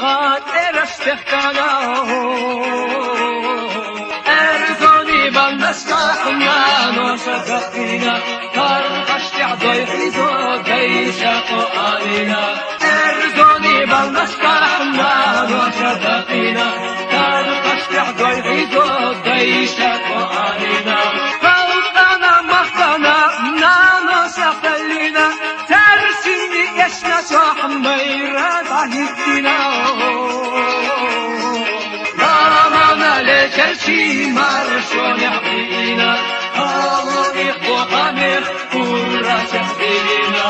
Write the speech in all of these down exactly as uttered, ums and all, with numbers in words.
ТӀераш техкана, эрзони бандашка, хӀанна ноша дакъина, тархаш тӀехь дой хьизо, дайша Къуръанина. Эрзони бандашка, хӀанна ноша дакъина, тархаш тӀехь дой хьизо, дайша Къуръанина. Халкъана махкана, нано сахалина, тарсини эшна чохь майра дагьитина. Ламана лечерчи маршоне хьина, алони хохамех курача хьина.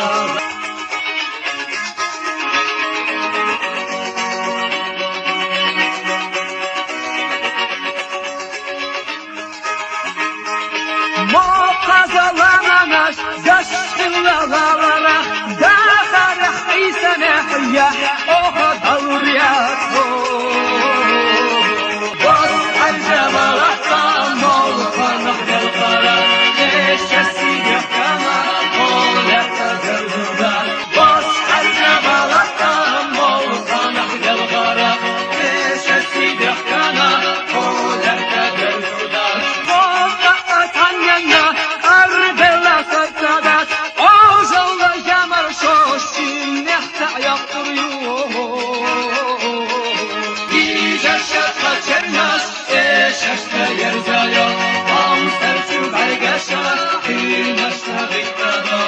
Мо хазалананаш дашхилалалара, дахарах Ӏисанехь яхь оха далуряхо. Бос хьаржавалахта молханах делхара, кеша сидехкана, холехта дерзурда. Бос хьаржавалахта молханах делхара, кеша сидехкана, холехта дерзурда. Бос атанна, арбела сатадас, ожалла жамар шошин нехта яхтур ю. Гижа шаха чернас, э, шашта ерзайо, ам сарчу баргаша, хина шагитадо.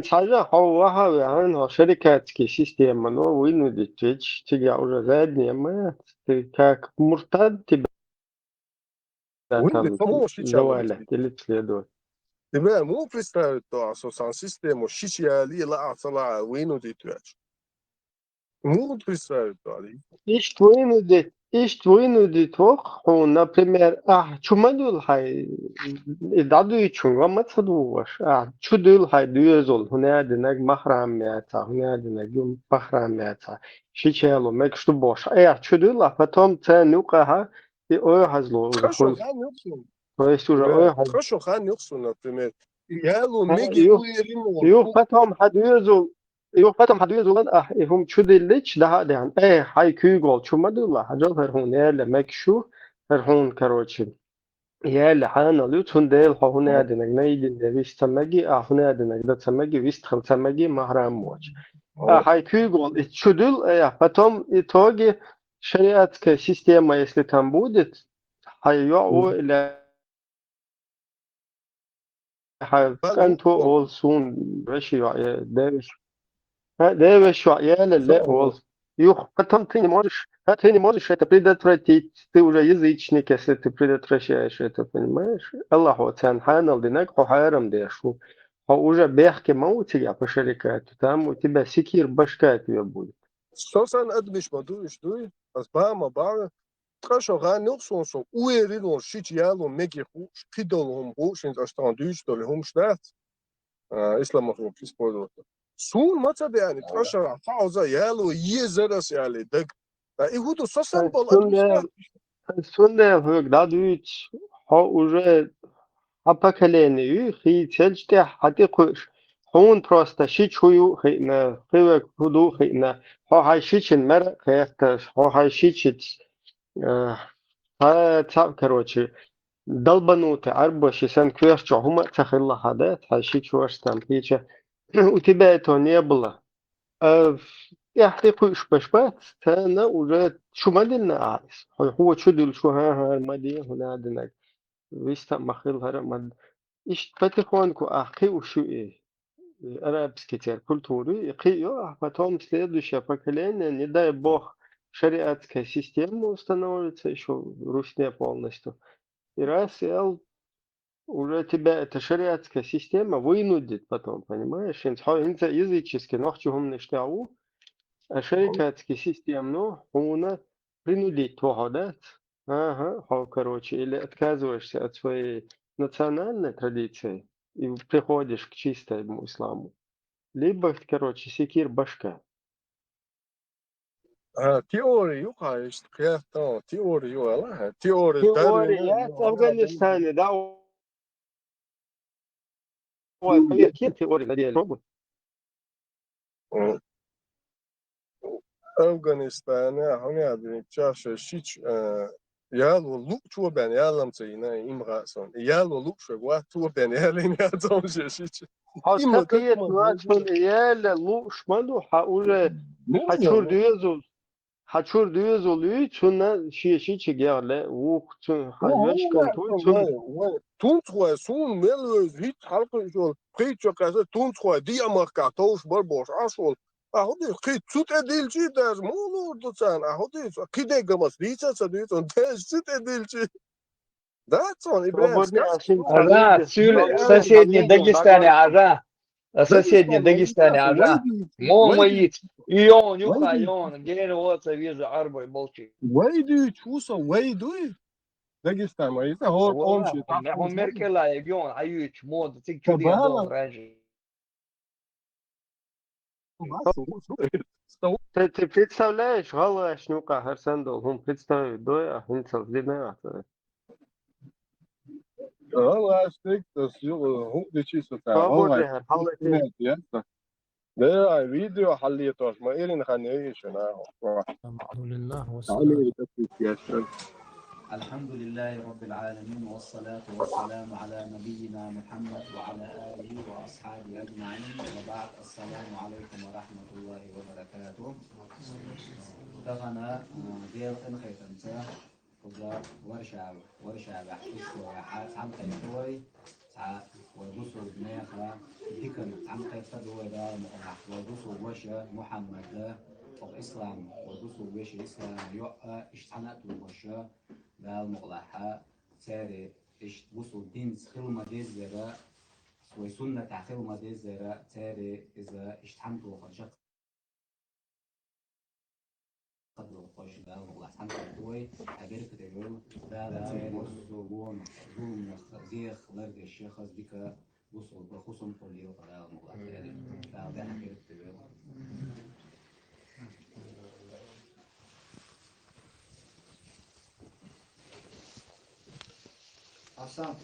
Цхьажа хьо вахьа вехьан хьо шарикатский системано вынудить веч, цига уже заднема, ты как муртад тебя Вынудить там поможешь, чё завалят или следует. Тебе мог представить то, а со сан систему, шиш яли, ла, а, цала, вынудить веч. Мог представить то, али? Ишт вынудить, ишт вынудить вох, хьо, например, а, чу ма дуьл хьай, и дадуй чун, ва ма ца ду ваш, а, чу дуьл хьай, дуьзул, хӀуна динаг махрам яца, хӀуна динаг юм махрам яца, ши челу, мек шу бош, а, чу дуьл, а потом цен юкъа, и ой хазло, уже Хорошо, хуй. Хан юкъ сун. То есть уже Э, ой хаз- Хорошо, хан юкъ сун, например. Ялу, а, меги, юх, уверен, юх потом хьа дуьзул, юх потом хьа дуьзул, а, и хӀум чу диллич, да, да. Э, хьай куьйгол чу ма дуьла, хьажал хӀар хӀун, яла, мек шу, хӀар хӀун, короче. Яла, хьанал ю, цун дел хьо хӀун ядинаг, найдин де вис ца маги, а хӀун ядинаг, да ца маги, вис тхал ца маги, махрам моч. А, хьай куьйгол, и чу дуьл, э, потом итоге шариатская система, если там будет, хьай йо, о, или хьай кӀант ву ол сун веши йоӀ, э, девеш. Хьай девеш йоӀ, яла ле ол. Юх, потом ты не можешь, а ты не можешь это предотвратить. Ты уже язычник, если ты предотвращаешь это, понимаешь? Аллахь оцан хьанал динаг, хьо хьарам деш ву. Хьо уже бехке ма ву цига по шарикату, там у тебя секир башка тебе будет. Со сан адмиш ма дуй, иш дуй, ас ба ма ба, ткъа шо гӀан юкъ сун со, уверен вол шич ялу меги ху, кхидол хӀум ху, шин аш тан дуьйч доли хӀумш дац, а, исламах юкъ использовать. Сун ма ца деани, ткъа шо гӀан фауза ялу, е зарас яли даг. А, и хӀуду со сан бол адмиш дац. Суннел хӀуг дӀадуьйцу, хьо уже хьан поколение ю, хийцелча тӀехь хьан тӀе кхуьуш. Хьуна просто ши чу ю хиъна, кхивег хӀу ду хиъна, хьо хьай шичин мера кхетташ, хьо хьай шичиц, э, хьа цхьаъ, короче, долбанутый Ӏарбош и сан коьртачохь хӀума а ца хилла хьан да, хьай шичош там хийча. У тебя этого не было. А, тӀехь тӀе кхуьуш баш бац, царна уже шу ма динна ахьа иза. Хьо, хьо чу дуьллуш ву, хӀан-хӀа, ма де, хӀуна динаг. Виста а ма хилла хӀара а ма д-, иштта потихоньку ахь кхиуш ю и, и арабский церан культура ю, и кхиъ ю ахь, потом следующее поколение, не дай бог, шариатская система установится ещё русне полностью. И раз, и ал-, уже тебя эта шариатская система вынудит потом, понимаешь? Инц-, хо-, инца языческий нохчи хумнаш тяу, а шариатский система, ну, хьуна принудить твоего, да? Ага, хо, короче, или отказываешься от своей национальной традиции и приходишь к чистому исламу, либо, короче, секир башка. А, теория юха, ишт кхетон, теория юха, теория Теория, Дарвина, я в Афганистане, да, ой, поверь, теория, надеюсь, пробуй. М. Афганистане, хьуна яздин, чаша шич, э, ял вол луъ чу бен, ялам ца ина, им га сон. Ял вол луъ шо гва, чу бен, ялин, я цом ше шич. Хьо Им сакъият вот, ва вот, чун, яла луъ шману, хьа уже, ну, хьа ну, чур ну. Дуьзул, хьа чур дуьзул уй, чуна ши шичи гяла, ух, чун, хьа Ну, вешкан ну, туй, ну, чун. Вай, вай. Тунц хвай, сун мел вез, хит халкъ шол, пхийчо каса, тунц хвай, диамах ка, товш бар бош, а шол. А худис, хит цут эдилчи, даже молур дуцан, а худис, киде гамас, дица ца дуцан, даже цут эдилчи. Да, цон, и Свободный Брянск, Ашин, Ага, Халидин, Сюле, свободный соседний Халидин, Дагестане, Дагестан. Ага. А соседний Дагестане, Дагестане, Ага. Вайди, Мон вайди, моит. И он, юха, вайди. И он, ген вот, вижу, арбой болчи. Вайди, чуса, вайди. Дагестан, вайди, хор, Вала, он чё, он, так он вот, Меркела, и он, а юч, мод, цик чуди, Бала. Дом, раньше. Ты, ты представляешь, гӀалгӀашна юкъа хӀара санна долу хӀума представить дой ахь, хӀинцалц дина ахь. ГӀалгӀаш тек, тас ю-, хӀума дичи со ца, Свободный гӀалгӀаш хӀара, хьаллатийна. Нет, ясно. Да, видео хьаллетош, ма ирина хан йойиш нахуй. الحمد لله والصلاة Америка тек яшан. الحمد لله رب العالمين، والصلاة والسلام على نبينا محمد وعلى آله وأصحابه أجمعين. وبعد، السلام عليكم ورحمة الله وبركاته. Тахана, а, Делан хайтанца, куда Варшава, Варшава, Ишкола, Хьацам Кайфой, Цхьа вай бусулба нехан диканна цхьаьнакхетта ду вай Дала мукъалахь. Вай бусулба ваша Мухьаммада, оха ислам, вай бусулба вешан ислам йоӀ а, иштта цхьаьна а тухуш Дала мукъалахь, церан иштта бусулба динца хила ма-деззара, вай суннатехь хила ма-деззара, церан иза иштта цхьаьна тухуш. Дала мукъалахь цхьаьна хир ду вай, хьан беркате йойла. Дала церан массо а вонах, зуламах, зех лардеш, хаза дика бусулба хӀусам кхоллийла Дала мукъалахь церан. Дала тӀаьхьа беркате йойла. Хьасан,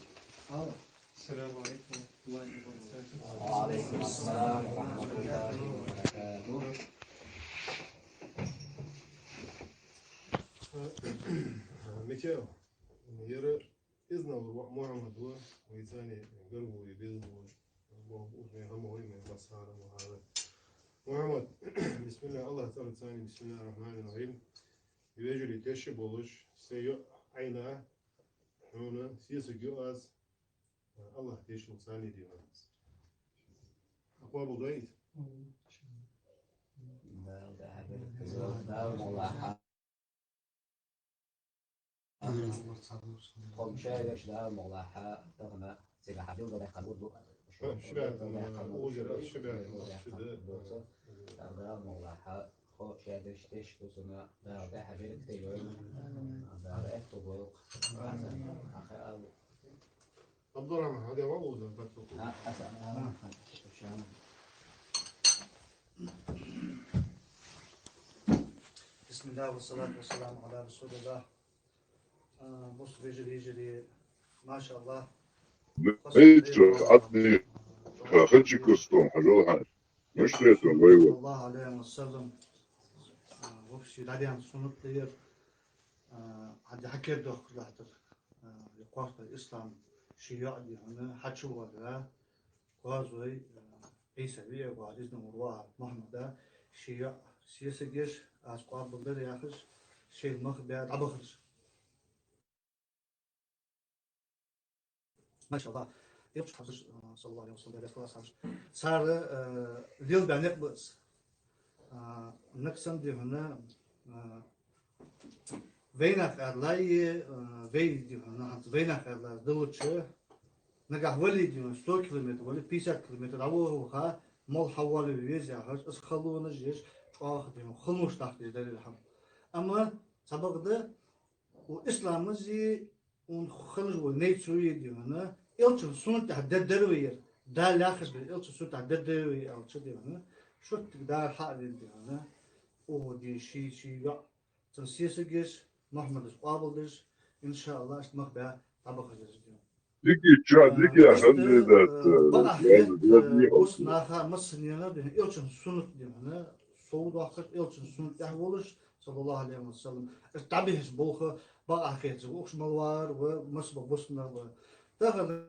хьала. السلام عليكم ورحمة الله وبركاته. وعليكم السلام ورحمة الله وبركاته. Мича, яра изна Мухьаммад ва, вай цани гаргули безлуш. Бог уж май хӀама хой, май басхара мухара. Мухьаммад, бисмилла, Аллах цӀарца цани, бисмилла рахмани рахим. Вежарий тешаш болуш, се йоӀ Ӏайна, хьуна сесаг ю аз, Аллах тешал цани дина. Акъвабул дайт? Дала тӀаьхьа беркате йойла, Дала мукъалахь. Кхо шаьргаш Дала мукъалахь, тахана цига хьан билгал даьккхина урду. Ха, шаьргаш, Дала мукъалахь, хо шаьргаш теш ду цунна, Дала тӀаьхьа беркате йойла. Дала аьтту бойла. Хьасан, хьан хаал. Абдурахман, хьан де ван узан батту. А, Хьасан. بسم الله والصلاة والسلام على رسول الله. А, бус вежарий, вежарий, машаллах. Эй, чё, атни, ха, хачи кустом, хажал хаш. Муштретон, вай, вай. Саллаллаху алейхи ва саллям. А, вообще, дадян суннат лер. А, хьан де хьакер дохку лахтар. А, я кхоста ислам ши йоӀ ди хьуна, хьачу вара, кхозой, а, Ӏийса виъ вара, изна вара ваха Мухьаммада, ши йоӀ сесагеш, аз къобалдар яхаш, шел мах бя дӀабахарш. Машаллах. Ирчу хьазаш, а, саллаллаху алейхи ва саллям, дерес класс хьазаш. Цара, а, лил бя некъ бац. А, наксан ди хьуна, а, Вайнах аьлла, э, вай дий хьона, хӀанз вайнах аьлла далуча, нагахь вале дий хьона, сто километр вале, пятьдесят километр дӀавоха ваха, мол хьавола веза яхаш, из халонаш еш, чӀоагӀа дий хьона, халонаш дахкаш дарий хьона. Амма цхьабакъда, у исламази, ун ханаш вол нейцуи дий хьона, элчан суннат тӀехь деддар вай яр, Дала яхаш бер, элчан суннат тӀехь деддар вай аьлча дий хьона, шуттиг дар хьа а вен дий хьона, оха дий ший, ший йоӀ, цун сесагаш, Мухьаммадаш къоабалдеш, иншааллахӀ, иштта мах баь дӀабахаш деза дий хьона. Дика ча, дика Э, ханжи иштта, дац, э, бакъахьа хет, э, бус наха массанена дий хьона, элчан суннат дий хьона, сов дохкаш, элчан суннат тӀехь волаш, саллаллахӀу Ӏалайхи ва саллам. Иштта дӀабихьаш болх бакъахьа хет, укх мел вар ва, масса ба бус мел ва. Тахан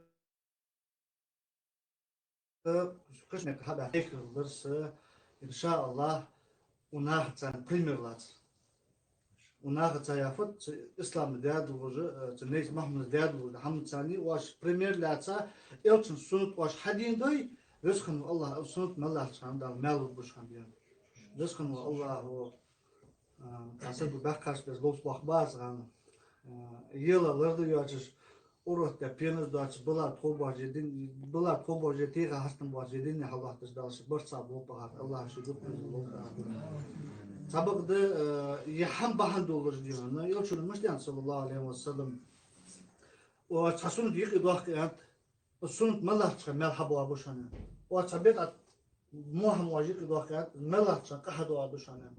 Э, кхыча мехка хьабаьхка хӀама дар са, иншааллахӀ, у нахаца пример лаца. У нахаца яфат, ца ислам даьдалгӀажа, э, ца нейц Мухьаммад даьдалгӀажа, хӀамаца ни оаш пример лаца, элчан суннат оаш хьадийна дой, веза хинна ва АллахӀ, суннат мел латтача хана Дала маьл лургбуш хинна дена. Веза хинна ва АллахӀ, А, тхьа саг баьккхача деза ловш лох бац гӀана. А, ела ларда йоацаш, урод тӀа пенаш доацаш, бала тхо божи дин, бала тхо божи тӀеха хьастам божи дин хьалахташ далаш, барца болпа хат, АллахӀ шу дукха беза болпа хат. Цхьабакъда, а, е хӀама бахьан долаш дий хьона, Элчано мишта аьннад, саллаллахӀу Ӏалайхи ва саллам. О, цхьа суннат юкъе дохка аьннад, суннат мел латтача хана маьл хьабоагӀа бу шоана. О, цхьа бидӀат, мохьам вожи юкъе дохка аьннад, мел латтача хана къа хьадоагӀа ду шоана.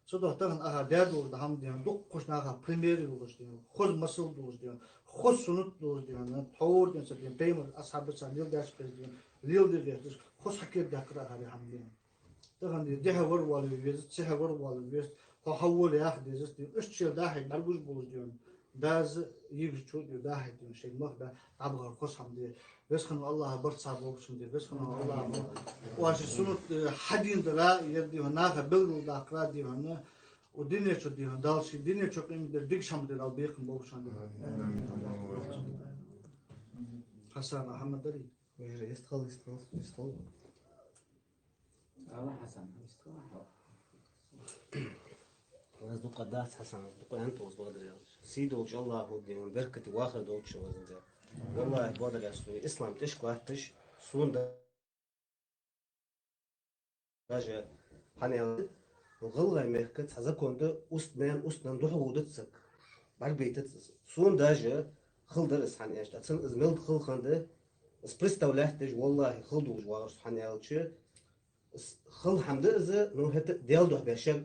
Цудухьа тахан ахьа даь долаш да хӀама дий хьона, дуккхача наха пример йолаш дий хьона, хоза масал долаш дий хьона, хоза суннат долаш дий хьона, тхьовра дий хьона ца дий хьона, пайхамара асхьабаша леладаьча беза дий хьона, леладе гӀерташ, хоза хьакер даьккхар ахьа дий хьона. Тахан дий, дехьа вар вала веза, цехьа вар вала веза, хьо хьавола яха деза дий хьона. Иштта шел дахьа бӀаргагуш болаш дий хьона. Даза йигачу дий дахьа дий хьона, шоай мах баь, дӀабахар хоза хӀама дий. Веза хинна ва АллахӀ барца болчун дий. Веза хинна ва АллахӀ. Оаш суннат, э, хьадийна дара, ер дий хьона, наха белгалдаккхара дий хьона. У динечу дий хьона, Дала ший динечу къимат дер, дикача хӀама дер, Дала бекхам болчун дий. Хьасан, Ахьмад дарий? Уже истхал, истхал, истхал. Ала Хьасан, истхал. Аз дукха дац, Хьасан, дукха аьнна тоз бадар ял. Сий долча АллахӀа дий хьона, беркате вахар долча вазан дер. ВаллахӀи, бадар яс, ислам тӀехьашка латташ, сона да-, даже хьанаьл, гӀалгӀай мехка цхьа закон да, уст-наьна, уст-нанна духьалводац саг. БӀаргабайтац из. Сона даже хала дар из хьанаьлча, цун из мел хала хиннад, из представлять деш, валлахӀи, хала долаш вагӀар со хьанаьлча, С-, хала хӀама да из, ну, хӀаьта Даьла духьа баь, шаг,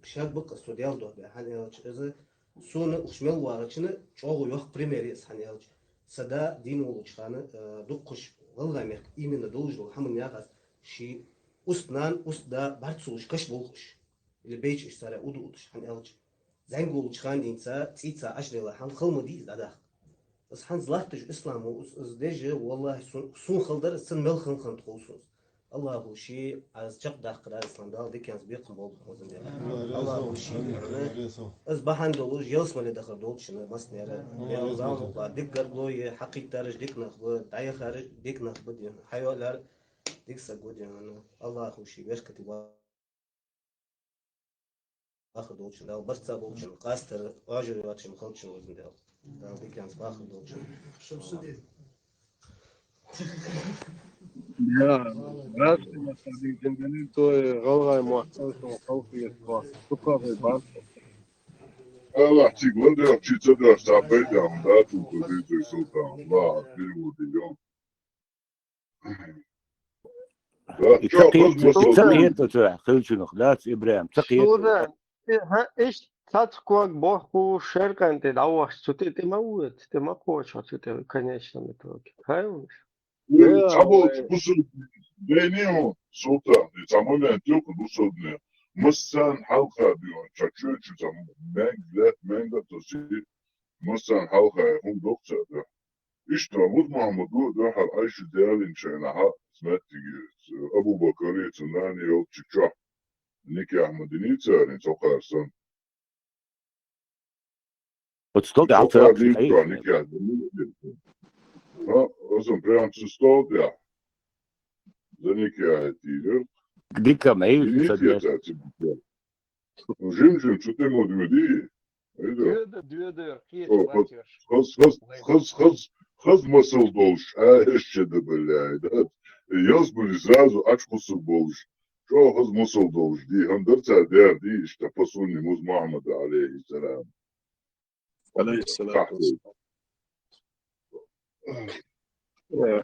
шаг ба-кх из, со Даьла духьа баь, хӀана аьлча из, сона уж мел вагӀачунна чӀоагӀа йоккха пример я из, хӀана аьлча са да дийна волча хана, э, дуккхача гӀалгӀай мехка именно долаш дола хӀама яхаш, ший уст-нана, уст-да бӀаргацолаш каш болх уж. Или бейча уж царех уду удаш, хӀана аьлча зӀамига волча хана денз цӀийца Ӏаш лела хӀама хала ма дий из дӀадаккха. Из хӀанз латташ ислам ва, из, из деш, валлахӀи, сун, сун хала дар, из цун мел хала хиннад хов сона. АллахӀа ший аз чакхдаккхар ислам, Дала диканца бекхам болба хозан дер. АллахӀа ший, из бахьан долаш ялсмале дахар долчунна массанена. Дала дика гаргало е, хьакхийттараш дика нах ба, дӀаяхараш дика нах ба дий хьона, хьайоалаяр дика саг ва дий хьона. АллахӀа ший беркате ва- Бахар долчун Дала, барца болчун, къастар, ажр йоацун, халчун вазан Дала. Дала диканца бахар долчун. Шамсудин. Я, здравствуйте, Махамуд, то гӀалгӀай мотт, то халкъ ес ва. Сукъа вай бар. АллахӀ цига ван дер, чи ца дер, са пайда ам да, ту ку ди ца султан. АллахӀ цига ван дер. Ца кхета цу хилчунах, дац, ИбрахӀим, ца кхета. Шура, э, хьа, иштта цхьацца ког бохку шеркъан тӀе дӀавахаш, цу тӀе, тӀе ма вует, тӀе ма кхочу цу тӀе, в конечном итоге. Хай уж. Э, цхьаболча бусалба дайни хьона, султан, и цхьа момент юха бусалба. Массанена хьалха бий хьона, ча чу, чу цхьа маьнга лет, маьнга тосий, массанена хьалха хӀума дохцар да. Иштта Муса Мухьаммад ва, дуьхьал Ӏайша Даьла шайна хьа, сметтиги, Абу Бакар, цун нана йолча чохь. Никяхь ма динийцарин, цо кхарсан. Оцу стол тӀе хьал ца Цо кхар дийца никяхь динийцарин. Ха, озан прям цу стол тӀе. За никяхь тийрар. Дика ма ю, ца динийцар цу дика. Жим-жим, цу тӀе ма дуьди. Доьда, доьда, кхеташ вац уж. Хаз, хаз, хаз, хаз, хаз масал долуш, а, эшча да баляй, да? Ялсмали сразу ач кхуссур болуш. Чо хаз масал долуш, ди, хандар цар дер, ди, иштта по сунне муз Мухаммада, алейхиссалам. Алейхиссалату вассалам. Э.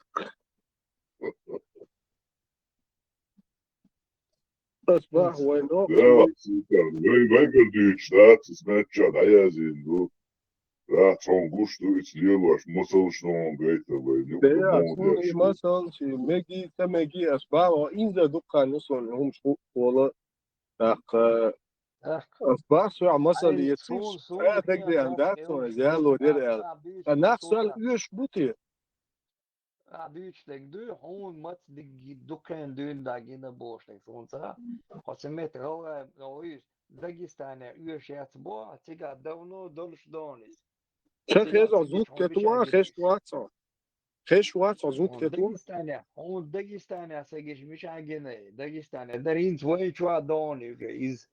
Ас бах вайно. Да, супер. Вай, вай, гардуьч, да, цисмет ча, да, я зин, ду. Да, цон гуш ду, ицлелош, масалш нон гайта вай, ну, Да, я, ну, сон я и шу. Масал, чи, меги, та меги, ас бах, инза дуккан, ну, сон, хум шу, вола. Так, э, Так. Ас бах, со, масал, Ай, е, сун, цис, сун, а, так, сун, да, сун, да, сун, сун, я, ло, дер, сун, эл. Сун, А нах сун, сал, сун. Уьш бути. А, дуьйцуш дерг дуй, хьуна маца диг-, дуккхен дуьйна дагина бохуш дерг суна ца. Хьо ца метта гӀалгӀай, гӀо уьш, Дагестане оьшуш яц боху, цигахь давно долуш дона иза. Ца Цигахь хеза, ца звук гича хьуна тету, мичахь гина хеш иза. Вац хьо. Хеш вац хьо, звук Хьуна тету. Дагестане, хьуна Дагестане ца гича мичахь гина, Дагестане дара хӀинца вайн чохь дона иза.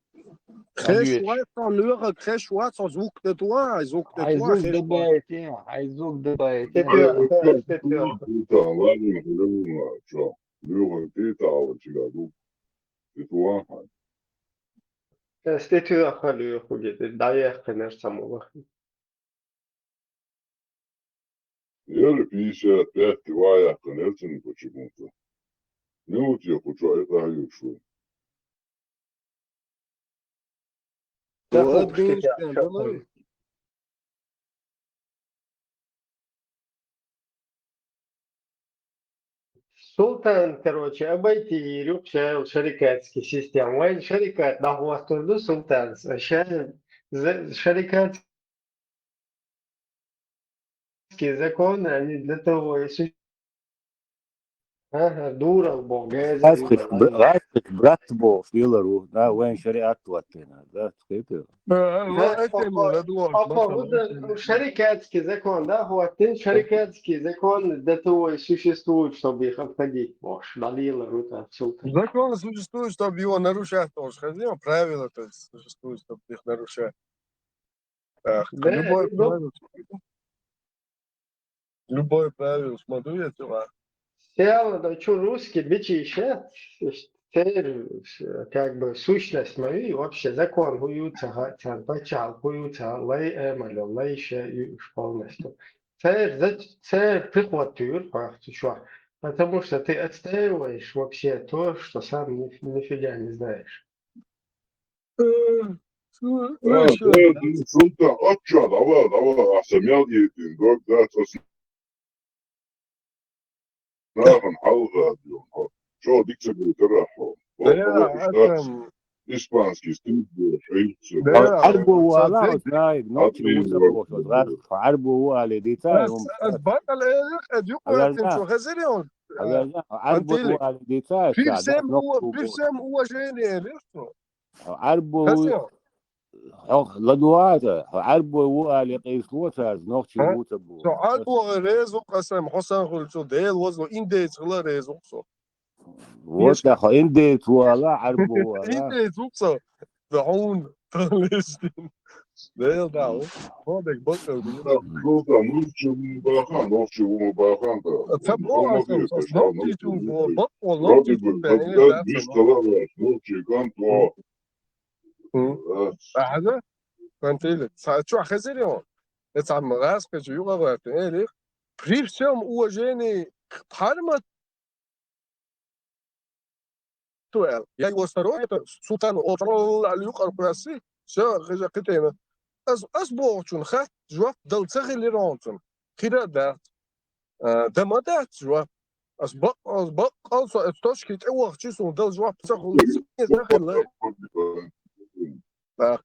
Хеш вац хьо, лоьхург хеш вац хьо, звук де тоха, хьайн звук де тоха, хеш вац. Хьайн звук дабайтина, хьайн звук дабайтина. Стетоьха, стетоьха. Лоьхург тӀе тоха, лоьхург тӀе тоха, чигахь ду. Стетоьха. Стетоьха лоьхург, дӀаяьккхинера ца мула. Яра пятьдесят пять ваяьккхинера цуьнан почему-то. Минуте кху чохь и къахьоьгуш ву. Ва, обденчтен, ду ма. Султан, короче, обойти йийр ю кху шаьлла шарикатский система. Вайн шарикат дӀахӀоттур ду Султанца. Ша-, за-, шарикатский закон, они для того и су-, Ага, дурал боху, газа Газ дурал, кхиш, бра-, ай. Газ кхиш, брат боху, шелар ву. Да, вайн шариат ваттина, да, тхетира. Э, э, Да, это ему, око-, да, дурал, око-, масала, худа, это ему. Шарикатский закон, да, хӀоттина, шарикатский закон для того и существует, чтобы их обходить, бохуш, дӀалелар ву тӀаккха Султан. Закон существует, чтобы его нарушать, тоже. Хозяин, правила, то есть, существуют, чтобы их нарушать. Так, Да, любое ну, правило, любое правило, смотрю я сюда. Сяла, да чу русский бичи щас, церан, как бы, сущность мою, и вообще закон хӀу ю ца хаьа, царна паччахьалкхе хӀу ю ца хаьа, лай эмало, лай ше ю уьш полностью. Церан за-, церан приход туьйра хьох цу чохь, потому что ты отстаиваешь вообще то, что сам ни-, нифига не знаешь. Э, су-, А, ой, шо, да, да? Ду, Султан, отча, давай, давай, ахьа мел йитин, дог дац ас. Нахана хьалха ду, хьо. Чо дика ца гайтара хьо. Хьо, Да, хьо, иш дац. Ахьа. Испанский стиль бу, хьо, иш ца Да, Хьо гайтара. Ӏарбо ву аса ала, дек-, аса наьга, нохчи Ӏарбо ву ца ву, бохуш, аса гӀаш, хьо Ӏарбо ву алий дийцай, Ас, хӀума ас аса. Бакъал элира, ас юкъа Аса ваьттина да. Чу хезира он. Аса да, хьо Ӏарбо ву Антилик. Алий дийцай, При аса да, всем нохчи ув-, ву при бохуш. Всем уважении, элира цо. Хьо Ӏарбо ву, Хаза. Хьо ладугӀа аса, хьо Ӏарбо ву алий къийсало цаьрца, нохчи А? ву ца бу. Со Ӏарбо ву реза ву, къасам, хьо сан хуьлу цо, Дела вазло, индейца хила реза ву со. Вот, Ешка. Да, хьо индейца ву ала, Ӏарбо ву ала. Индейца ву со. Да хьуна, Палестин. Дела да, хьо. Хьо дерг бакъал ду. Султан, нохчи ву ма бахан, нохчи ву ма бахан, да. Ца бо Хьо ма аса, бе, аса, каш, нохчи нохчи чу ву, бо, бакъал нохчи Робби чу бу, бе, да, да, да, бис да. Кала вац, нохчи кан то. Хм. Ац. Ахьа да? Пантелик, ца чохь хезира он? Я ца ма гӀаскхи чу юкъа ваьттина, элира, при всем уважении к Пармату аьлла. Я его сторонник, это Султан, о, юкъара кхоьсси, всё, хеза кхитина. Ас, ас бохучун хатта жоп дала ца хилира хьуна цунна. Хира а дац. А, дан ма дац жоп. Ас бакъ-, ас баккъал со эцу точки тӀе вахчи, суна дала жоп ца хуьлу, ца хилла. Так.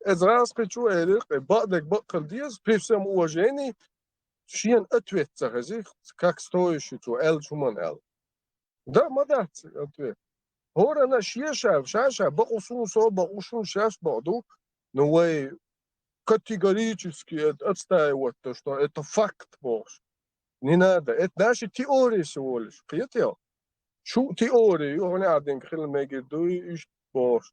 Эцу гӀаскхи чу элира, бакъдерг бакъ хила деза, при всем уважении, шена ответ ца хези, как стоящий цо аьллачу хӀуманна аьлла. Да, ма дац ответ. ХӀоранна шен ша, ша, ша, бакъ ву суна со, бакъ ву шуна шаьш бакъ ду. Ну, вай категорически это отстаивать то, что это факт, бохуш. Не надо. Это наши теории всего лишь. Кхетий хьо? Шу теория ю, хӀун аьлла динга хила мегар ду, иштта бохуш.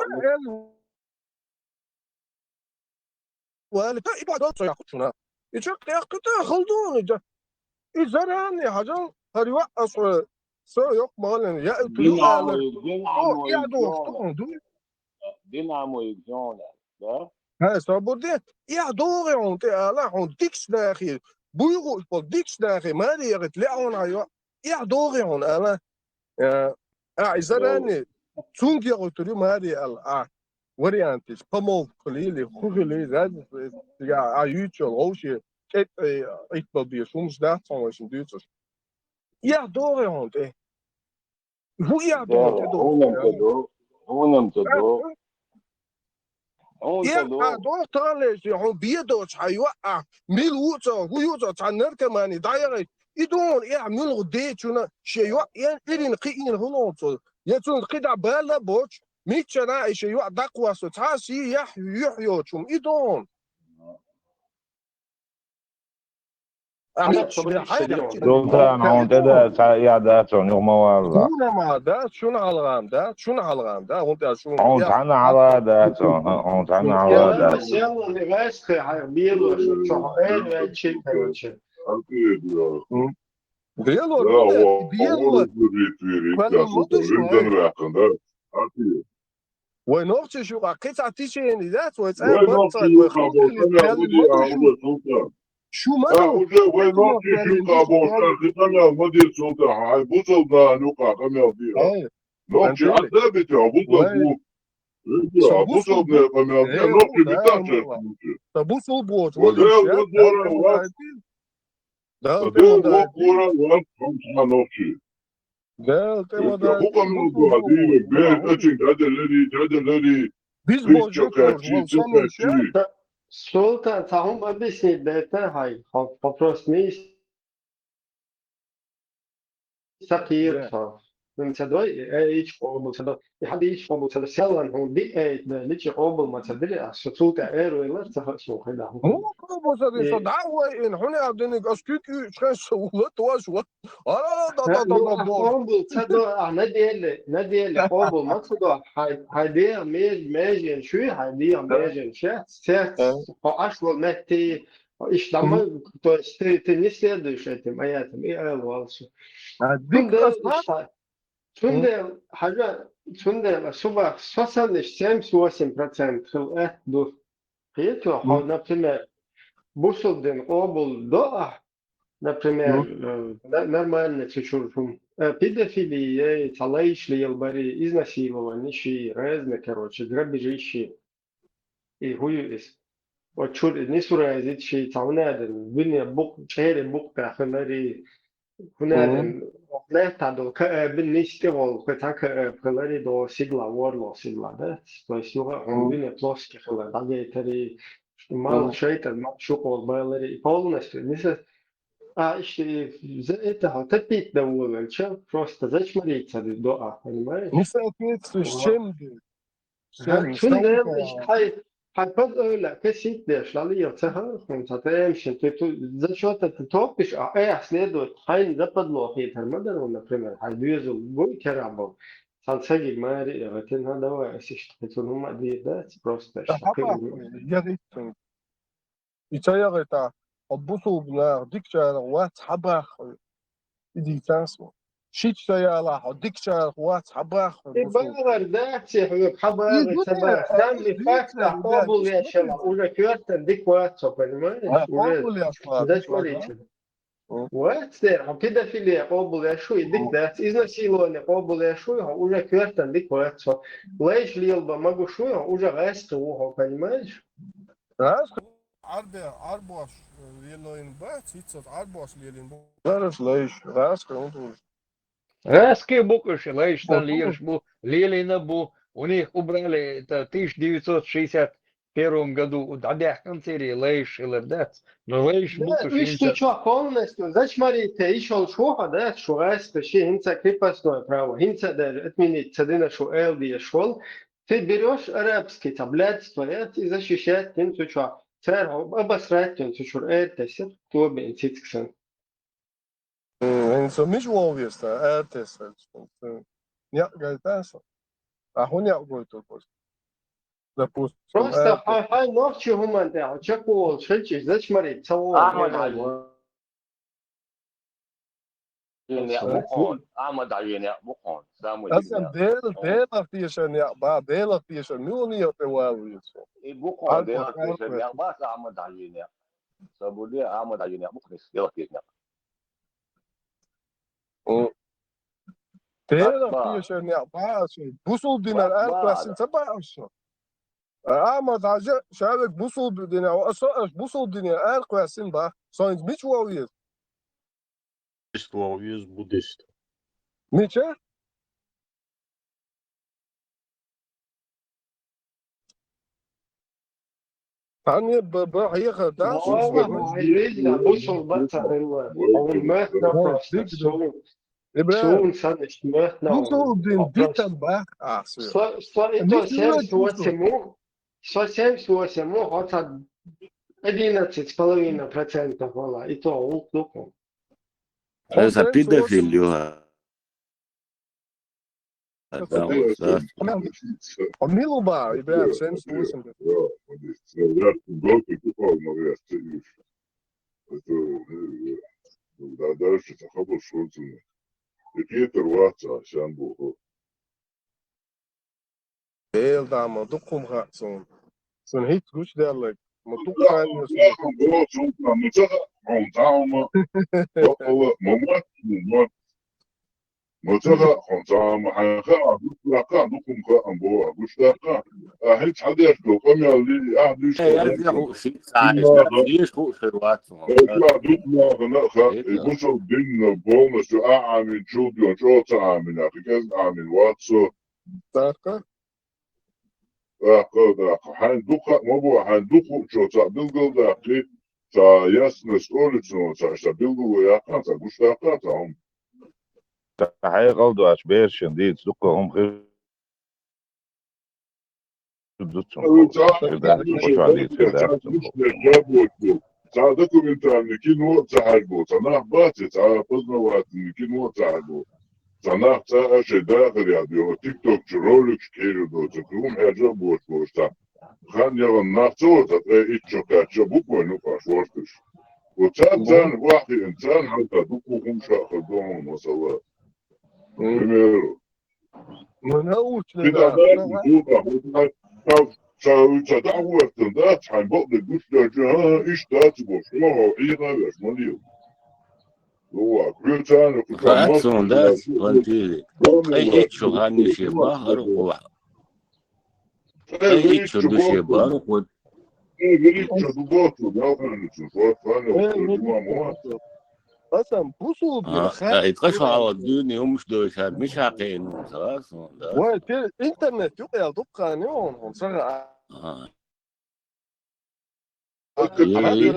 Ва, ва, ва, ибадат цо яхучуна. Ича кьяхката халдуни да. И зарани хӀяжал хӀара йоӀ ас хьо, со йоккха ма хилла, яа ту ю ала. Динамои, О, динамои я доху, зона. Ту хьун дуй? Динамои зона, да? Хьа, со бур де, я догӀи хьун тӀе ала, хьун дикс нахи, буйгӀу пол дикс нахи, мари ягӀит леӀона йоӀ, я догӀи хьун ала. Э, а, и заранее цунга ягӀуьйтур ю мари ала, а, варианташ, помолвка хилий, ху хилий, разница, я, а, юьйцу йолу вовше, кӀе-, э, итбал беш, хӀумаш дац хьуна вайшин дуьйцуш. Я догӀи хьун тӀе. ХӀу я догӀи тӀе догӀи? Хьунам ца до, хьунам ца до. Хьун ца Я до. А догӀи тахаллеш, хьун бе доцу хьан йоӀ а, мила ву а цо, хӀу ю а цо, цхьа наркомани дӀаягӀий. И догӀун эхь муьлха дечуна, шен йоӀ эн ирина кхиийна хӀун оцу? Я цунна кхидӀа бала боцу, миччана а и шен йоӀ дакхвассо, цхьа а сий яхь юьхь йоцу хӀума, и догӀун. Ахьа, Ахьа, Султан, хьуна тӀе да, цхьа а яа дац хьуна, юха ма валла. Хьуна ма дац, шуна хьалгӀам дац, шуна хьалгӀам дац, хьуна тӀе шу Хьуна цхьанна хьала дац хьуна, хьуна цхьанна хьала дац. Селла, селла, гӀаьс кхе хьайх белош, чохь эр ваьлчи, короче. Белор, белор, белор. Вай нохчи шу къа кхин цхьа тишина яц, вай цӀа Вай бац нохчи цхьа, вай юкъа хӀума боху, кхин къамел кхин ма ду, кхин шу. Уже вай нохчи шу къа боху, кхин къамел ма ди, Султан, хьай бусалба нахана юкъа къамел ди. Нохчи Антилли. Хьан да биту, хьан бусалба бу. Сан бусалба бу. Бусалба къамел ди, Э, нохчи да, битача. Сан бусалба бу, Вай да, вай да, вай да. Дала тӀе ма дайти. Дала тӀе ма дайти. Дала тӀе ма дайти. Бер тӀачин дадалари, дадалари. Биз божу курс, вон самый ща. Султан, ца хӀума объяснить дайта хьай, хьо, хьо просто не Сакхийра со. Хьуна ца дой, э, ич къобал ца до. И хьан ич къобал ца до. Селлан хьуна ди, э, да, личи къобал ма ца дили, а со цул тӀе эр вайлар ца хаьа суна хила. ХӀун къобал ца ди, со дӀа вай ин, хьуна а диниг, ас куьг уьйчу хен со вула тош ва. Ара, да, да, да, да, да. Къобал ца до, а, на деле, на деле, къобал ма ца до, хьай, хьай дегӀ меж-, межен шуй, хьай дегӀ межен ше, сердце, хьо Ӏаш вол метти, Иш дама, то есть ты, ты не следуешь этим аятам, и эл валсу. А, дик Цундела аса. Иш ха-, цундела, хьажа, цундела, субах, сосанниш семьдесят восемь процент хил эт ду. Хету, хьо, например, бусулдин къобул до а, например, э, на-, нормально цу чур хӀума. Э, педофилия, ца лайш лелбари, изнасилование, ши, разные, короче, грабежи, ши. И хӀу ю иза? Оцу чуьра нисура иза ши цхьа хӀун аьлла, дуьне букъ, чӀерий букъ тӀехь хилари, хӀун аьлла, оха лаьттахь долу каабин нисса тӀе волу, кхин цхьа кааб хилари, до сигла, ворло сигла, да? То есть юха а хьуна дуьне плоский хилар, дӀагайтари, мал шайтан, мал шукъол балари, и полностью ниса, а, иштта, и за это, хьо тапит да волавелча, просто зачмарить ца ду, до а, понимаешь? Не соответствуешь, чем ты? Ха, цундела иштта хьай, хьай паза ойла, касит деш, лалийла ца хьа, хьуна ца таьмшин, ты ту зачёта ты топиш, а, э, следует, хьайна западло хетар ма даро, например, хьай доьзал гой кера бо. Сан цаги мари, э, гатин, ха, давай, ас иштта, хьай цунна хӀума а дийр дац, просто Да, иштта, хьаба, кхин. Я гитсун. И ца ягӀита, хьо бусулба наха дикачарах вац хьабаххьуй. И дийцанс мо. Шича ца яла, хьо дикачарах вац хьабаххьуй И бусулба. Багар дац, хьоьга хьабагӀа И ца бах. Самый факт, а, къобул еш ма ду. Уже коьртан дика вац цо, понимаешь? А, уже къобул еш вац, дачмарийча. М. Вац дера, хьо педофилия къобул еш ву, и дика дац. Изнасилование къобул еш ву, хьо уже коьртан дика вац цо. Лайш лелба магуш ву, хьо уже гӀаьскхи ву, хьо, понимаешь? ГӀаьскхи? Арбе-, арбош, э, лелийна бац, хӀинца арбош лелийна бу. Дараш лайш, гӀаьскхи хӀун ду? ГӀаьскхи бу уьш, лайш сан лелаш бу, лелийна бу. У них убрали, это, тысяча девятьсот шестьдесят первом году дӀадаьхкина церий лайш хилар дац. Но лайш бу уьш хӀинца. Иштта чохь полностью зачмарийта йиш йолуш ву хьо, дац, шу гӀаьскхи ши, хӀинца крепостное право, хӀинца даже отменить ца дина шу эл деш волу. Ты берёшь арабский, ца блядство, э, и защищать дина цу чохь. Цара хьо обосрать дина цу чуьра эр тесира, тобин цицкасан. М, хӀинца мича вогӀу веста, эр тесира. Некъ гайтаса? А хӀун некъ гойтур просто? Допустим, Просто эр хьайн, хьайн нохчи хӀуманна тӀехь чекхволуш хилча, зачмарийта ца волу. Ахьмад Хьажа. Хьажийна некъ бу хьона, Ахьмад Хьажийна некъ бу хьона, самый Аса дикна. Дел, Делах тешар некъ ба, Делах тешар, мила некъа тӀе вала веза? И бу хьона, Делах тешар некъ ба, аса Ахьмад Хьажийна некъ. Са буде, Ахьмад Хьажийна некъ бу хьона, Делах тешар некъ. О. Делах тешар некъ ба, аса. Бусул динар ар квасин ца ба, аса. Ахьмад Хьажа, шавек бусул динар, аса, аса бусул динар ар квасин ба. Соин мича вала веза? Иштта вала веза буддист. Мича? Хьан е ба, ба, хьеха да, Вала, вала, веза, бусул ба ца хилла. Он мехна просто, сул, Ибрагим, сул сан ишт мехна, бусул дин вопрос. Дитам ба, а, су. Со, со, и то семьдесят восемь, со семьдесят восемь, хотя одиннадцать с половиной процентов вала, и то улук дукху. Аса педофил ю, а? А мила ба, Ибрагим, семьдесят восемь? Это, э, да, дальше ца хабар шоцун. И Петр ваца, сян буху. Эл да ма дукхум хаъ сун. Сун хӀитт гучадаьлларг. Ма дукха ханна сун. Ма ца хаъ, хьун ца хьума. Бакъала, ма ма, ма ма. Ма ца хаъ, хьун ца хьума, хьайн хаъ, гучадаккха, дукхум хаъ, ам бо, гучадаккха. А хӀинца хьадеш долу къамел ли, ахь дуьйш Э, долу я хӀинца. Ху ши цаьриш, Инна, деш ху ши вац хьун. Э, ца дукха нахана хаъ, Эта. И бусул динна полностью а Ӏамин чул дон, чӀо ца Ӏамина, кхикӀеза Ӏамин вац со. Даккха? Даккха, даккха. Хьайн дукха ма бу, хьайн дукха чо ца билгал даккхи, ца ясна столицу ца, ца билгало яккха, ца гуш даккха, ца хьум. Ца хьекъал доцу берашна дийца дукха хӀума хир ду цунах. Ца, Фирдавс, ца, ца, ца, ца, ца, ца, ца, ца, ца документальный кино ца хьаьрбо, ца нах бац, ца познавательный кино ца хьаьрбо. Ца нах ца а шайн дахар яд йо, TikTok чу роликаш кхийр доцу, хӀума хьежа а боцуш, ца. Хан яхана нах ца ваца, ткъе итт чо кхаьчча буквально къаш вортуш. Оцу царна вахиъна, царна хьалха дукха хӀума шахар дохьун, масала. Примеру. Мана учу Бида нана, дар, нана. Зуба, ца, ца, ца дагӀа вортан, да, цхьайн бакъдерг гуш дерча, а, иштта дац бо, шуна хьо хьийха веш, ма лийла. Луа, кхуьйцарна кху Хац мас суна, да, вантили. Ткъе итт чу ханна ши бахара кху. Ткъе итт чу ду ши бахара кху. Ткъе итт чу ду боху, ялханна чу, шо ханна Э, чу ма ма. Асан, бусул бина, А, ха. Да, и ткъа шо хьала дуьйна юмаш дойша, миша кхайна, аса, да. Вай, те интернет юкъа ял дуккхани он, он сага. А. Ай, ай.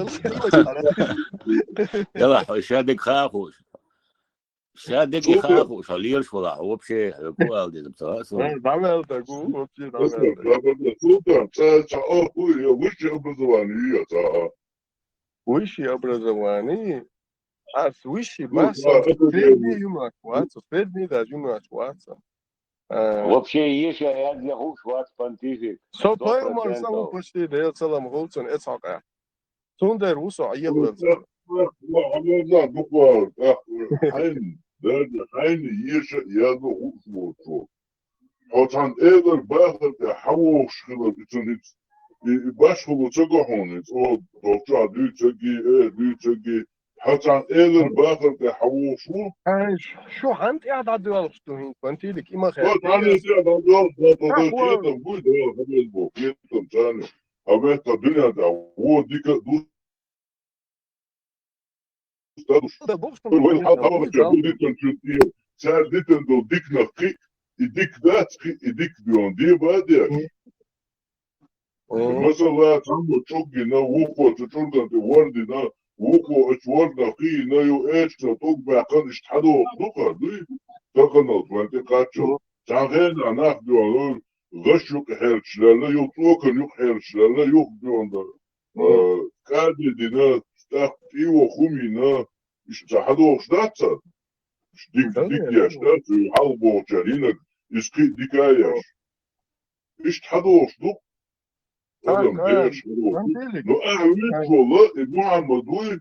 Яла, хьо ша диг хаа хууш. Ша диг хаа хууш, хьо лелаш вала, хьо вообще, хьо ку ал деза, ца, аса. Э, дӀамел дагу, вообще дӀамел дагу. Султан, ца, ца, о, хуй, я высшее образование, я, ца. Высшее образование? Ас высший Ну, бахьа да, сан это средний верно. Юмаш вац, средний даже юмаш вац. А. Вообще, еша язъя хууш вац понтифик. Со Сто пайхамар сан процентов. Почти Дела салам гӀулцун эцхьакъа. Цундер ву со Ну, Ӏеллалца. Ва, ва, ва, ва, буквально, а, хьайн, даже хьайн еша язъя хууш воцу. Хьо цхьана элар бахар тӀе хьавогӀуш хилар, и цун хӀинца, и, и башхало ца го хьуна, хӀинца, о, долчохь дуьйцаги, э, дуьйцаги, хьо цхьана элар бахар тӀе хьавогӀуш ву? Ай, шу хьан тӀехь дӀадоьлхуш ду хӀинца, Пантелик, и ма хаа. Хьо цхьана тӀехь дӀадоьлхуш, хьо Ах, тӀехь ва. Кетам буй, да, хьо беза боху, кетам царна. Хьо бетта дуьнен тӀехь, вон дика ду. Ста душ. Да, боху, что Вай хьал хьалхача бу дитан чу тӀе. Цара дитан долу дикнах кхи, и дик дац кхи, и дик дуьйхьун. Де ба деш? Мгм. Масала, цхьаммо чӀуг гина, вукхо цу чӀурган тӀе вордина, вукхо оцу вординах кхиийна, ю эшна тӀуг баьккхина, иштта хьадохуш ду-кх, дуй? Таханалц вайн тӀе кхаччалц. Цхьана хенахь нах дуьйхьун, гӀаш юкъа хьерчаш лелла, юха цӀокан юкъа хьерчаш лелла, юха дуьйхьун дара. Э, кӀади дина, тӀаккха тӀе ваха хӀума йина, иштта ца хьадохуш дац цара? Иштта дика, дика еш дац, хьалха бохучара йинарг, иза кхин а дика а еш. Иштта хьадохуш ду? Адам бераш хьадохуш ду. Ну, ахьа вуьйцуш волу, и Мухьаммад вуй,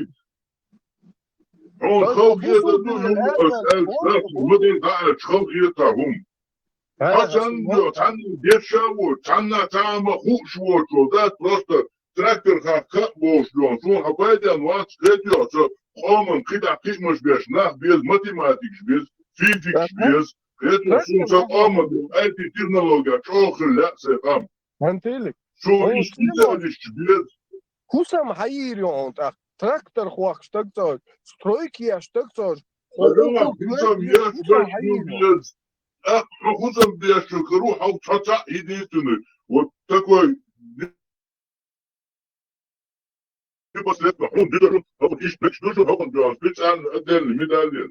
хӀайта. Хьуна халахетар ду, хьуна ас аьлча, ма дий, дӀааьлча халахетар хӀума. Хьо санна йо, цхьанна дешаш а воцуш, цхьанна цхьа а ма хууш воцуш дац, просто трактор хахка а болуш ду, суна хьо пайденна вац, кхетайо со, къоман кхидӀа кхиамаш беш нах беза, математикаш беза, физикаш беза, кхетайо суна сан къоман ай ти технология чӀогӀа хила лаьа сайн къам. Пантелик, суна и специалисташ беза. ХӀусам хьайийр ю хьуна тӀаккха. Трактор хохкуш стаг ца хилча, стройка еш стаг ца хилча, хьо хӀусам еш стаг хьайийр ю. ТӀаккха хьо хӀусам беш хир ву хьо цхьа цхьаъ единственный. Вот такой непосредственно хьуна дигара, хьуна иштта бекаш ду шу, хьуна специально отдельный медаль.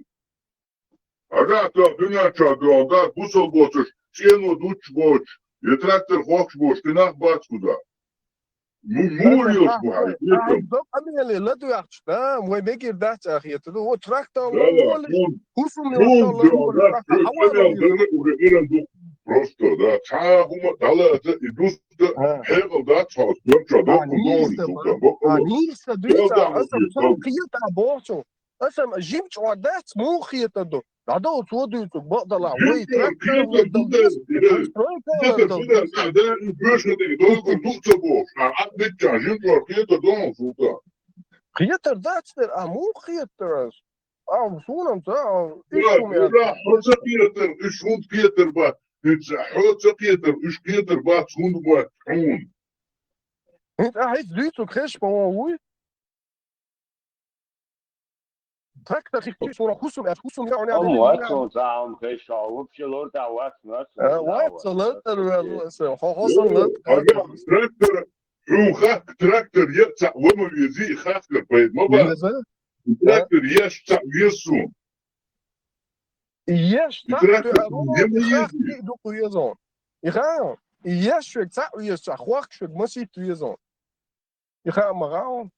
Хьажахьа, дуьнен чохь дуьхьал дац, бусалба боцуш, цӀено дуччуш боцуш, я трактор хохкуш боцуш, кхин нах бац кхузахь. Ну, муха лелаш бу хьан, кхетам? Докъа меле ладоьгӀча, да, вай мегар дац а хетар ду. Вот трактор ловлуш, хӀусам йолуш ловлуш, хьан вай ловлуш? Просто, да, цхьа а хӀума дӀалаца, и дуста хьекъал дац хьо, доккха догӀу сута, бакъ а, нийса дуьйцу, аса цунна кхета бохучу. Аса жимчу дац, муха хетар ду? ДӀадовла цо дуьйцург, бакъдолахь, вай трактор лардан беза, стройка лардан беза. Хетар дац дера, а муха хетар ас? А, суна-м ца, а, уьш хӀума яц. Хьо ца кхетар, уьш хӀунда кхетар бац? Хьо ца кхетар, уьш кхетар бац, хӀунда бац хьуна? ХӀинца ахьа хӀинца дуьйцург хезаш ма вон вуй? Трактор хи хи сура хусум, эр хусум я, он я. Ам вац он цаам хеша, вообще лор та вац, вац. Э, вац, лор та вац, хо хо сон лор. Трактор, ху хак трактор я ца вама вези хак пойд ма ба. Трактор я ца весу. Еш И трактор, не вези. Ду куезон. Иха, еш швек ца вез ца хвак швек масит везон. Иха магаон.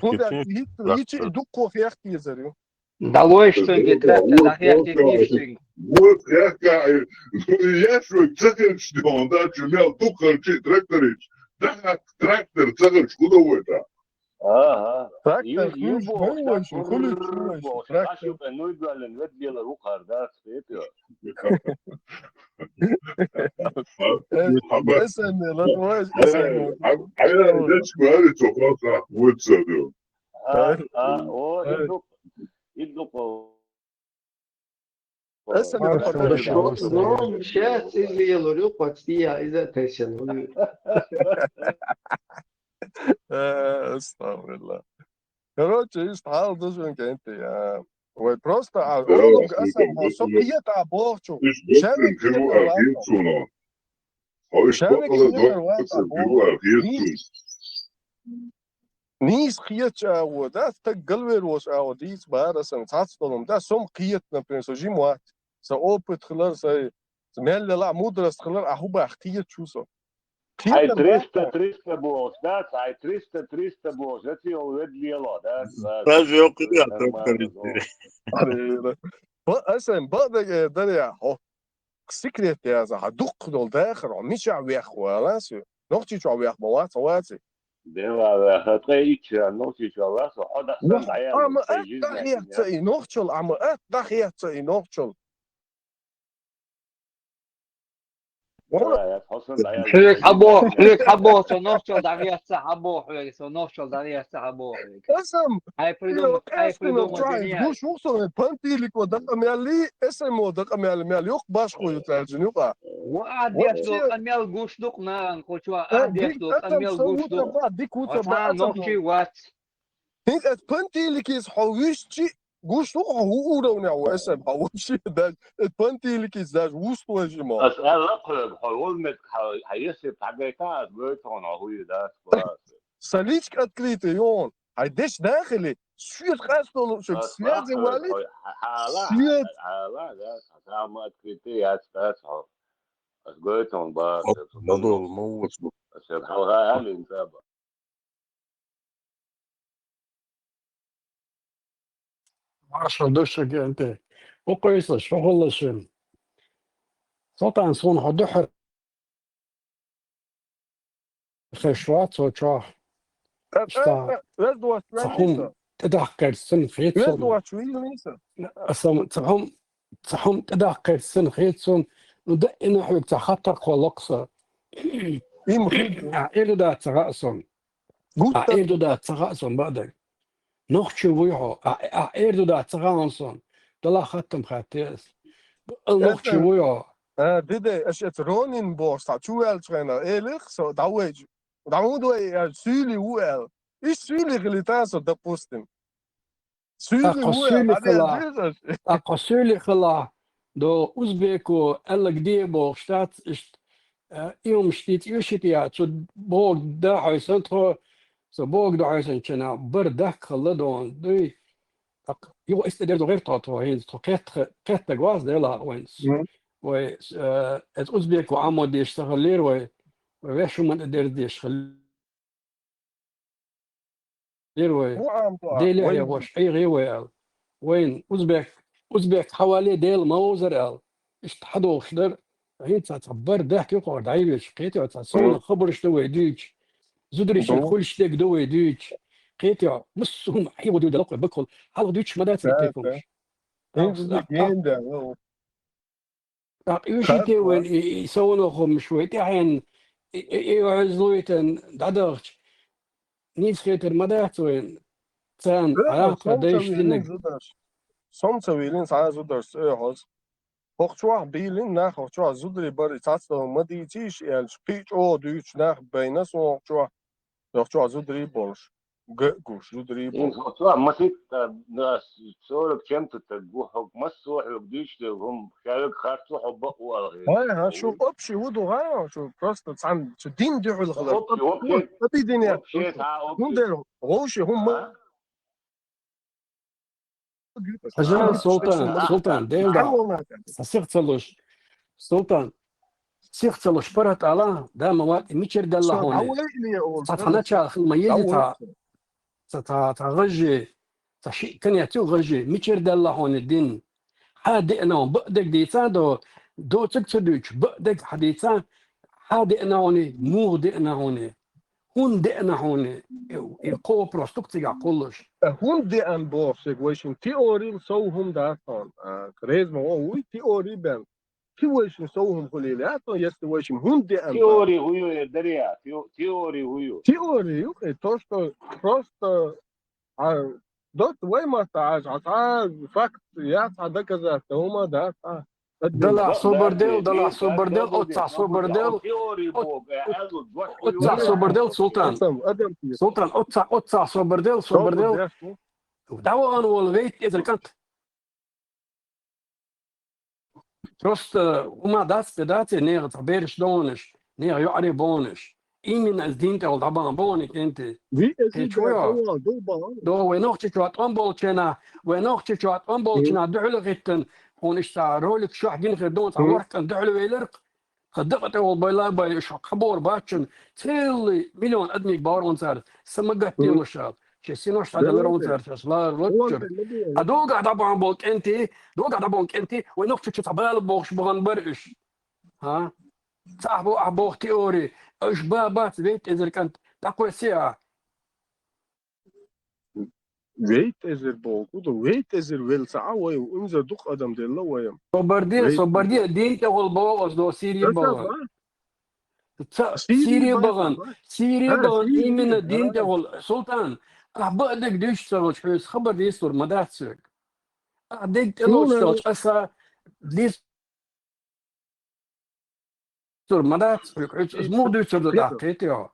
Куда хит ичи ду ко хях тезерю. Давай что ли трактор, да я тебе пишу. Вот я ка, я швек ца херч он да чумел ду корчи тракторич. Да трактор ца херч куда войта. Ага. Так, Ю так, ю ну, бо ну, шаш ну, хули ну, бо трактор. Шаш ю ну идвален вет лела рухар да светио. Э, эсен не, ладно, эсен не. А я дечку ари цо просто вот садо. А а о иду иду ко. Эсен Ну, сейчас излияло, почти я из-за тесен. Э, астагфирулла. Короче, иш тал дужун кенти, а. Ой, просто а олуг асан бо со киет а бохчу. Шамик киет а бохчу. Шамик киет а бохчу. Нис киет а вот, да, так галвер вос а вот, дис барасан цац толум, да, сом киет, например, со жимуат. Со опыт хлар, со меллела мудрость хлар а хубах киет чусо. Ай триста триста бос да, ай триста триста бос, это ол вет лела да. Даже окуя Ба эсен ба да даря хо. Секрет яза ха дук дол да хро мича вех валасу. Нохчи чо вех бавац ваци. Дела да хатка ича нохчи чо вех хо да сан ая. Ама ат дахьяца и нохчол, ама ат дахьяца и нохчол. Хьуьг хьабо, хьуьг хьабо, со нохчол дагьяца хьабо хьуьг, со нохчол дагьяца хьабо хьуьг. Эсэм. Ай придумал, ай придумал. Гуш ухсо пантилико дакъа мяли, эсэмо дакъа мяли, мяли юк башхо ю царжин юка. Ва адеш до къамел гуш дук наган хочва, адеш до къамел гуш дук. Дикуца ба Нохчи вац. Хин эт пантиликис хо вишчи гуш дук хо уровня у эсэм хо вообще даже. Эт пантиликис даже уст вежимо. Ас ала хо хо вол мет хо если пагайта ас гой тон хо ю да. Соличка открытый он. Ай деш дахили. Свет кастол шек связи вали. Ала. Свет. Ала да. Сама открытый я стас хо. Ас гой тон ба. Надо молочку. Ас халга алин да ба. Маршал души генте. Укъойса шогъуллашин. Сотан сон хо духар. Хешва цо чо. Ишта. Цахум тедах керсин хецун. Аса цахум цахум тедах керсин хецун. Ну да ина хьуг цахатар хо локса. Им хьуг а эли да цагасон. А эрду да цагасон бадай. Нохчи вуй хо, а эрду да цагасон. Дала хаттам хаттес. Нохчи вуй хо. Э, диде, эш эт Ронин бос, та чувел чвена, элих, со давай. Давай, я сюли уэл. Иш сюли хили та со, допустим. Сюли уэл. А косюли хила до узбеку эллагдие бо штат ишт иум штит юшит я цу бог да хойсон тхо со бог да хойсон чена бар дак хала дон дуй. Ак ю истедер до гэр тото хин тхо кет кет да гваз дела венс. Вай эт узбеку амодиш сахалир вай вешуман эдер диш хал Первый. Дели я ваш ай гивел. Вайн узбек узбек хавали дел маузер ал. Ишт хадох шдер. Гин ца ца бар дах ки кор дайвеш. Кете ца сон хабар ште вай дич. Зудри шин хул ште гдо вай дич. Кете мусун ай воду дал кой бакол. Хал дич мада ца теком. Генда. Так, уьшите вен и савуна хум шуй тяхен и вазлуйтан дадагч. Ниц хетер мадахт вен цан арахта дайш диннег. Сом ца вилин сана зударс э хоз. Хохчуах билин на хохчуах зудри бари цацлава мадийциш элч пич о дүйч нах байна сон хохчуах. Хохчуах зудри болш. ГӀо гуш, зударий бу. Ин хо цо масит, а, на с-, сорок чем-то так гу хьог, массо хьог диш де гум, хьавег харцо хьо бакъу алгъе. Ай, ха, шу общий вуду, ха, шу просто цан, шу дин дюхул хала. Общий, общий. Объединяет. Общий, ха, общий. Хун дер, гоши, хун ма. А? Хьажа, Султан, Султан, дел да. Са сих ца луш. Султан, сих ца луш парат ала, да ма ват, мичер делла хьони. Са хана ча хил ма ези ца, ца, ца, ца гъажи, ца ши, кан я цу гъажи, мичер делла хьони дин. Хьа деъна, бу дег дица до, до цуг ца дуч, бу дег хьа дица, хьа деъна хьони, мугъ деъна хьони. ХӀун деана хьуна, и, и кхо вопрос тук цига кхуллуш? Э, хӀун деана боху шег вайшин теорил сов хӀума дац хьуна. А, реза ма вон вуй, теори бен. Ки вайшин сов хӀума хуьлийла яц хьуна, если вайшин хӀун деана боху? Теори хӀу ю, э, дарья, тео-, теори хӀу ю? Теори ю, э, то, что просто, а, дот вай ма та, а, а, факт, яц, а, доказательство, хӀума дац, а. Далахь собар дел, далахь собар дел, оццахь собар дел. Оццахь собар дел, Султан. Султан, оццахь, оццахь собар дел, собар дел. ДӀавахана волу вейт эзар кӀант. Просто хӀума дац те дац, нехан цхьа бераш догӀанаш, нехан йоӀарий богӀанаш. Именно из дин тӀехула дӀабахана богӀана кӀентий. Кхечо йо. До вай нохчи чохь тӀом болчена, вай нохчи чохь тӀом болчена дуьхьал хӀиттина, хьуна иштта ролик шохь гина хир ду, цхьа ворхӀ кӀант дуьхьал веларх, тхан дакъа тӀехула байла бай, уьш хьабора баччун, целый миллион адамиг бахара вон цара, са ма гатделуш ала. Шен синош дӀаделара вон цара, шаьш лара лоччура. А догахь дӀабахана болу кӀентий, догахь дӀабахана кӀентий, вай нохчи чу цхьа бала бохуш бахана бара уьш. ХӀа? Ца ахь бо, ахь боху теори, уьш ба бац вейт эзар кӀант, дӀакхоьссий ахь? Вейт эзар боху, ду, вейт эзар вел ца а вай, унза дукха адам делла вай. Собарде, собарде, дин тӀехула боху ас до Сири бахана. Ца, Сири бахана, Сири бахана, именно дин тӀехула. Султан, ахь баъдерг дуьйцуш ца хилча, хьоьца хабар дийцалур ма дац соьга. Ахь дерг тӀелоцуш долчу аса дийцалур ма дац хьоьга, хьоьца аса муха дуьйцур ду тӀаккха, кхетий хьо?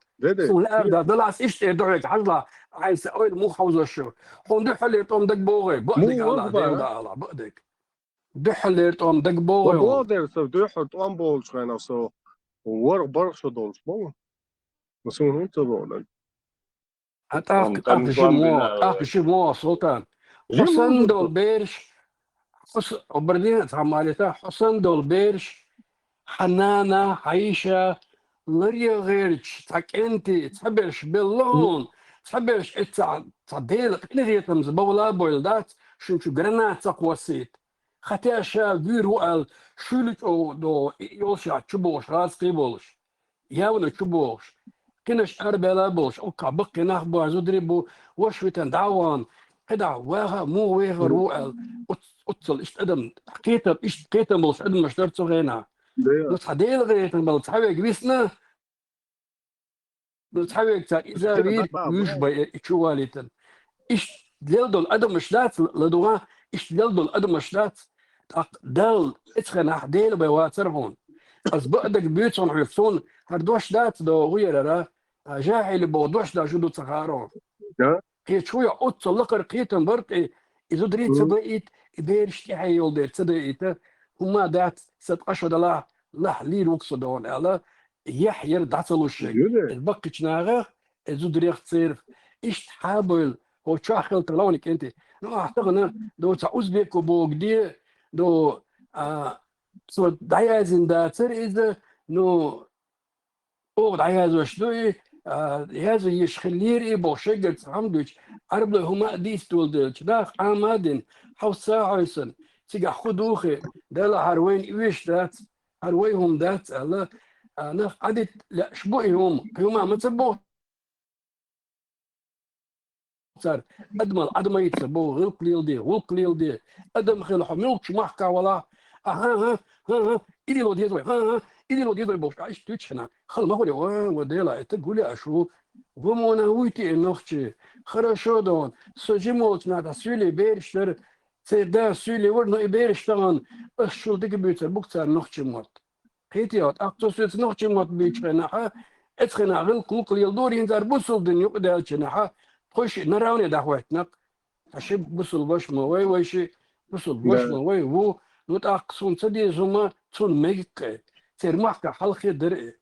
Суна лаьара да, далахь ас иштта эр ду хьоьга, хьажалахь, хьайн сан ойла муха хьовзош ю. Хьуна дуьххьалера тӀом дагабогӀий, баъдерг ала, дегӀ да ала, баъдерг. Дуьххьалера тӀом дагабогӀий хьуна. БогӀу дера, со дуьххьал тӀом болчу хенахь со ворхӀ бархӀ шо долуш богӀу. Суна хӀунда ца богӀу? Хьан тӀаккха, тӀаккха жима вогӀу, тӀаккха жима вогӀу, Султан. Хьо санна долу бераш, хьо с-, обрани, цхьа малита, хьо санна долу бераш, хьан нана, хьан йиша, ларъян гӀерташ, цхьа кӀентий, цхьаберш белла хьуна, цхьаберш эццахь, цхьа Делан къинхетамца бовла а бовла дац, шуна чу гранат ца кхоссийта. Хатя ша вуьйр ву аьлла, шуьйла чӀогӀа догӀу, и йолуш яц чу бохуш, гӀазкхий болуш. Явна чу бохуш. Кхинаш арабаьлла а болуш, оккхахь баккхий нах бу, зударий бу, ваша витан дӀа а вахана, кхидӀа ваха а, муха вехар ву аьлла, уц-, уццал иштта адам, кхетам, иштта кхетам болуш адамаш дара цу хенахь. Ну, цхьа Делан гӀетам бала цхьаверг висна, ну, цхьаверг цара иза вийр, вуьйш бай, и чу валийтина. Иштта лел долу адамаш дац, ладугӀа, иштта лел долу адамаш дац. ТӀаккха Далла, эцхенахь Дела бай вацара хьуна. Ас баъдерг буьйцу хьуна хьоьга, суна хӀара дош дац догӀу ярара, а, жахӀили боху дош дац шу ду ца хаьара хьуна. Кхечу хӀу йо, оццул лакхара кхетам бара тӀе, и зударий ца байийта, и бераш тӀаьхье йолу дера ца дайийта, хӀумма дац, сан ткъа шо далахь, лахь лийр ву-кх со догӀу аьлла, яхь яра дӀа ца луш шега. Иза баккхийчу нахах, иза зударех церах. Иштта хьабевлла, хӀо чохь хила тарло вайна кӀентий. Ну, ахь тахана, до цхьа узбеко богу де, до, а, цо дӀаяздина дацара иза, ну, оха дӀаяздеш ду и, а, язъеш хиллера и боху шеггара цхьа хӀума дуьйцу, Ӏарбойн хӀума а дийца доладелча, нах Ӏама а дина, хьовса а хьовсана, цигахь хӀу духе, Дала хӀара вайна оьшуш дац, хӀара вай хӀума дац аьлла, а, нах Ӏадитта лаьаш бу и хӀума, кхин хӀума ма ца боху цара. Адамал Ӏадамайца боху, гӀиллакх леладе, гӀуллакх леладе. Адам хила хьо муьлххачу махкахь валахь, а, хӀан-хӀа, хӀан-хӀа, и лело деза вай, хӀан-хӀа, и лело деза вай бохуш, а, иштта дуьйцу хенахь, хала ма хуьлий, ва, ва Дела, и таг гули ашу, ва мона вуй те и нохчи, хорошо дон, со жима волчу нахана суьйле бераш дара, церан да суьйле вара, но и бераш тахана, ас шул дика буьйцур бу-кх цара нохчийн мотт. Кхетий хьо, тӀаккха цо соьца нохчийн мотт буьйцучу хенахь, эцу хенахь гӀиллакх-гӀуллакх леладора, хӀинца ара бусулба дин юкъа даьллачу хенахь, Кхуш наравне дӀахӀоттинакх. Хьа ши бусулба ваша ма вай, вай ши бусулба ваша ма вай, ву, ну, тӀаккха суна ца деза хӀума цунна мега-кх. Церан махка хьалххе дара и.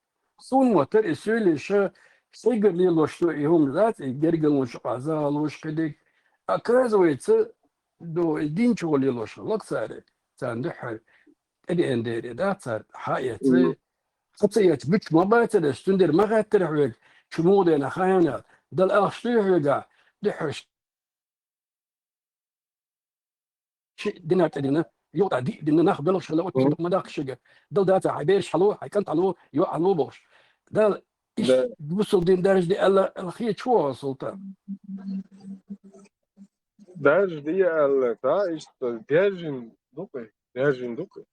Суна ма тара и суьйле ша, сайгара лелош ду и хӀума дац, и гергарлонаш къазалуш кхидиг. Оказывается, ду, и динчугӀа лелош хилла-кх цара, царна дуьххьара тӀедеана дера дац цара, хьа а эций, хьа ца эций, буьтуш ма бацара ас, цундела ма хаьттара хьоьга, шу муха деана хаьнна, Дала ахча дуй хьоьгахь, дуьххьара ши динар тӀедина, юха тӀа диъ дина, нах белхаш хила, оццул дукха ма даккха шуьга. Дала дацахь, хьайн бераш хьалу, хьайн кӀант хьалу, йоӀ хьалу бохуш. Дала иштта бусулба дин даржаде аьлла, аьлла хеташ ву хьо, Султан? Даржаде аьлла, да, иштта даьржина ду-кх, даьржина ду-кх.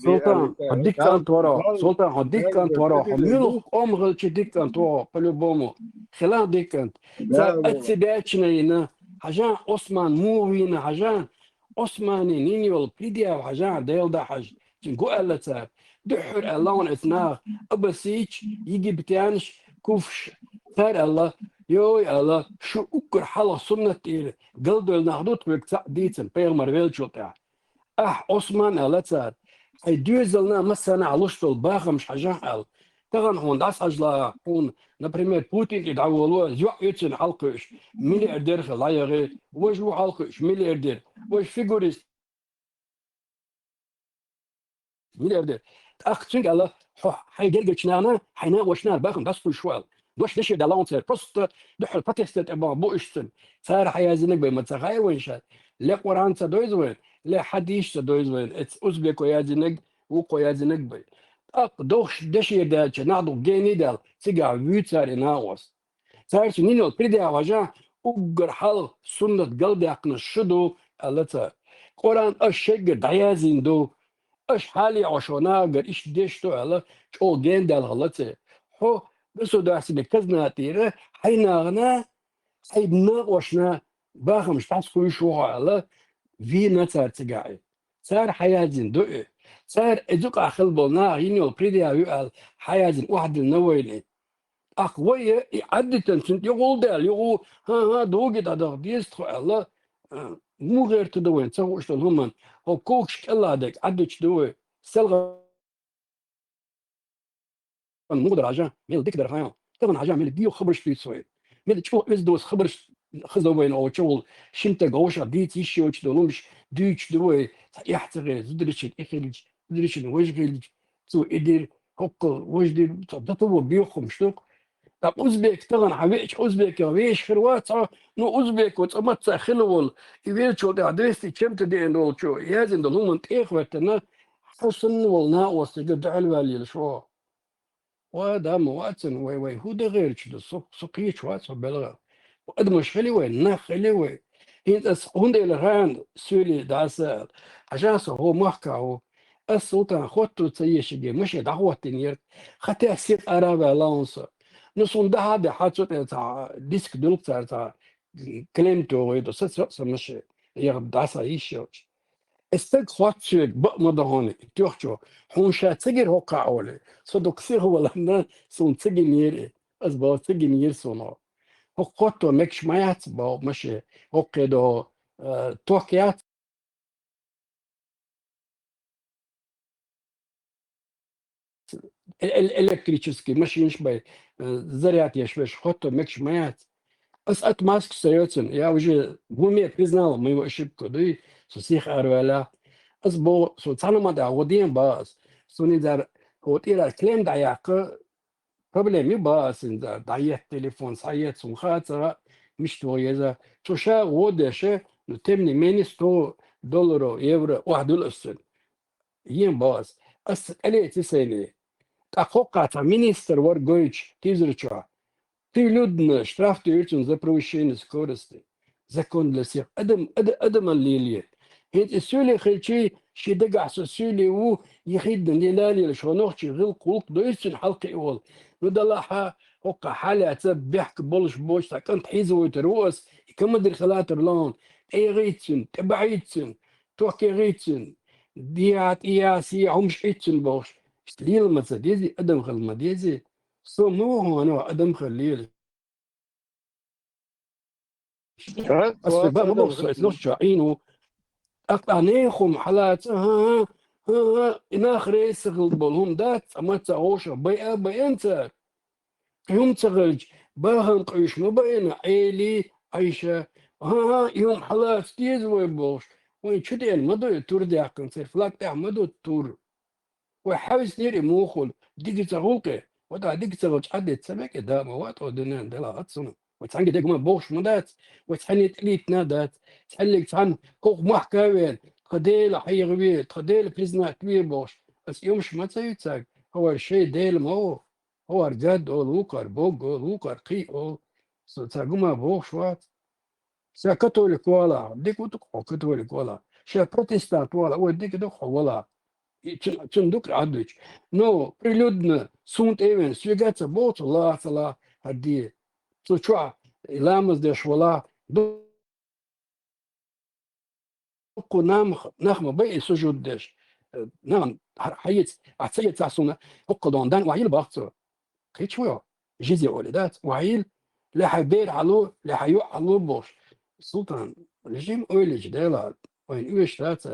Султан, хьо дика кӀант вара, Султан, хьо дика кӀант вара, хьо муьлха къам хилча дика кӀант вара, по-любому. Хила дика кӀант. Цара ацци баьччана йина, хьажахь, Ӏусман муха вийна, хьажахь, Ӏусмана йина йолу предъява хьажахь, Делан дуьхьа хьажа. Цуьнга гу аьлла цара. Дуьххьара аьлла хьуна оцу наха, абасситаш, египтянаш, куфаш. Цара аьлла, йой, аьлла, шу уггар хьалха суннат тӀера галдевлла нах ду тхоьга цхьаъ дийцина, пайхамар веллачул тӀаьхьа. Ахь, Ӏусман, аьлла цара, хьайн доьзална массарна а луш долу бахамаш хьажахь аьлла. Тахана хьуна дӀасахьажалахь, хьуна, например, Путин тӀе дӀаволаву, йоӀ ю цуьнан хьалакхуьуш, миллиардер хилла дӀаяхьа, важа ву хьалакхуьуш, миллиардер, важа фигурист, миллиардер. ТӀаккха цуьнга аьлла, хьо хьайн гергарчу нахана, хьайн накъосташна бахам дӀасакхуьйсуш ву аьлла. Дош дешар даьлла хьуна цара, просто дуьххьара протест тӀе бахам бу уьш цуьнан. Цара хьан яздинарг бен ма ца хаьа вайна ша. Ле Къуръан ца девза вайна, ле хьадисаш ца девза вайна, эцу узбеко яздинарг, вукхо яздинарг бен. ТӀаккха дохуш дешар даьлча, нах дукха генний даьлла, цигахь вуьйцу цара и накъост. Цаьрца йина йолу предъява хьажахь, уггар хьалха суннат галдаьккхинарш шу ду, аьлла цара. Къуръан аша шайгара дӀаяздина ду, аша хьалаайо шо нахагара иштта деш ду аьлла, чӀогӀа гендаьлла хилла церан. Хьо государственный казна тӀера хьайн нахана, хьайн накъосташна бахамаш дӀасакхуьйсуш ву хьо аьлла, вийна цара цигахь и. Цара хьан яздина ду и. Цара и юкъахь хилла болу наха йина йолу предъява ю аьлла, хьан яздина охьадиллина вайна и. ТӀаккха вай и Ӏаддитина цуьнан тӀе гӀулдаьлла, юха, хӀан-хӀа, дугий дӀадаха деза тхо аьлла, а, муха гӀерта ду вайна ца хууш долу хӀуманна, хӀокху когаш кӀелахь дерг Ӏаддиташ ду вай, селхана муха дара хьажа, мел дика дара хьан, тахана хьажа, мел гӀийла хабарш дуьйцу вай, мел чӀогӀа оьзда доцу хабарш хаза вайна оцу чухула, шимтага вовшах дийца йиш йоцуш долу хӀумаш дуьйцуш ду вай, цхьа эхь ца хилча, зударшна и хилча, зударшна важа хилча, цо и дира, хӀоккхул важа дира, цхьа датаво бехамаш ду-кх. Ткъа узбек тахана хьан веача, узбекех вешан хир вац хьо, ну, узбеко цкъа маца хилла волу, и веллачул тӀаьхьа двести чем-то деана волчо яздина долу хӀуманна тӀе а хӀоьттина, хьо санна волу накъосташка дуьхьал ваьлла лелаш ву хьо. Ва, да, ма вацана, вай, вай хӀун дан гӀерташ ду, со, со кхеташ вац хьо белхал. Адамаш хили вай, нах хили вай. ХӀинца ас хӀунда элира хьуна суьйле дӀаса аьлла. Хьажахь, со хӀокху махкахь ву. Ас, Султан, хотто ца ешарг машен дӀахӀоттийнера. Хатта сиха ара а ваьлла хьуна со. Ну, суна дахьа а даьхьа, цу тӀе цхьа диск дуьллу цара, цхьа клемма тохий ду, саца сан машен, яха дӀаса йиш йолчу. И стаг хотту соьга, бакъ ма ду хьуна, тоьхчо, хьуна ша ца гира хӀокхахь олий, со дукха сиха валарна, суна ца гинера и. Ас боху, ца гинера суна хьо. ХӀокху хотто мегаш ма яц боху машен, хӀокхе догӀу, а, ток яц. Э-, э-, электрический машинаш бай, э, заряд еш веш, хотто мегаш ма яц. Ас отмазкаш ца йоцун, я уже в уме признал мою ошибку, дуй, со сиха араваьлла. Ас боху, со цхьана ма дӀа, гӀо ден бан ас. Суна изар хӀо тӀера клем дӀаяккха, проблема ю бан ас изар, дӀаетта телефон, схьаетта, суна хаа ца хаьа, мишта ваха еза. Цо ша гӀо деш, ну, тем не менее, сто долларов, евро, охьадуьллу ас цуьнан. Ен бан ас. Ас тӀелеци сайна. ТӀаккха хӀокхахь цхьа министр вара гойтуш, тизар чохь. Прилюдно штраф туьйхира цунна за превышение скорости. Закон для всех. Адам, ада-, адамал лелае. ХӀинца и суьйле хилчий, шен дагахь со суьйле ву, и хиддан лела лелаш, хьо нохчий гӀиллакх-гӀуллакх дойза цуьнан хьалакхиа волу. Ну, далахьа, хӀокхахь хьалаьца бехк болуш боцу цхьа кӀант хьийзавойтур ву ас, и командир хилатар лаьхьна, тӀеяхийта цуьнан, тӀебахьийта цуьнан, тохке гӀийта цуьнан, дехьа, тӀехьа, сехьа хӀумаш Ӏийта цуьнан бохуш. Иштта лела ма ца дезий, адам хила ма дезий. Со ма ву хьуна адам хила лелаш. Ас ба ма боху со, эс нохчо Ӏийна ву. ТӀаккха нехум хьалаца, хӀа-хӀа, хӀа-хӀа, и нах рейса хилла болу хӀума дац, цкъа маца гӀовша байа, байанца. ХӀума ца хилча, бахам къуьйш ма баина, Ӏели, Ӏайша. ХӀа-хӀа, и хӀума хьалаца деза вай бохуш. Вайн чу деана ма ду и тур даьккхина, церан флаг тӀехь ма ду тур. Вай хьаьвсинера и мухула, дига ца гӀулкъе, ва тӀаккха дига ца гӀулчу Ӏадда ца мега, да ма вац, о дуьнен дела, хӀац суна. Вай цхьаьнгге дегма бохуш ма дац, вай цхьаьнниг тӀелийтина дац, цхьаьнниг цхьаьна кху махка вен, тхан Дела хьехаве, тхан Дела признать ве бохуш. Ас юмаш ма ца ю цаьрга, хӀавар шайн Дела ма ву, хӀавар гад олу, вукхар бог олу, вукхар кхий олу. Со цаьрга ма бохуш вац. Ша католик вала, дика ву тӀаккха хьо католик вала. Ша протестант вала, ой, дика ду хьо вала. И цу-, цунна ду Ӏадвича. Ну, прилюдно, суна тӀе а вен, соьга ца боху цо, ла ца ла, хӀара де. Цу чохь ламаз деш вала, ду-, дуккха нах, нах ма бай и сужуд деш. Э, нах, хьа-, хьаэца, ахь ца эцахь суна, хӀокхул дона дан охьайилла бах цо. Кхечо ву, жизе олий дац, охьайилла, ле хьайн бер хьалу, ле хьайн йоӀ хьалу бохуш. Султан, режим ойлича дела, вайн оьшуш дац,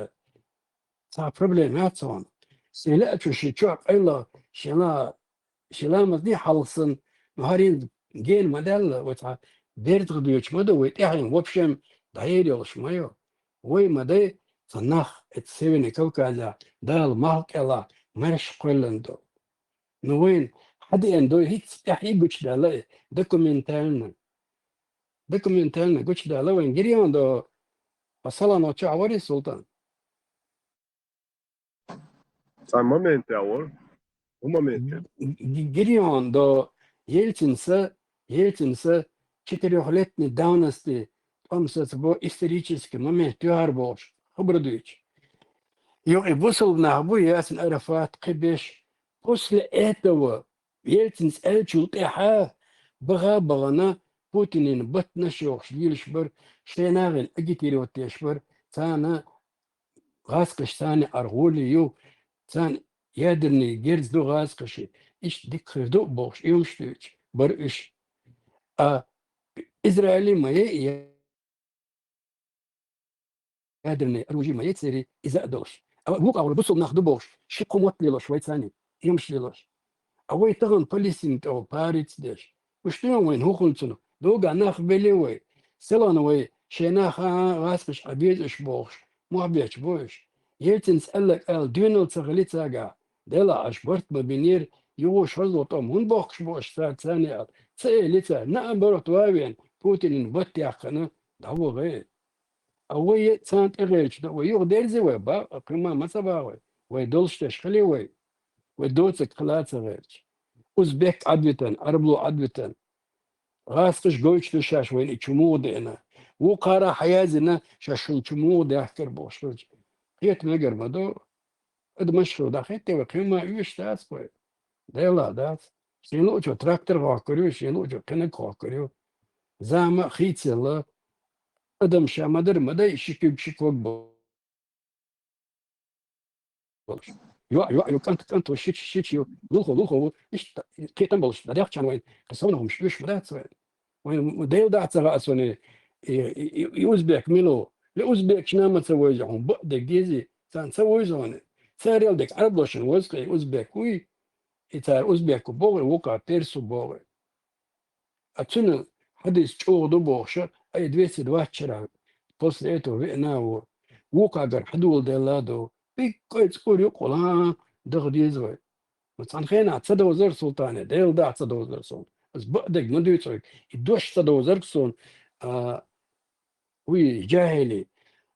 цхьа проблема яц хьуна. Шен лаьа чу ши чохь къайла, шен ла-, шен ламазний хьалха санна, ну, хӀара гена ма даьлла, вай цхьа берзах доьчу ма ду, вай тӀаьхьен вообще дӀаер йолуш ма ю. Вай ма дай, цхьа нах, эцу Северный Кавказехь, Дала малх кӀелахь, маьрша кхоьллина ду. Ну, вайна хьадеана ду, хӀинца тӀаьхье гучудаьлла и, документально. Документально гучудаьлла вайн гирйон до, по салону чохь вари, Султан? Цхьа момент яхьор. У момент. Г-, г-, гирйон до Ельцинса, Ельцинса четырёхлетней давности тӀом сацабо исторический момент, туьхьар бохуш, хабар дуьйцу. Юкъа и бусалба нах бу, Ясин Арафат, кхибеш. После этого Ельцинца аьллачул тӀаьхьа баха а бахана Путинан баттанаш йохуш лелаш бара, шайн нахана агитировать деш бара, царна гӀазкхаш царна аргӀоле ю, царна ядерный герз ду гӀазкхаши, иштта дика хир ду бохуш, уьйраш дуьйцуш бара уьш. А Израиле ма яй, ядерный оружие ма яй церан иза а долуш. А вукху агӀор бусалба нах ду бохуш, ши-кхо мотт лелош вай царний, уьйраш лелош. А вай тахана Палестина тӀехула парица деш. Уьш дуьйна вайна хӀун хуьлу цунах? Догахь нах белли вай. Селхана вай шайн нах а гӀазкхаш Ӏа беза уьш бохуш, мохь бетташ бу уьш. Ельцинца аьлларг ала доьналла ца хили цаьргахь, делахь аша барт ма бинера, юхуш хазло тӀом хӀунда бохкуш бу аша цара царна аьлла. Ца эли цара, наоборот, ван а вена, Путинан батт яьккхина, дӀавахара. А вай царна тӀегӀерташ ду, вай юха дерзий вай, ба-, кхин ма ца бахьа вай. Вай долуш деш хили вай. Вай доцург хила ца гӀерташ. Узбек Ӏадвитан, Ӏарабло Ӏадвитан. ГӀазкхаш гойтуш ду шаьш вайна и чу муха деана. Вукхара хьаязйина шаьш шуна чу муха даьхкира бохуш хилча. Кхета мегар ма ду. Адамаш хила дӀахӀитте вай, кхин ма оьшуш дац вай. Делахь дац. Шен луучо трактор хохкур ю, шен луучо кхинаг хохкур ю. Зама а хийцаелла, адам ша ма-дарра ма дай, ши куьг, ши ког бо-, болуш. ЙоӀ, йоӀ ю, кӀант, кӀант ву, шича, шича ю, лулахо, лулахо ву, иштта кхетам болуш, дӀадаьхча вайн, кхин совнах хӀумаш оьшуш ма дац вайн. Вайн Дела дахь ца хаьа суна, и, и, и, и узбек мила ву? Ле узбекаш нама ца вевза хьуна, бакъдерг дезий, царна ца вевза хьуна. Царел дерг Ӏараблошна ваза кхин узбек вуй, и цара узбек ву боху, вукхара перс ву боху. А цуьнан хьадис чӀогӀа ду бохуша, ай двести двадцать шарахь после этого веана а ву. Вукхагара хьадоладелла а ду. Пиккой цӀур юкъула даха деза вай. Ма цхьана хенахь ца довзара Султане, Дела дахь ца довзара суна. Ас бакъдерг ма дуьйцу вайга. И дош ца довзарг суна, а, вуй, жахӀили.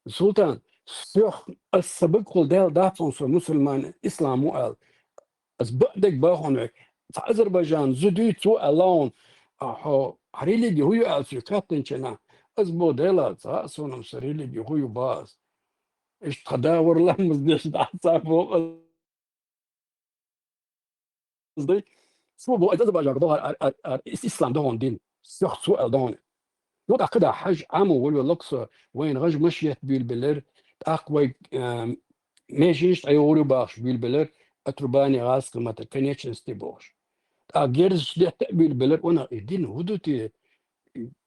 Султан, соьх, ас сан багахула Дела дахь цунна со мусульман, ислам ву аьлла. Ас бакъдерг боху хьуна вайга. Цхьа Азербайджан зуда ю, цо аьлла хьуна, а, хьо, хьан религи хӀун ю аьлла цуьнга хаьттинчу хенахь. Ас боху, Дела, ца хаьа суна сан религи хӀун ю боху ас. Иштта тхан да вара ламаз деш дӀа ца боху ас. Дай. Цо боху, ай Азербайджанга догӀар ар-, ар-, ар-, ис-, ислам догӀун дин. Сох цо аьлла догӀун. Ну, тӀаккха да хьажа, Ӏамо волавелларг со, вайна гӀаж машет буьйлабеллар, тӀаккха вай, а, меженаш дӀайогӀур ю бахаш буьйлабеллар, отрубание гӀазкхи матар, конечности бохуш. ТӀаккха герзаш детта а буьйлабеллар, ванах, и дин хӀун ду те?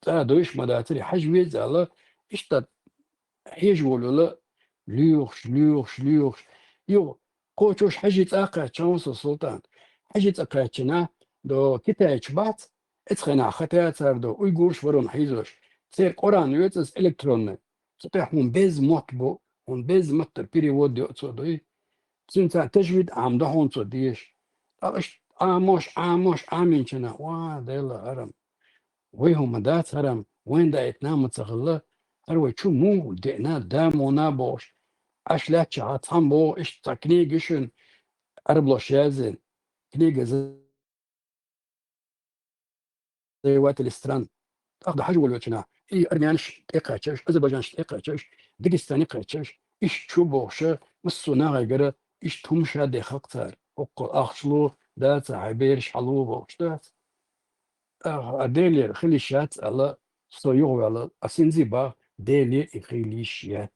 цӀа дойш ма дацаре, хьажа веза аьлла, иштта хьежа волавелла, лоьхуш, лоьхуш, лоьхуш. Юха кхочуш хьажий цӀа кхаьчча хьона со, Султан. Хьажий цӀа кхаьччина, до китайцаш бац, эцхьанахьа хатаяцар до, уйгурш варон хьийзош. Церан Къуръан йоцаз электронный. Цу тӀехь хьуна беза мотт бу, хьуна беза маттара перевод йоцо дуй. Цуьнца тажвид Ӏамадо хьуна цо дезаш. ТӀаккха иштта Ӏамош, Ӏамош, Ӏаминчина, ва, Дела, хьарам. Вай хӀума дац хьарам, вайн даийтина ма ца хилла, хӀара вай чу муха деана, да муна бохуш. Аш лаьттача хьа цхьамма боху, иштта цхьа книга шуна, Ӏарбоша язйина. Книга завоевателей стран. ТӀаккха хьажа волавелча наха, и армянаш тӀекхаьчча уьш, азербайджанаш тӀекхаьчча уьш, Дагестане кхаьчча уьш, иштта чу бохуша, массо а нахагара, иштта хӀума ша дехха цара. ХӀокхо ахча лу, даца, хьайн бераш хьалу бохуш дац. А, а Делера хила йиш яц аьлла, со юхаваьлла, а синзи бах, Деле и хила йиш яц.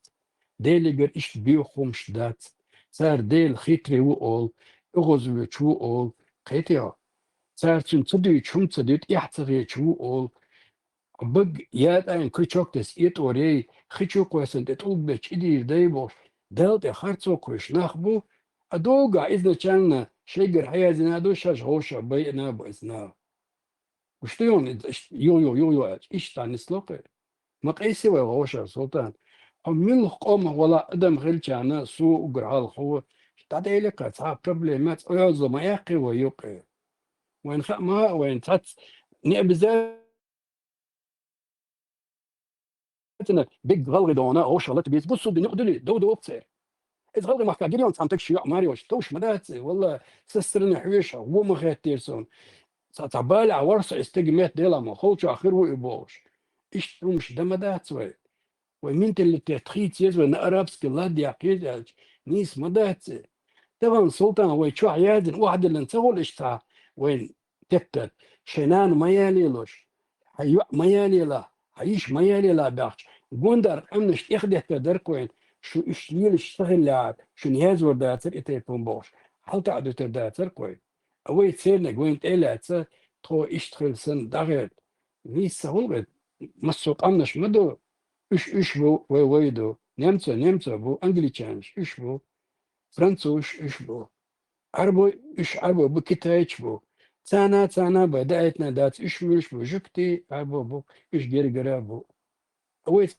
Делегара иштта боьха хӀумаш дац. Цара Дела хитре ву олу, оьгӀазвоьчу ву олу, кхетий хьо? Цара цуьнан ца дуьйцуш хӀума ца дуьту, эхь ца хеташ ву олу. Бага ятӀайн крючок тесна этӀорей, хи чу кхоьссина тӀе тӀулг бечу и дийр дай бохуш, Далла тӀе харцо кхуьйсуш нах бу, а догахь изначально шайгара хьаязйина а ду, шаьш гӀовшах байина а бу иза наха. Уьш ду йону иза, иштта юха-юха, юха-юха аьлча, иштта нисло кхе. Ма къийси вай гӀовшах, Султан. Хьо муьлха къомах вала адам хилчарна, со уггар хьалха хьо, дӀаделира-кх цхьа проблема, цкъа йоззо ма яьккхи вай юккъе. Вайна хаа ма хаьа, вайна цхьацца не обязательно Цуьнан бегга гӀалгӀай догӀана гӀовшах лата беза, бусулба дин юкъа дуьлий, дов доху церан. Иза гӀалгӀай махкахь гирйонца цхьана тагаш йоӀ маре йолуш, товш ма дац, валла, сацарна хьоьжуш, вон ма хеттера суна. Ца, цхьа балехь варх со, иза стага метта делахь ма, холчохь хир ву и бохуш. Иштта хӀумаш дан ма дац вай. Вай менталитет хийца еза вай, на арабский лад яккха еза аьлча, нийса ма дац и. Тахана, Султан, вай чохь яздина, охьадиллина ца хуьлу иштта цхьа вайн теттар, шайн нана ма ялелаш, хьан йоӀ ма ялелахь, хьан йиша ма ялелахь баьхча, гондар къаьмнаш тӀехдеттар дара-кх вайна, шу уьш лелаш ца хиллехьара, шуна язвар дацара и тайпа хӀума бохуш, хьалта а дуьтур дацара-кх вай. А вай церниг вайна тӀе а лаьцна, тхо иштта хила санна дӀахӀерта. Нийса ца хуьлу вай, массо а къаьмнаш ма ду, уьш уьш бу, вай вай ду, немцо немцо бу, англичанаш уьш бу, французаш уьш бу. Ӏарбой, уьш Ӏарбой бу, китайча бу. Царна, царна бай даийтина дац, уьш муьлш бу, жуьгтий Ӏарбой бу, уьш гергара бу. Вай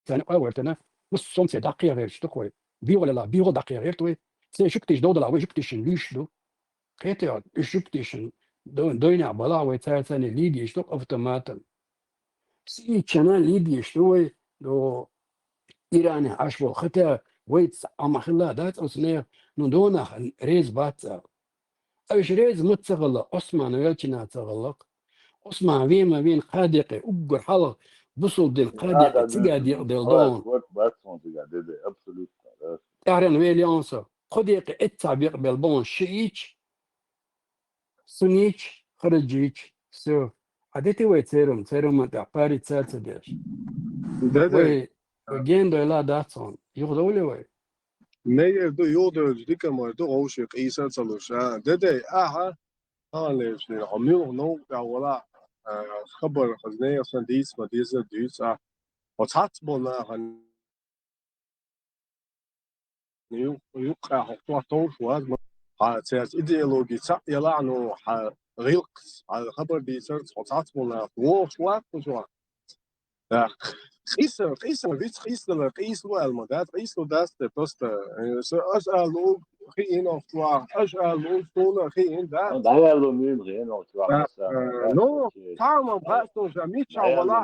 царна къа вертана, массо а церан дӀакхехьа гӀерташ ду-кх вай. БегӀолла, бегӀолла дӀакхехьа гӀерта вай. Церан жуьгтиш довдалахь, вай жуьгтишна луьйш ду. Кхетий хьо, уьш жуьгтишна до-, дойнехь балахь вай, цара царна лийдеш ду-кх автоматом. Сииччана лийдеш ду вай, до Иране Ӏаш болу хата, вайца Ӏама хилла дац оцу нехан, ну, донах реза бац аьлла. Уьш реза ма ца хилла, Ӏусман велчина ца хилла-кх. Ӏусман вен ма вен кхаа декъе, уггар хьалха бусулба дин кхаа декъе цига декъаделла дона. Бац хьуна цига де, де, абсолютно, да. ТӀаьхьарна вели он со, кхо декъе эццахь бекъабелла бона шиича, суннича, хариджича, всё. Хьан дети вай церан, церан ма тӀехь парица ца деш? Де, де. Вай, вай ген дойла дац хьуна. Юхадовлий вай? Мегар ду, юхадевлча дика мара ду, гӀовший къийса а ца луш, а? Де, де, ахьа, хьалха лерча дина, хьо муьлха новкъа тӀехь вала, а, хабар хаза нехан сан дийца ма деза, дуьйцу ахьа. Хьо цхьацца болу нахана ю-, юккъехь хьо товш вац, ма-, хьан цаьрца идеологи цхьаъ ялахь, ну, хьан гӀиллакхца, хьан хабар дийцарца хьо цхьацца болу нах вогӀуш вац кху чохь. Да. Къийса, къийса, виц къийсадалар, къийса ло аьлла ма дац, къийса ло дац те, просто, э, со, аш аьлла, хиъна оха чохь, аш аьлла, суна хиъна, да? Ну, дӀаяьлла муьйма хиъна оха чохь, да, аса, э, да, ну, окей. Цхьа а ма бац, ну, ша, миччахь вала,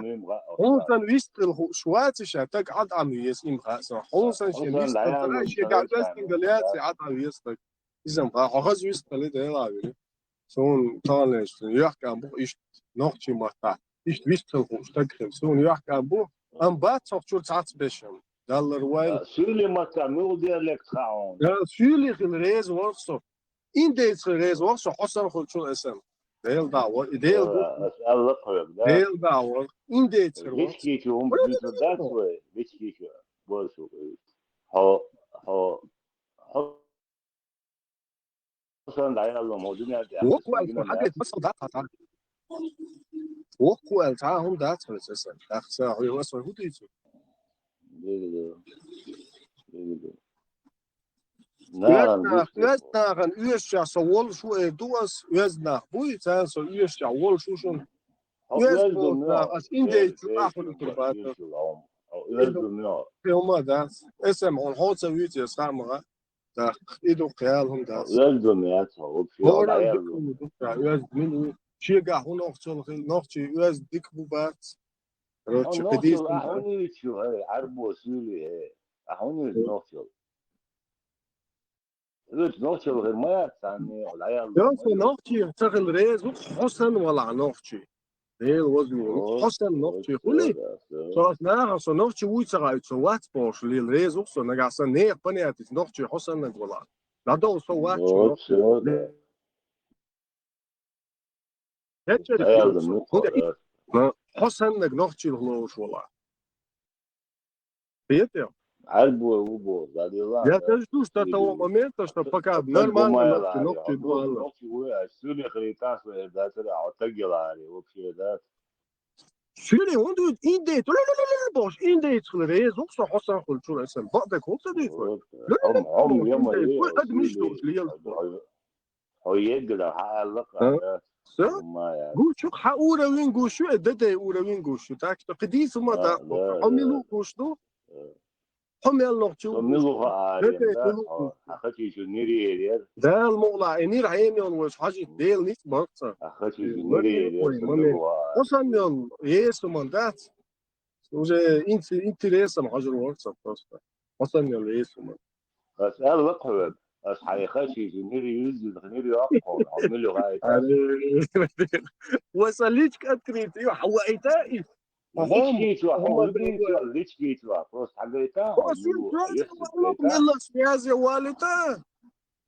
хьуна сан вистхила хууш вац ша, таг Ӏад Ӏам веза, им хаьа сан. Хьуна сан шен вистхила тара, шен гахь дастинга лаьци Ӏад Ӏам веза таг. Иза ма хаьа, хьо хаза вистхила, Дела а вили. Суна таханлерчу йоьхкан бу иштта нохчийн маттахь, иштта вистхила хууш таг хила. Суна йоьхкан бу, амма бац хьо чуьра цхьацца бешам. Даллар вайн. А, суьйли маттахь муьлха дера лекха хаьа хьуна? Да, суьйли хила реза вара со. Индейцхила реза вара со, хьо санна хуьлучул эсан. Дела дӀа вара, и Дела ду. Аса аьлла хьоьга, да? Дела дӀа вара. Индейцхила вара. Виски чу хӀума дуьйцур дац вай, виски чу. Бора шу. Хьо, хьо, хьо Сан дӀаяьлла ма хӀу дуьнен тӀехь. Вокху вайн шу хьагайта масал дац хьан цхьа. Воккхо аьлла, цхьа а хӀума дац хьо эсэм. ТӀаккха ца хьо, аса хӀу дийцу? Дигда. Дигда. Оьзда нах, оьзда нахана оьшучохь со волуш ву эр ду ас, оьзда нах буй, царна со оьшучохь волуш ву шуна. Оьзда болчу нах, ас индейцу ахула турбата. Оьзда нах. Хьо ма дац. Эсэм хьуна хьо ца вуьйцу ас хаамагӀа. ТӀаккха и ду кхел хӀума дац. Оьзда ма яц хьо, вообще. ХӀора дика хӀума ду, оьзда мила ву. Шегахь хӀун нохчалла хила, нохчий оьзда дика бу бац. Короче, кхидийс хӀума дац. Ахьа хӀун ю, хӀай, Ӏарбо суьйлий, хӀай. Ахьа хӀун ю нохчалла? Оьзда нохчалла хир ма яц царна, дӀаял. Йо, со нохчий ца хила реза ву, хьо санна валахь нохчий. Дела возлу, хьо санна нохчий хуьлий? Со ас наха, со нохчий вуй ца хаьа, со вац бохуш лела реза ву со, нагахь сан нехан понятица нохчий хьо саннаг валахь. ДӀадовла со вац. Хьо саннаг нохчийла лоруш валахь. Хетий? Ӏарбой ву боху, дӀадила. Я скажу, что до того момента, что пока нормально нохчий, нохчий бу аьлла. Нохчий ву, а суьйли хилийтахь, со эр дацара, а таггилари, вообще, да. Суьйли, хӀунда вуьйцу, индейц, лу-лу-лу-лу-лу бохуш, индейц хила реза ву со, хьо санна хуьлучуьра эсэм. Бакъдерг хӀунда ца дуьйцу вай? Лу-лу-лу-лу бохуш, индейц, вай адамаш долуш лелаш боху. Хьо ергала хьан аьлла-кх, а? Со? Гуш ю, хьан уровень гуш ю, э, дадай уровень гуш ю. Так что кхидийса ма дац. Хьо мила ву гуш ду? Хьо мел нохчи ву? Со мила ву хаа, дадай мила ву гуш ду? Хьан хачийчу нир ерера? Дала мукъ лахь, э, нир хьенан йолу вайша хьажийта, Дела ницкъ барца. Хьан хачийчу нир ерера, со мила ву хаа? Хьо санна йолу, Есу ман дац. Уже инте-, интересом хьожур вара со просто. Хьо санна йолу Есу ман. Ас аьлла-кх хьоьга, ас хьайха ши нир юьззина, нир йоккхуна, хьо мила ю хаийтахь. Вай сан личка открыта ю, хьан ваита и? Лички чохь, хьо вуьгий чохь, лички чохь, просто хьан гайта, хьо мила ву, а если гайта? Мила связи валита?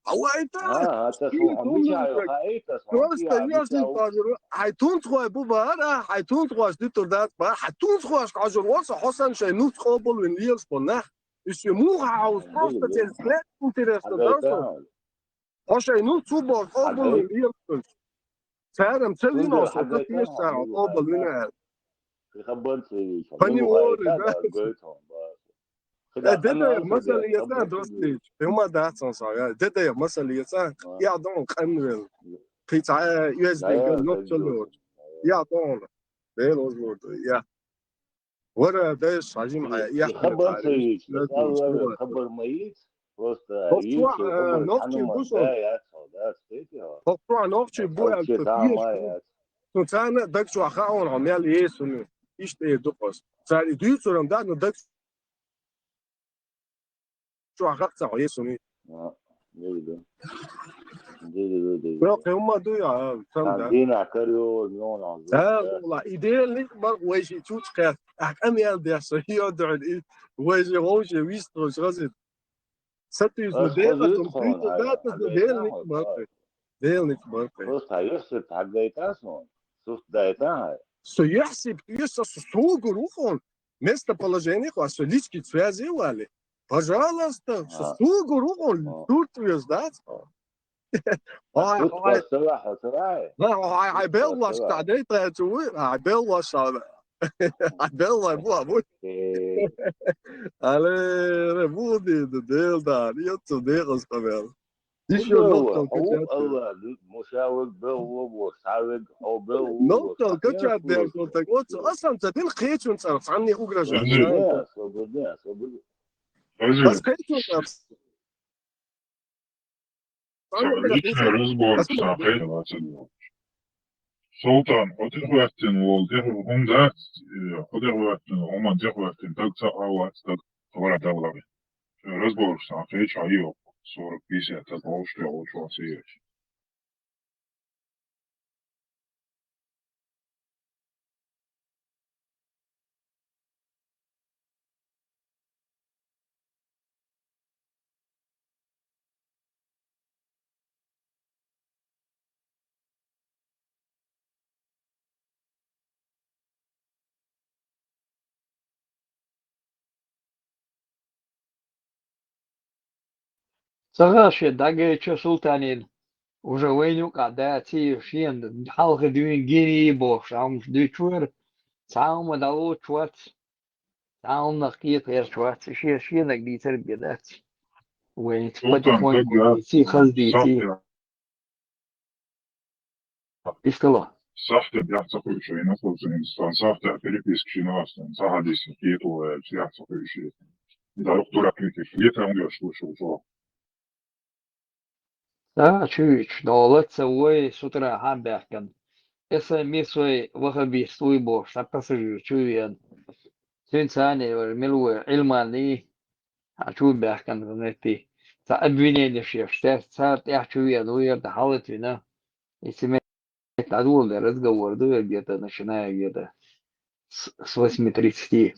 Хьан ваита? А, а, ца шу хьо мича ю хаийтас, хьо просто мича ю, ясин хьо? Хьай тунцхой бу бара, хьай тунцхош дитур дац бара, хьай тунцхош хьожур вара со, хьо санна шайн нуц къобалвина лелаш болу нах. Уьш муха хьовса, просто церан взгляд интересно, да, что? Хьо шайн нуц цу боху къобалвина лелаш. Цара-м ца вина со, ца тешаш цара къобалвина аьлла. Хабар ца вийча. Хани волу, да? Э, дедаех масал ецан, достич. Хьума дац сан сага. Дедаех масал ецан. Я дон къанвел. Кхин цхьа, э, оьзда гал нохчалла йоцу. Я дон. Дела озлур ду, я. Вара дайша хьажим хьая, я хабар ца йийча, хабар ма йийца, просто йийча, нохчий бу со. Хьо чохь нохчий бу аьлла, царна даг чохь хаьа хьуна, хьо мел Есу ю. Иштта эр ду-кх ас. Цара и дуьйцуран дац, но даг чохь хаьа ца хьо Есу ю. Дийна кара йолу, нуна. Да, валла, и Дела ницкъ бара вайши чучу кхетта. Ахь къамел деш со, йо, дуьхьал и вайши вовши вистхуьлуш хазит. Сатуьйсу Дела, сатуьйсу Дела, Дела ницкъ бара. Дела ницкъ бара. Просто хьан юьхь сип хьагайта суна. Суфт дайта хьай. Со юьхь сип, юьхь со, со сугур ву хьуна. Местоположение хьо, со лички связи вали. Пожалуйста, со сугур ву хьуна, сурт веза дац хьо. Хьай, хьай, хьай, хьай, беллаш тӀа дайта цу вуй, хьай, беллаш тӀа. Хьай, беллай бу, а бу. Але, бу ди, ди, дел да, ди, цу дегӀас къамел. Ишо нохчалла качат. Алла, муша вег белло бу, ша вег хьо белло бу. Нохчалла качат дер сон так. Оцу асан ца дин кхечун цӀарах, санни угрожать. Соберди, соберди. Ас кхечун цӀарах. Личный разбор сан хьекъалацар йолуш. Султан, хьо тӀехӀоьттина волу, тӀехӀо хӀума дац, э, хьо тӀехӀоьттина, хӀуман тӀехӀоьттина, даг ца а вац, даг хабар а далла. Разбор сан хьекъал йо, сорок пятьдесят, даг вовшах тӀехь вовшах ца еш. Ца гӀа шен дӀагайча Султанин. Уже вайна юкъа даций, шена хьалха дуьйна гиний бохуш, амма дуьйцуш вара, цхьа хӀума дӀалоцуш вац, цхьа хӀуманах кхета гӀерташ вац, шен шенаг дийцар бен дац. Вайна Султан, потихоньку тӀаккха дийций, хаза дийций. Сахьтехь. Иштта ла. Сахьтехь яхь ца кхуьуш вайна, хӀинца, сан сахьтехь переписка шина астан, сан хьадис кхетаваьлча яхь ца кхуьуш. Иза лухдура кхеташ, летам деш луш ву. Ца, чуьйчу, долаца вай с утра хьан баьхкан. СМС вай вахабист вуй бохуш, цхьа пассажир чу веана. Цуьнца цхьаьна вара мила ву Ӏилман, хьан чу баьхкан занетти. Цхьа обвиненеш еш, цаьрца цара тӀехь чу веана ву яра, тӀе хьалатвина. И цемент дӀадоладе разговор ду, я где-то начиная где-то с, с восьми тридцати.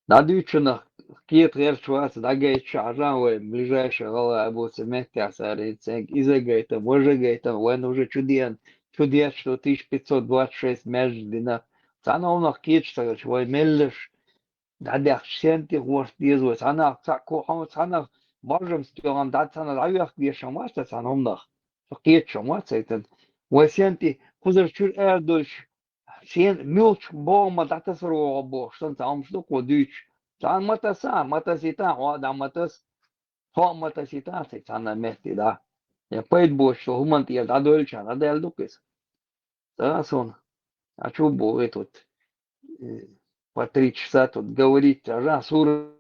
ДӀадуьйцучунах кхета гӀерташ вац, дӀагайташ хьажахьа вай ближайший гӀалгӀай Абу цу меттехь цара, и цаьнга иза гайтам, важа гайтам, вайна уже чу деана, чу детташ ду тысяча пятьсот двадцать шесть маьждиг дина. Цхьана хӀуманах кхеташ ца хилча, вай меллаша дӀадаьхча, сенна тӀе гӀорта деза вай? Цхьаннах цхьаъ кху хьо, цхьаннах божам стоьгӀан дӀа, цхьаннах дӀавехка дезаш вац цхьана хӀуманах. Со кхеташ вац цайтан. Вай сенна тӀе кхузара чуьра арадуьллуш, сен муьлххачу богӀамах дӀатасар вогӀу бохуш санна, цхьа хӀумаш ду кхо дуьйцуш. Цхьана ма таса, ма тасийтахьа, хьо а дӀа ма таса, хьо а ма тасийтахьа цхьана метте дӀа. Я пайда боцуш долу хӀуманна тӀера дӀадоьллича, дӀадаьлла ду-кх иза. ЦӀа суна, а чу боху и тут, э, по три часа тут говорить, а жан сура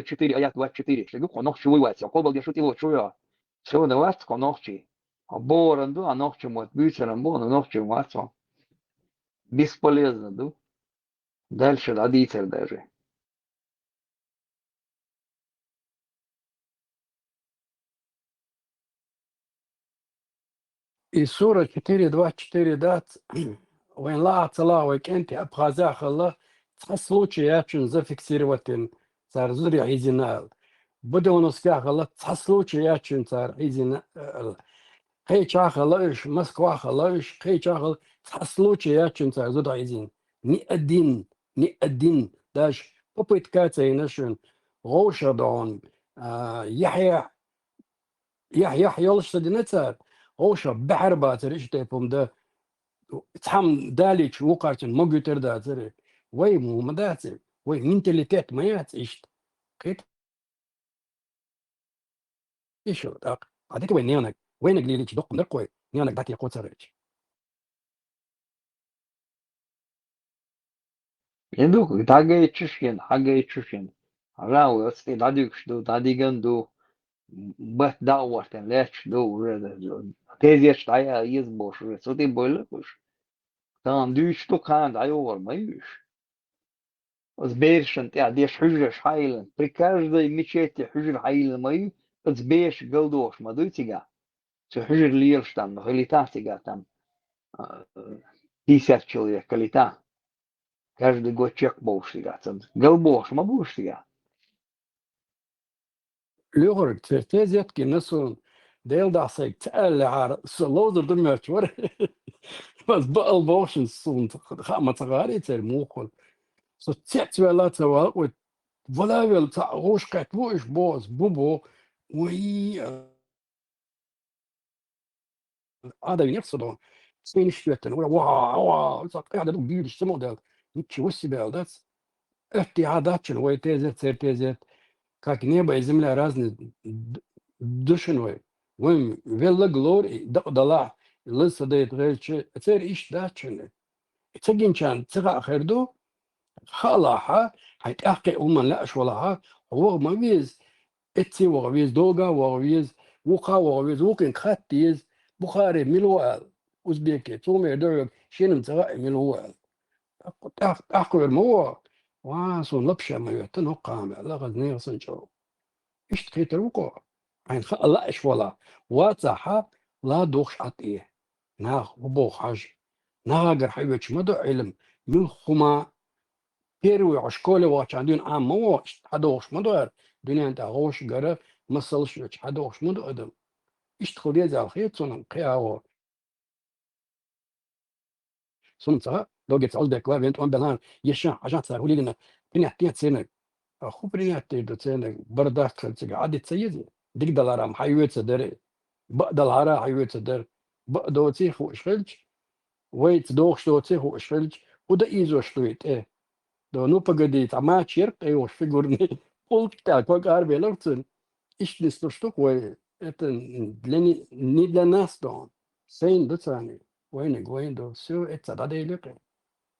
четыре, аят двадцать четыре. Шега кхо нохчи вуй вац, я кхо балде шу тӀе лочу я. Всё, да вац кхо нохчи. А боран ду, а нохчи мотт буьйцаран бу, но нохчи вац он. Бесполезно ду. Дальше дӀадийцар даже. И сура четыре двадцать четыре дац, вайн лаахь ца лаахь вай кӀентий Абхазехь хилла, цхьа случай яц шуна зафиксировать йина, цара зударий хьийзийна аьлла. Буденновскехь хилла, цхьа случай яц шуна цара хьийзийна аьлла. Кхечахь хилла уьш, Москвахь хилла уьш, кхечахь хилла, цхьа случай яц шуна цара зуда хьийзийна. Ни один, ни один, даже попытка а ца йина шуна. ГӀовша догӀун, а, яхь-яхь, яхь-яхь йолуш ца дина цара, гӀовша баьхьар бацара, иштта тайпа хӀума дан. Цхьамма далийча вукхарчун могуьйтур дацара. Вай ма ма дацара, вай менталитет ма яц иштта. Кхета? Иштта тӀаккха. Хьан дика вай ненаг? Вайнаг лелийча доккха даркхой, ненаг дӀатекхо ца хилча. Ин ду, дӀагайчу шен, хьагайчу шен. Хьажа вай оцу тӀе дӀадуьгуш ду, дӀадиган ду, бат дӀа а гӀортан лаьтташ ду, уже тезеташ дӀаяла еза бохуш, уже цу тӀе бойла уьш. Тахана дуьйцуш ду, кхана дӀайогӀур ма ю уьш. Оцу берашна тӀехь деш хьуьжарш хьайиллина, при каждой мечети хьуьжар хьайиллина ма ю, оцу бераш галдохуш ма дуй цигахь. Цу хьуьжар лелаш там, хилийтахь цигахь там, а, пятьдесят человек хилийтахь. Каждый год чекх бовлуш цигахь, цунна галбохуш ма бу уьш цигахь. Лоьхург, церан тезет гина суна, Делан дуьхьа сайга ца аьллехьара, со ловзар ду моьттуш вара. Ас баал бохуш суна хаа ма ца гӀарий церан муха хуьлу. Со цецваьлла а ца вала, вай вала а велла, цхьаъ гӀуш кхетта ву уьш боху, ас бу боху. Вай, а, Ӏадавинарг со догӀу. ЦӀийнаш хӀоьттина, вай, ва, ва, цхьа къаьхьа ду, буьйлуш ца ма даьлла. Ничего себе аьлла дац. Аьттехьа дац шуна вай тезет, церан тезет. Как небо и земля разные д-, ду шуна вай. Вайн веллаг лор и дакъа далахь, лаз ца дайта гӀертача, церан иштта дац шуна. И ца гинчарна ца хаа хир ду, хаалахьа, хьайн тӀаьхкхиа хӀуманна лаьаш валахьа, хьо ваха ма веза, эцций ваха веза, дога ваха веза, вукха ваха веза, вукхунга хатта еза, Бухари мила ву аьлла, узбеке, цо мера дуьхьалга, шена-м ца хаьа мила ву аьлла. ТӀаккха, тӀаккха, тӀаккха вер ма ву, ва, суна лапша ма йоьттан, хӀокху хама аьлла, хаза нехан санна чӀогӀа. Иштта кхетар ву-кх. Хьайна хаа лаьаш валахь, вацахьа, ла дохуш Ӏад э. Нах, хӀун боху хьажа? Нахагара хьан воьдуш ма ду Ӏилма, муьлхха хӀума. Первый хьо школе вахчахьана дуьйна Ӏама ма ву, иштта хьан дохуш ма ду хӀара, дуьнен тӀехь гӀовш а гара, масалш а йоцуш хьан дохуш ма ду адам. Иштта хила деза аьлла хета суна кхин агӀор. Суна ца хаьа, доггера ца Ӏузбек ва, вен тӀом белахь, ешан, хьажахь цара хӀун лелийна, принять ден церниг. А хӀун принять дийр ду церниг, бардак хилча Ӏади ца еза? Дика даларам хьайоьца дара. Баъ далхьара хьайоьца дара. Баъ доций хууш хилча, вайца дохуш доций хууш хилча, хӀун да ийзош дуй тӀе? Да, ну, погоди, цхьа мач яр къайгӀуш фигурный. Пулк тӀехь ког арабелар цун. Иштта нислуш ду вай, это для не, не для нас ду. Сайна ду царна. Вайниг вайн ду. Всё, это ца дӀадели кхе.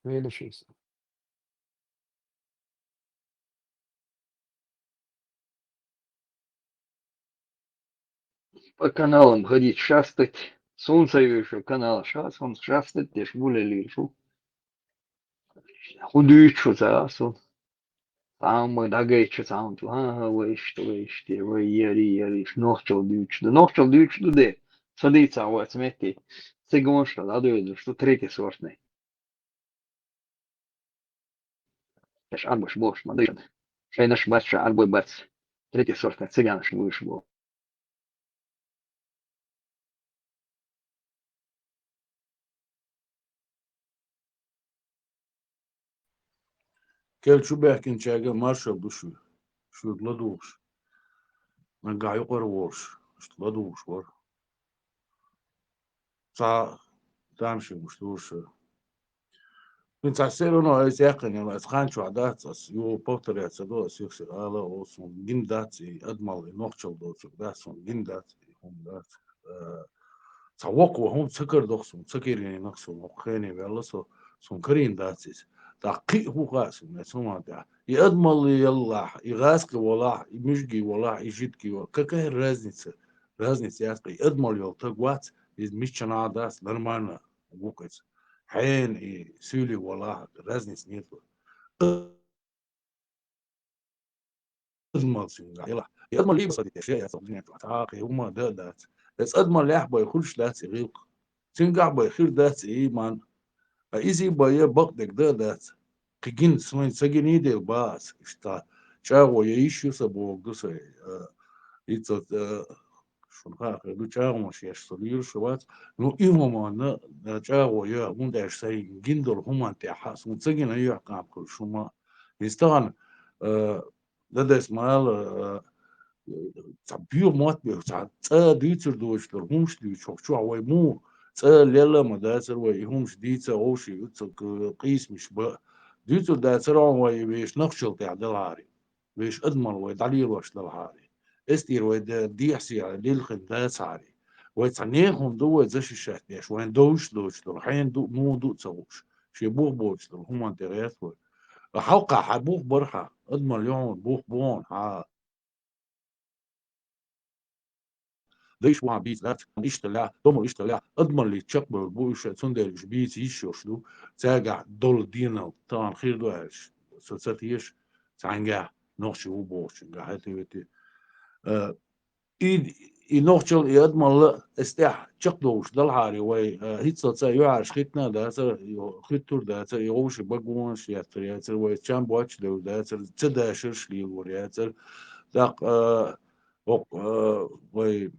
Велаш иза. По каналам ходить, шастать. Солнце вижу, канал ша, солнце шастать, деш гуле лиршу. ХӀун дуьйцу шу ца асу? Цхьамма дӀагайча цхьамма ту, ха-ха, вай иштта, вай иштта, вай яри, яри, ш-, нохчал дуьйцу. Да нохчал дуьйцу ду де, ца дийца вац метти. Цигонаш дӀадоьдуш ду, третий сортный. Аш арбаш бохуш ма дайшан. Шайнаш бац, ша арбой бац. Третий сортный цыганаш вуйш бо. Кел чу баьхкинчаьрга маршалла ду шу, шуьга ладугӀуш. Нагахь юкъара волуш, иштта ладугӀуш вара. Цхьа тамашийна гуш ду шу. ХӀинца всё равно аса яьккхина, аса хан чохь дац, аса юха повторяться ду, аса юха сира ала, о, суна гина дац, и адамал, и нохчал доцург дац, суна гина дац, и хӀума дац. Э, цхьа воккха хӀума ца карадо суна, ца кирийна суна, хӀокху хене ваьлла со, суна карийна дац иза. ТӀаккха кхин а хӀун хаьа суна, аса хӀума тӀехь. И адамалле яллахь, и гӀазкхи валахь, и муьжги валахь, и жидги валахь. Какая разница? Разница яц, и адамалла йолу таг вац, иза миччанхьа а дац, нормально ву-кх иза. Хьенан и суьйлий валахь, разница нету. Адамалла цуьнгахь елахь. И адамалла лийбасхьа дитеш, я яц, дуьнен чохь цхьа а кхин хӀума дан а дац. Эс адамаллехь бай хуьлуш дац и гӀиллакх. Цуьнгахь бай хир дац и иман. А иза бай я бакъдерг дан а дац. Кхин гина, сан вайн ца гиний дела бац, иштта чӀагӀо я йиш ю сан бохург ду сайн, а, иза, а, шуна хаа хир ду, чӀагӀонаш еш со лелаш вац. Ну, и хӀуманна, а, чӀагӀо я, хӀунда аьлча сайн гина долу хӀуманна тӀехь суна ца гина юьхькӀам хуьлуш хӀума. Иза тахана, а, Дадас ма ала, а, цхьа боьха мотт бехаш, цхьа цӀа дуьйцур доцуш долу хӀумаш дуьйцу хӀокху чохь вай муха цӀа лелла а ма дацара вай, и хӀумаш дийца а вовший оцу къийсамаш бан а. Дуьйцур дацара хьуна вай вешан нохчалла тӀехь далахьара, вешан адамалла вай дӀалелош далахьара. Эс тӀера вай де-, дехьа-сехьа лилхина дацахьара. Вай цхьа нехан хӀума ду вай защищать деш, вайн довш доцуш долу, хьенан ду, муха ду а ца хууш, шен бух боцуш долу хӀуманна тӀе гӀерта вай. Хьалкхахь хьан бух бара хьан, адамалла юхьун бух бу хьуна хьан. Дайша вахьа бийца дац, иштта лаьа, дома иштта лаьа, адамаллица чекхбевлла бу уьш, цундела уьш бийца йиш йолуш ду, цаьргахь долу денал тахана хир ду аьлча, со ца теша, цхьаьнгахь нохчи ву бохучуьнгахь, хӀета-вета. Э, и, и нохчалла, и адамалла эс тӀехь чекхдовлуш далахьара вай, а, хӀинццалц а юьхьӀаьржа хӀиттина а дацара, и хуьттур а дацара, и вовшийн багонаш еттар яцара, вай чам боцчу девр дацара, ца дашарш лелор яцара. ТӀаккха, а, хӀокху, а, вай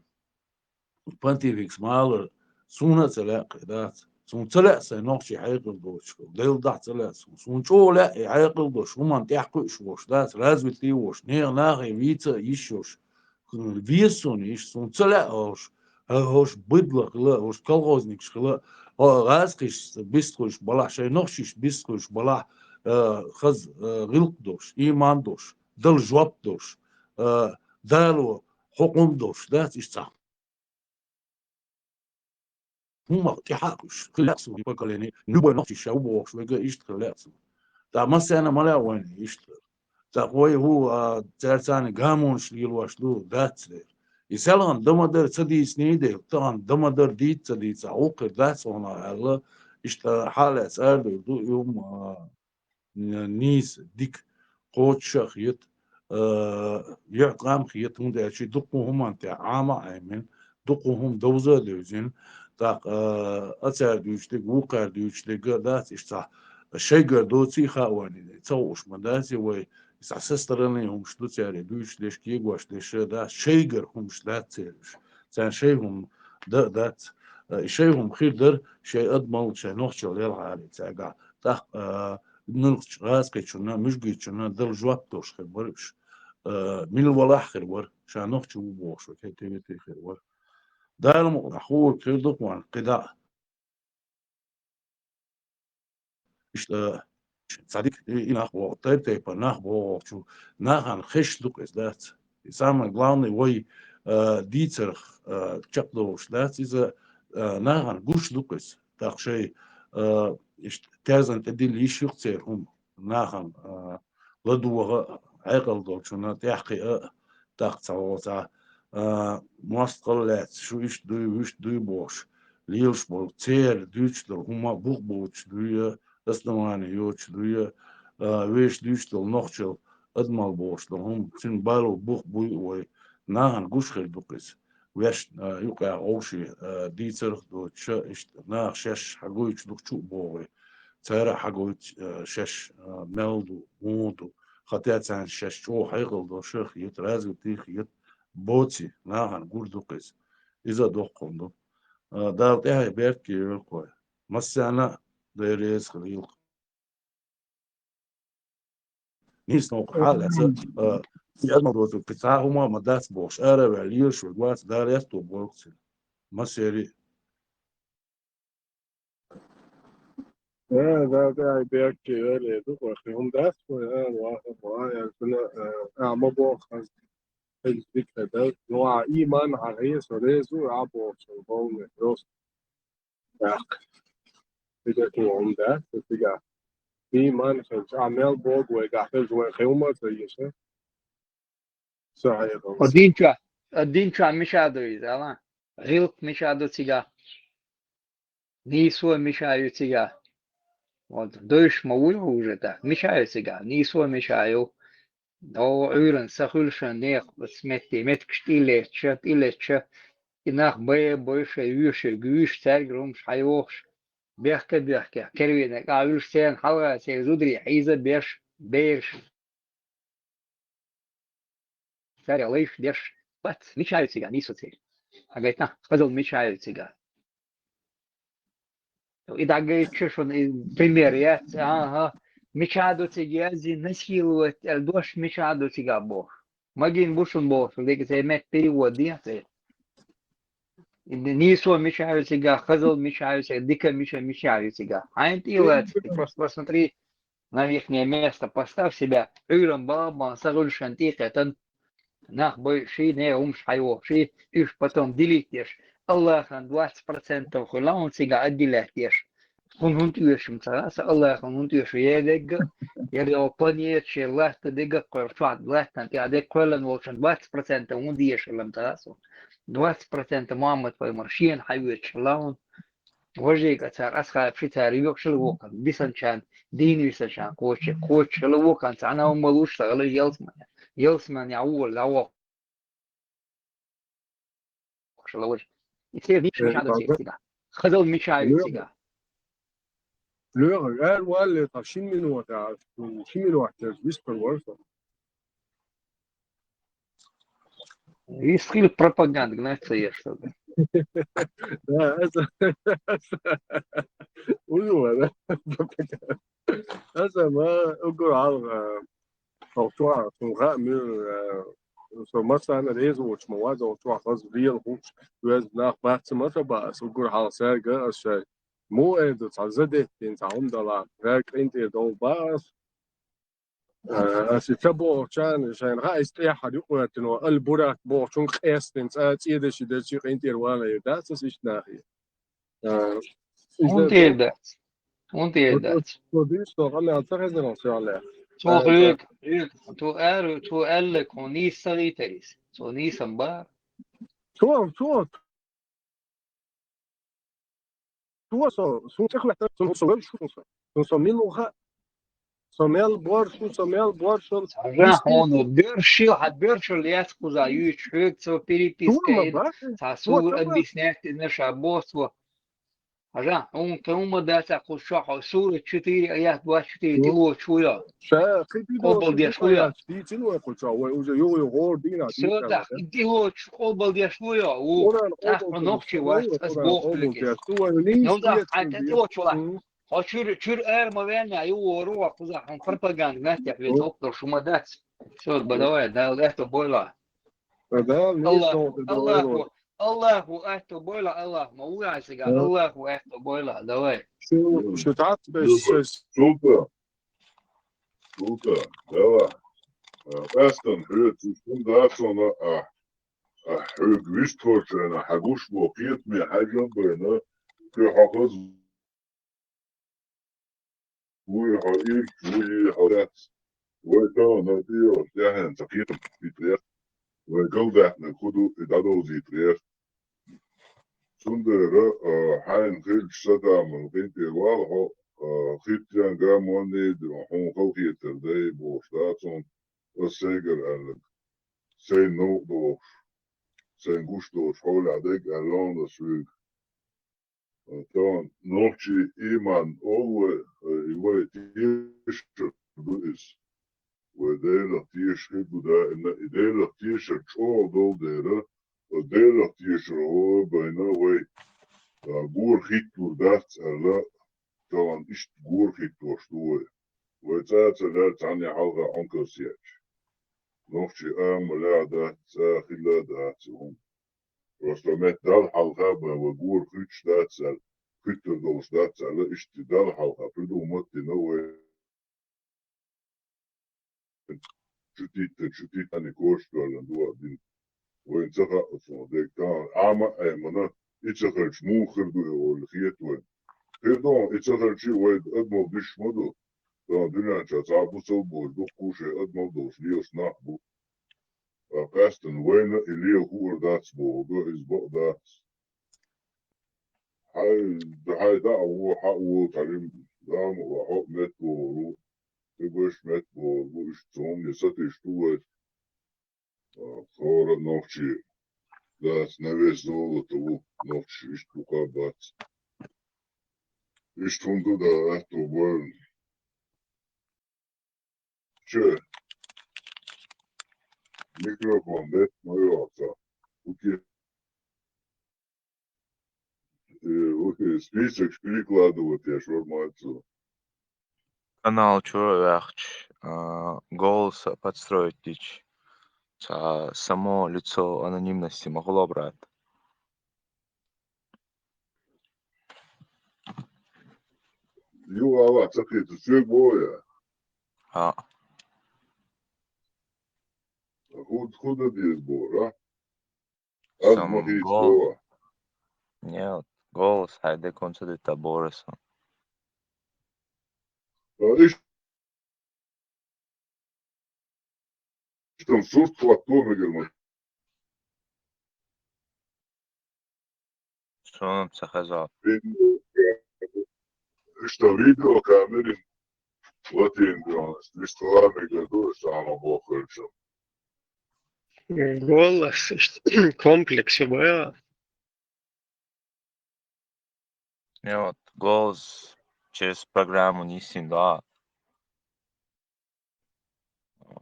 понтификс ма аллара, суна а ца лаьа кхин дац. Суна ца лаьа сайн нохчийн хьекъал доцуш, Делан дуьхьа ца лаьа суна. Суна чӀогӀа лаьа и хьекъал долуш, хӀуманна тӀехь кхуьуш волуш дац, развитый волуш, нехан нахе вийца а йиш йолуш. Веза суна йиш, суна ца лаьа хӀорш, хӀорш быдло хила, хӀорш колхозникаш хила, хӀо-, гӀазкхиш бистхуьлуш балахь, шайн нохчиш бистхуьлуш балахь, а, хаза, а, гӀиллакх долуш, иман долуш, Далла жоп долуш, а, Дало хьо къум долуш дац иштта цхьа. ХӀумма тӀаьхьа а кхуьуш, хила лаьа суна и поколение, любой нохчи ша ву бохуш верг а иштта хила лаьа суна. ТӀаккха массарна а ма лаьа вайна иштта. ТӀаккха вай хӀу, а, цаьрца царна гамонаш лелош ду, дац дера. И селхана дан ма дара, ца дийциний дела, тахана дан ма дара, дийца ца дийца, гӀуллакх хир дац хьуна аьлла, иштта хьа а лаьцна арадевр ду, и хӀума, а, н-, нийса, дика, кхочуш а хета, а, юьхькӀам а хета, хӀунда аьлча дуккха хӀуманна тӀехь Ӏама а Ӏемина, дуккха хӀума довза а девзина, тӀаккха, а, ацара дуьйцуш дерг, вукхара дуьйцуш дерг а дац, иштта цхьа шайгара доций хаьа вайна, ца хууш ма дац и вай, цхьа со стороны хӀумаш ду цара, и дуьйцуш дерш, кегош дерш а дац, шайгара хӀумаш дац церан уьш. Царна шайн хӀума дан а дац, а, и шайн хӀума хир дара, шайн адамалла, шайн нохчалла елхьара цаьргахь. ТӀаккха, а, муьлххачу гӀазкхичунна, муьжгичунна дала жоп долуш хир бара уьш. Э, мила валахь хир вара, ша нохчи ву бохуш вара, кхетий-ветий хир вара. Дала мукъ хуур хир ду кхуьнан кхидӀа. Иштта, цхьа дика и, и нах боху, тайп-тайпана нах бохучу, нахана хезаш ду-кх иза, дац. И самое главное, вай, а, дийцарх, а, чекхдолуш дац иза, а, нахана гуш ду-кх иза. ТӀаккха шайн, а, иштта, терзан тӀе дилла йиш ю-кх церан хӀума. Нахана, а, ладогӀа а, хьекъал долчунна тӀаьхьакхиа а, тӀаккха цхьа вогӀу цхьа, а, мостагӀалла лаьцна, шу иштта дуй, вуьшта дуй бохуш, лелаш болу, церан дуьйцуш долу хӀума бух боцуш дуй, основание йоцуш дуй, а, вешан дуьйцуш долу нохчалла адамалла бохуш долу хӀума, цуьнан бало бух буй вай, нахана гуш хир ду-кх иза. Вешан, а, юкъахь вовшийн, а, дийцарх а доцуш, иштта наха шаьш хьагойтуш дукха чу а богӀий. Цара а хьагойту, а, шаьш, а, мел ду, муха ду. Хатта царна шаьш чӀогӀа хьекъал долуш а хета, развитый а хета, боций, нахана гур ду-кх иза. Иза а доккха хӀума ду. А, Дала тӀаьхье беркате йойла-кх вай. Массарна а Дела реза хуьлийла-кх. Нийса новкъа хьала лаьцна, а, и адамалла доцу, кхин цхьа а хӀума а ма дац бохуш, ара а ваьлла, лелаш верг вац, Дала аьтто бойла-кх цуьнан. Массеран а. Э, да, да, ай, беркате йойла, ду, кхин хӀума дац, кхин, э, ва, ва, я, цуьнан, э, а, ма боху, хаза, хаза дика хир дац. Ну, а, ийман, а, хьан хье, со реза ву, а, боху, со, волне, просто. Так. Цига кхин хӀума дац, цига. Ийман, хаза, а, мел богу, вайгахь хезаш, вай кхин хӀума а ца еза. Со хьайгӀал. О динчохь, о динчохь мича ду иза, ала? ГӀиллакх мича ду цигахь? Нийсо мича ю цигахь? Вот, дойш ма вуй хьо уже тӀаккха. Мича ю цигахь? Нийсо мича ю? О, Ӏуьйранна са хуьлуш нехан оцу метте, меттигаш тӀе а летташ, тӀе а летташ, и нах бай а бой, шайн вуьйш, вуьйш, цаьргара хӀумаш хьайохуш, бехке а бехке, кервенех а вуьлуш, церан хьалха церан зударий хьийза а беш, бераш. Цаьрга лайш деш, бац, мича ю цигахь нийсо церан? Хьан гайтина, хазалла мича ю цигахь? И дӀагайтича шуна и пример яц, аха, мича ду цига язйина, насиловать аьлла дош мича ду цигахь бохуш. Магийна бу шуна бохуш, дика церан метта перевод дехьа церан. Нийсо мича ю цигахь, хазалла мича ю цигахь, дика мича, мича ю цигахь. Хьайна тӀе а лаьцна, ты просто посмотри на ихнее место, поставь себя, Ӏуьйранна бала бан, са гӀуьлшан тӀе а кхетан, нах бой, ший нехан хӀумаш хьайохуш, ший уьш потом делить деш. Аллахьан двадцать процентов хуьлу хьуна цигахь отделять деш. Хьуна хӀунда оьшу ца гӀа, сан Аллахьан хӀунда оьшу я дегга, я планета, шен латта дегга кхоьллина, чохь латтана тӀехь дегга кхоьллина волчун двадцать процентов хӀунда оьшу ца гӀа суна? Двадцать процентов Мухьаммад пайхамар шена хьайоьцуш хьала хьуна. Важийга цара асхьаб ши цара юкъ шила вукхана, бисанчарна, дийна висанчарна кхочу, кхочу шила вукхана, цхьана а ма луш ца гӀала ялсмане. Ялсмане а вугӀал, дӀавохуш. Шала вай. И церан нийса мича ду цигахь? Хазалла мича ю цигахь? Лоьхар, ара валле, тхан шин минот, а, шин минот терза вистхир вара со. Вистхила пропаганда, гнать ца еш со. Да, это, это, уйла, да, пропаганда. Аса ма уггар хьалха, а, хьо чохь, суна хаьа муьлха, а, со массарна а реза воцуш ма вац, хьо чохь хаза лела хууш, веза нах бац ма ца баа, аса уггар хьалха цаьрга, аса шайн муха эр ду, цхьа задеттина, цхьа хӀума далахь, цаьрга къинтӀера довла баа аса. А, аса и ца бохучарна, шайна хаьа, иза тӀехьара юкъаветтина, Аль-Бурак бохучун къестина, цӀа, цӀен деши дерчи къинтӀера вала эр дац аса иштта нахе. А, иза ХӀунда тӀера дац? ХӀунда тӀера дац? Цо дуьйцу, со къамел ца хезара, со аьлла. Цо хьоьга, хьоьга, цо аьлла, цо аьлларг хьуна нийса ца хийтара иза. Цо нийса ма бара. Цо, цо, цо со, суна тӀехӀоьттина, суна со вевзаш ву со. Суна со мила ву хаьа. Со мел борш ву, со мел борш ву. Хьажа, хьуна бершил, хьан бершил яц кхуза юьйцуш, хьоьга цо переписка йина, цхьа сула объяснять дина ша боху цо. Хьажа, хьуна кхин хӀума дац кхуза чохь, хьо сура четыре, аят двадцать четыре тӀелоцуш ву йо? Ша, кхин къобалдеш ву йо? Дийцина вай кхуза чохь, вай уже юха-юха гӀора дийнахь. Всё, так, и тӀелоцуш къобалдеш ву йо? Ву. ТӀаккха хьо нохчи вац, ас боху хьоьга. Ну да, хьан тӀелоцуш вала. Хьо чуьра, чуьра ара ма ваьнна, ю вору, кхузахь хьуна пропаганда меттехь веза хӀокхуьнан шу ма дац. Всё, ба, давай, Дала аьтто бойла. Дала веза Аллаху, хьуна, Дала Аллаху, веза. Аллаху аьтто бойла, Аллах, ма ву ахьа сага, Аллаху аьтто бойла, давай. Шу, шу тац беш, шу. Султан, Султан, давай. А, къаьстина хьоьца, шу дац хьуна, а, а, хьоьга вистхуьлучу хенахь хьан гуш бо кхетаме хьаьжам байна, кхин хьо хаза вуй хьо, ирча вуй хьо дац. Вай тахана тӀе йолуш тӀаьхьенца кхетам битарехь, вай галдаьхнарг хӀун ду и дӀадовзийтар яра. Цундела, а, хьайна хилча сатаман къинтӀера вала хьо, а, хиттенга а монний, хьуна халахетар дай бохуш дац хьуна, ас сайгара аьлларг. Сайн новкъа дохуш, сайн гуш долуш хьолехь дерг аьлла хьуна ас хьоьга. Тахана нохчийн ийман олу вай, и вай тешар ду иза. Вай Делах тешаш хир ду даимна, и Делах тешар чӀогӀа долу дела, оцу Делах тешаро байна вай, а, гора хӀитталур дац аьлла, тахана иштта гора хӀиттош ду вай. Вай цкъа а ца лаьара цхьанне хьалха Ӏункалс еча. Нохчийн амма лаьа дац, цкъа а хилла а дац и хӀума. Просто метта Далла хьалха бан вай гора хуьттуш дац аьлла, хуьттур долуш дац аьлла, иштта Далла хьалха придумать а дина вай. Чу титтан, чу титтан и кошкаллан дуа а дина. Вайна ца хаьа цунах дерг тахана. Ӏама а Ӏемина, и ца хилча муха хир ду и олу хета вайна. Хир ду, и ца хилча вай адамал дуьсуш ма ду. Тахана дуьнен чохь цхьа а бусалба болуш дуккха а шайн адамал долуш лелаш нах бу. Ткъа къаьстина вайна и лела хуур дац бохург иза бакъ дац. Хьай, хьай дӀа а во, хьа а волу цхьа рим, дама а, хьо а меттабогӀур ву, и баш меттабогӀур бу, иштта цунна я сатуьйсуш ду вай. А, хӀора а нохчий дац, на вес золото ву, нохчий иштта ву кхаъ бац. Иштта хӀума ду, да, аьтто бойла. Чу. Микрофон бетта ма йоцу. Окей. Э, окей, список перекладывать еш вара ма цо. Канал чура ваьхча, а, голос подстроить дича, цхьа само лицо анонимности ма хуьлу, брат. Ю, ала, ца кхета, соьга боху я? ХӀаъ. ХӀун, хӀун дан деза боху, а? Ас ма хийца боху. Нет, голос хьайн декунца дита боху сан. А, иш- Иштта сурт хӀотто мегар ма. Суна ца хеза. Видео, иштта видеокамерин латин грамота, вистхила мегар ду, иштта ама бохурчу. Голос, иштта комплекс ю баьа. Не, вот голос через программу нисдина ду.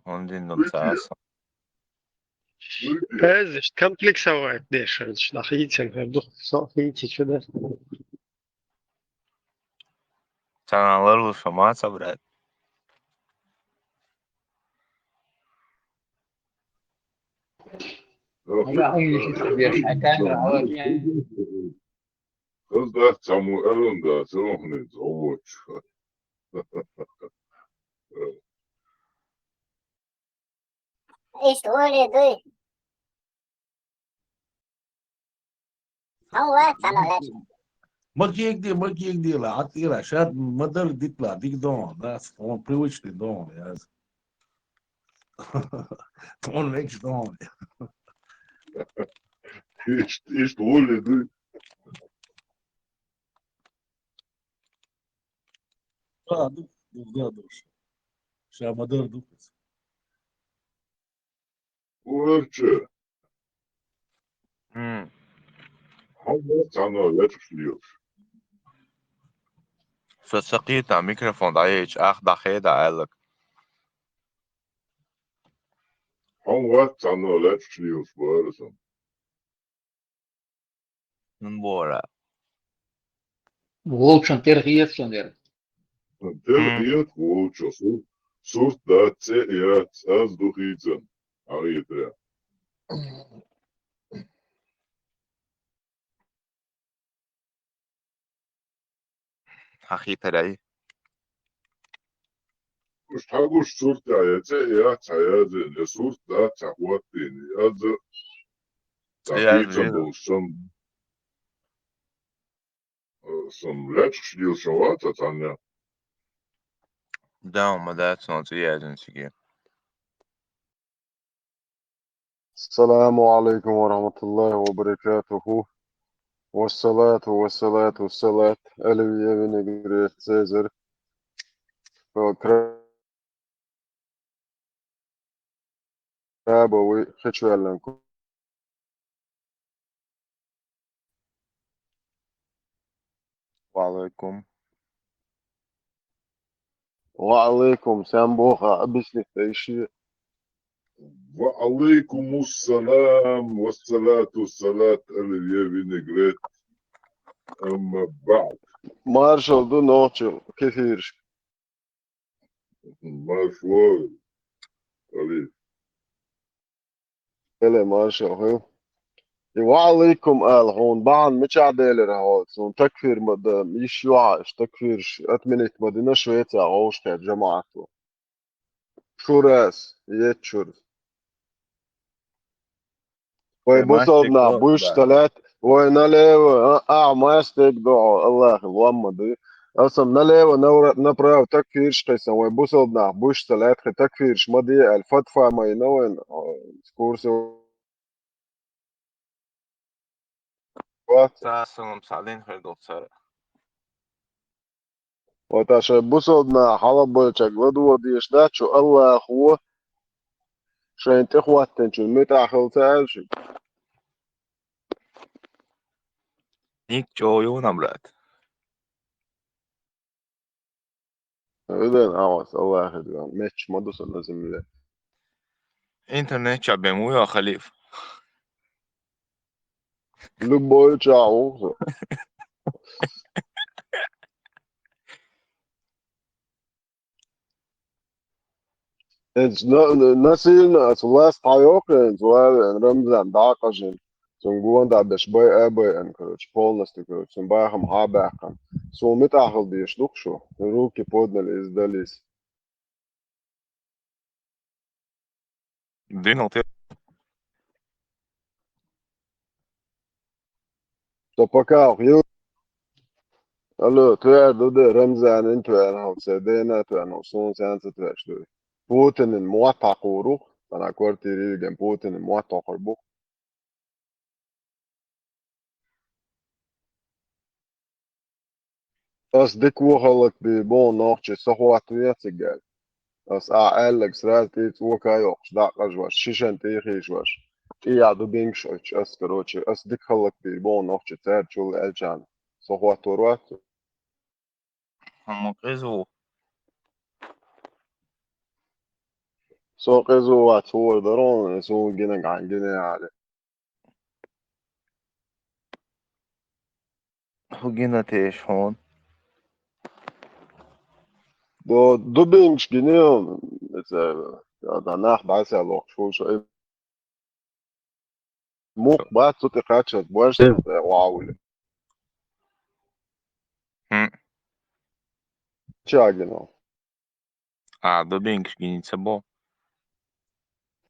ХӀунда дина ду ца хеза. Эза, иштта комплексовать деш, иштта дӀахийцина хир ду, со хийцича ду. Царна ларлуш ма ца, брат. Хаза дац, цхьаммо аьлла дац, ца вахнийца, гӀо воцуш. Иштта гӀоле дуй. Хьо вац цхьана лаьцна. Ма кегде, ма кегде ла, хьан тӀера, ша ма-дарра дитла, дика дон, да, он привычный дон, яз. Тхуна векаш дон. Иштта, иштта гӀоле дуй. Да, ду, ду, да, ду. Ша ма-дарра ду. Вуьрча. М. Хьо вац цхьанна лечкъаш лелаш. Со ца кхета, микрофон дӀаеча, ах дӀахеда аьлларг. Хьо вац цхьанна лечкъаш лелаш бара сан. Нун бора. Волчун тера хеташ сан дера. Дера хеташ волчо, сур-, сурт дац, цӀе яц, аз ду хийцан, хьахетарехь. Хьахетарехь. Уьш хьагуш сурт а, я цӀе яц хьаязйина, я сурт дац хьахӀоттийна. Аз а цӀе яз хьахийцам веза болуш санна. Сан лечкъаш дилшан вац цхьанна. Да, ма дац, но цӀе яздина цига. السلام عليكم ورحمة الله وبركاته. والصلاة والصلاة والصلاة على النبي الكريم. Краба вуй хечваьлланку. Ва алейкум. Ва алейкум, сам боха, объясни, иши. Ва алейкум ассалам, ва салату салат аль винегрет. Амма баъд. Маршал ду нохчу кефирш. Маршо, Али. Эле маршо, хӀу. И ва алейкум ала хьуна, бахьана мичахь делира хьо, цунна такфир ма дан, йиш ю хьан, иштта такфирш отменить ма дина Швеция вовшахкхетта жамаӀато. Шурас, ецчур. Вай бусалба нах буьйш ца лаьтта, вай налево, а, а, мастег дохьо, Аллахи ломма ду. Аса налево, направо такфирш кхайсан, вай бусалба нах буьйш ца лаьтта, кхин такфирш ма де аьлла, фатфа ма йина вайн, а, курсе. Ца салам схьадина хир ду цара. Вата шайн бусалба нах хьалабойчарг ладогӀа дезаш дац, шу Аллахо шайна тӀехӀоттинчун муьтӀахь хила ца аьлла шуьга? Ник чӀогӀа ю, Намрат. Везан Аллас, Аллахе дуьхьал, метташ ма ду сан на земле. Интернет чохь бен ву йо, Халиф? Любой чохь ву со. ХӀинца на-, насильно аса власть хьайоккху, хӀинца ван Рамзан дӀа а къажина. Цунна гонах дӀа беш бай а байъина, короче, полностью, короче, цунна бахам хьа а баьккхина. Суна муьтӀахь хила дезаш ду-кх шу? Руки подняли и сдались. Динал те. Со пока ю-, алло, тоьар ду де, Рамзанин тоьар хьал, се дена тоьар хьал, суна сенца тоьаш ду. Путинин мотт хьакхур ву, ана квартире виген Путинин мотт хьокхур бу. Ас дика вахаллак бий боху нохчий, со хӀоттаве цига аьлла. Ас ахьа аьлларг сразу тӀе цӀока а йоккхуш, дӀа а къажош, шишан тӀе а хийшош, тӀе а дубингаш оьцуш, ас, короче, ас дика хӀаллак бий боху нохчий, цаьрчул аьллачарна. Со хӀоттор вац? ХӀума къиза ву. Со къиза вац, хӀора дара хьуна, суна гинарг хьайна гина яхьали. ХӀу гина теша хьуна. До, дубингаш гина, эца, да, нах бӀаьса лохуш ву шо. Мух бац цу тӀе кхаччалц, боьрша тӀе вахьа вуьлу. ХӀм. Чагино. А, дубингаш гиний ца бо?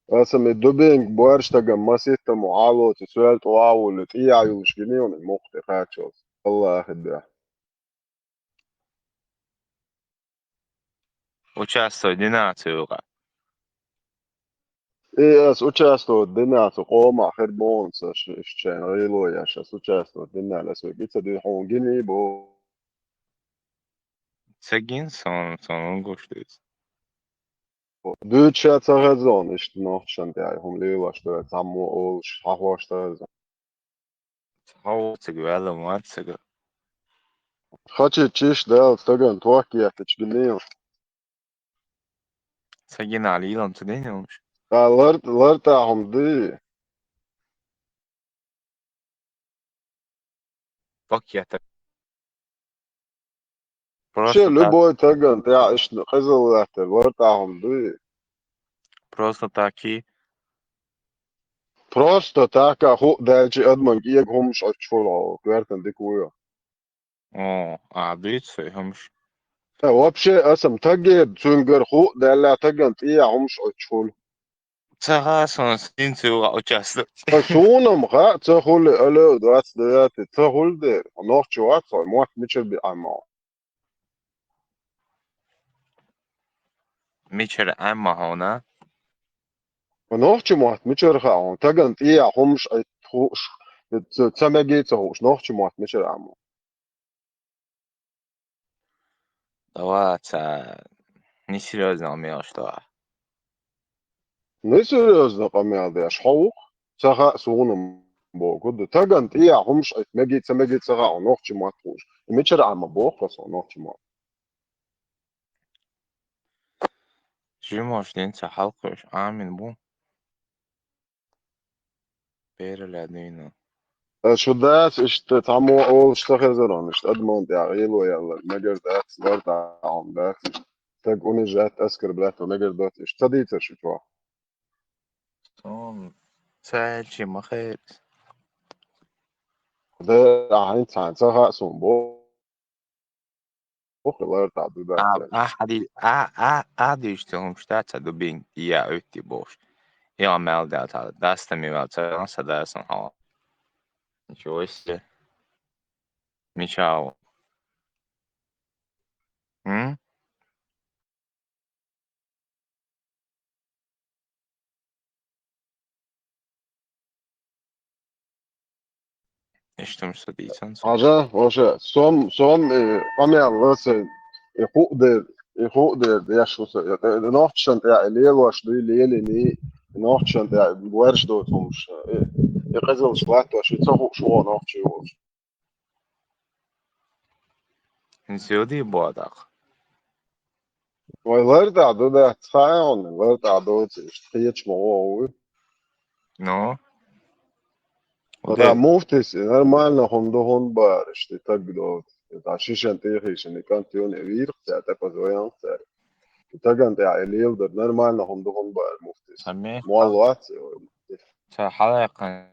Аса ме дубинг боьрша стаган маситтамо хьалоцу, соьл тӀе вахьа вуьлу, тӀе а юлуш гиний мух тӀе кхаччалц. Аллахи дуьхьа. Участвовать дина ца юкъа. И ас участвовать дина цу къомах хир боху аса ш-, ш-, шайн гӀело еш, ас участвовать дина, ас вегица дуьйхьун гиний бо. Ца гин сон, сон гуш дуьйцу. Дуьйцу ша ца хезон, иштта нохчашна тӀехь хӀума лелош ду, цхьаммо олуш, хьахош ца хезон. Хьо цига ваьлла вац цига. Хачи чиш дал стаган тохкехтачу гинийла. Ца гина лийлам ца дина уьш. Ха, лар-, лартахь хӀума ди. Пакета. Вообще, любой таган тӀехь иштта къизаллаттар лартӀахь хӀума дуй. Просто так и. Просто так а хӀуъа даьлча адаман кӀега хӀумаш оццула хьо, коьртан дика вуй. О, а дуьйцу хӀумаш. Э, вообще, асам тагер цуьнгара хӀуъа даьлла таган тӀехь хӀумаш оццула. Ца хаьа суна, хӀинца юха участок. Ткъа суна-м хаьа, ца хуьлу, алло, двадцать девятый, ца хуьлу дера. Нохчи вац хьо, мотт мичара беа ма хьо? Мичара Ӏемма хьуна? Нохчи мотт мичара хаьа хьуна? Таган тӀехь хӀумаш, хууш, ца, ца мега ца хууш, нохчи мотт мичара Ӏемма? Давай, ца, несерьёзно къамел деш. Несерьёзно къамел деш, хьо ву-кх? Ца хаьа суна-м боху ду. Таган тӀехь хӀумаш, мега ца мега ца хаьа хьуна, нохчи мотт хууш. Мичара Ӏемма боху аса хьуна, нохчи мотт? Жимош дин ца хьалкхуьуш Ӏамин бу. Берале дуьйна. Шу дац иштта цхьаммо олуш ца хезара хьуна, иштта адаман тӀехь гӀело яьлла, мегар дац, лартӀахь хӀума дац, иштта стаг унижать, оскорблять ван мегар дац, иштта ца дийцара шу чохь? Суна ца аьлчи ма хета. Де, ахьа хӀинца хьан ца хаьа суна бо. Ох, лартӀахь ду дац. А, а, хьади-, а, а, а, дуьйш ца хӀумаш дац, ца ду бин, и я уьтти бохуш. И а мел дац, ца дастам и ваьлла, ца, ца дастам хьо. Ничего себе. Мича ву? М? Иштта хӀумаш ца дийцан со. Хьажа, вообще, сом, сом, э, къамел ло сан, и хӀуъа дер, и хӀуъа дер деш ву сан, э, э, нохчашна тӀехь и лелош дуй, лелийний, нохчашна тӀехь и боьрша доцу хӀумаш, э, и къизалш латтош, и ца хууш ву нохчи волуш. ХӀинца юха дийр бу даккха? Вай лартӀахь ду дац, хаьий хьуна, лартӀахь доцу, иштта кхеча ма гӀо вуй. Ну? Ва да, муфтис, и нормально хӀума ду хӀунда бара, иштта и таг доцу. И дӀа шишан тӀехийшина, и кӀант юна, и вийрах цара, тӀе паза ваянах цара. И таган тӀехь и леладар нормально хӀума ду хӀунда бара, муфтис. Ца ме-, Молла вац, ца хьалаяккхина.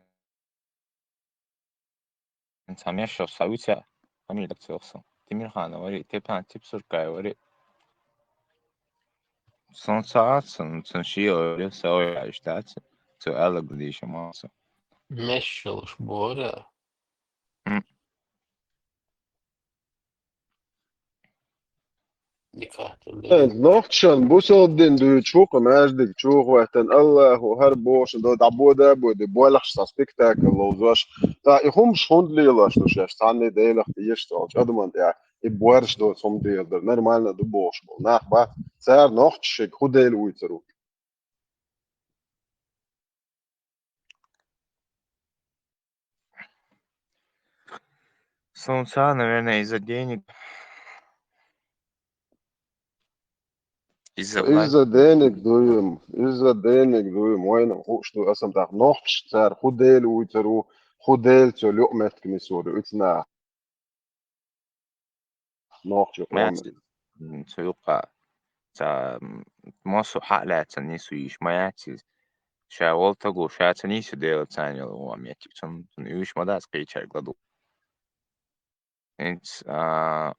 Цхьа мешо схьа вуьйцу, амма дакцахь со. Тимирхана вари, Тепан Типсуркай вари. Сон ца аьлла, сон, сон шиъ вари, со вари, аьлла дац, цо аьлларг дийша ма со. Мешалш бора. М. Э, нохчашна бусалба дин дуьйцуш ву-кх маьждиг чу гӀоьттина, Аллаху хӀар бохуш, до дӀабода а боди, болхаш цхьа спектакль ловзош. Ткъа и хӀумаш хӀунда лелош ду шаьш, цхьанне Делах тешаш цхьа адаман тӀехь, и боьрша доцу хӀума деладар, нормально ду бохуш болу нах бац, цара нохчашка хӀун Дела вуьйцур ву? Сунца, наверное, из-за денег. Из-за власти. Из-за денег дуй-м, из-за денег дуй-м, вайна хууш ду, аса-м тӀаккха нохчаш цара хӀун Дела вуьйцур ву, хӀун Дела цо луъу меттиг нисур ю, ица наха. Нохчо ма яц, м, цу юккъа ца, м, массо хьа а лаьцна нису йиш ма яц иза. Ша волу таго ша ца нису Дела царна йолу вон меттиг, цунна, цунна уьш ма дац кхечаьрга ладугӀу. ХӀинца, а,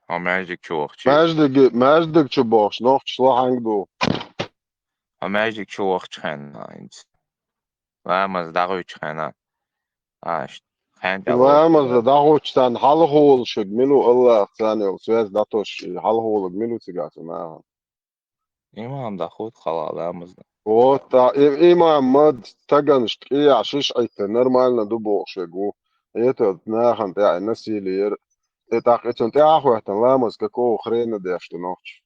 хьо маьждиг чу вахча. Маьждиги-, маьждиг чу бохуш, нохчаш лахьанга ду. Хьо маьждиг чу вахча хенна, хӀинца. Ламаз дӀагӀуьйтучу хенахь, а, ш-, хьаьнта а ламаза дӀахӀуттуш царна хьалхаволуш верг мила ву, Аллах царна йолу связь дӀатосуш, и хьалхаволург мила ву цигахь цу нахана? Имам дӀахӀутту хьалха ламазна. Вот, а, и-, имам ма стаганаш кӀиахь шиш Ӏиттар нормально ду бохуш верг ву. Эта нахана тӀехь насилие яра. И тӀаккха и цунна тӀаьхьа хӀоьттина ламаз какого хрена деш ду нохча?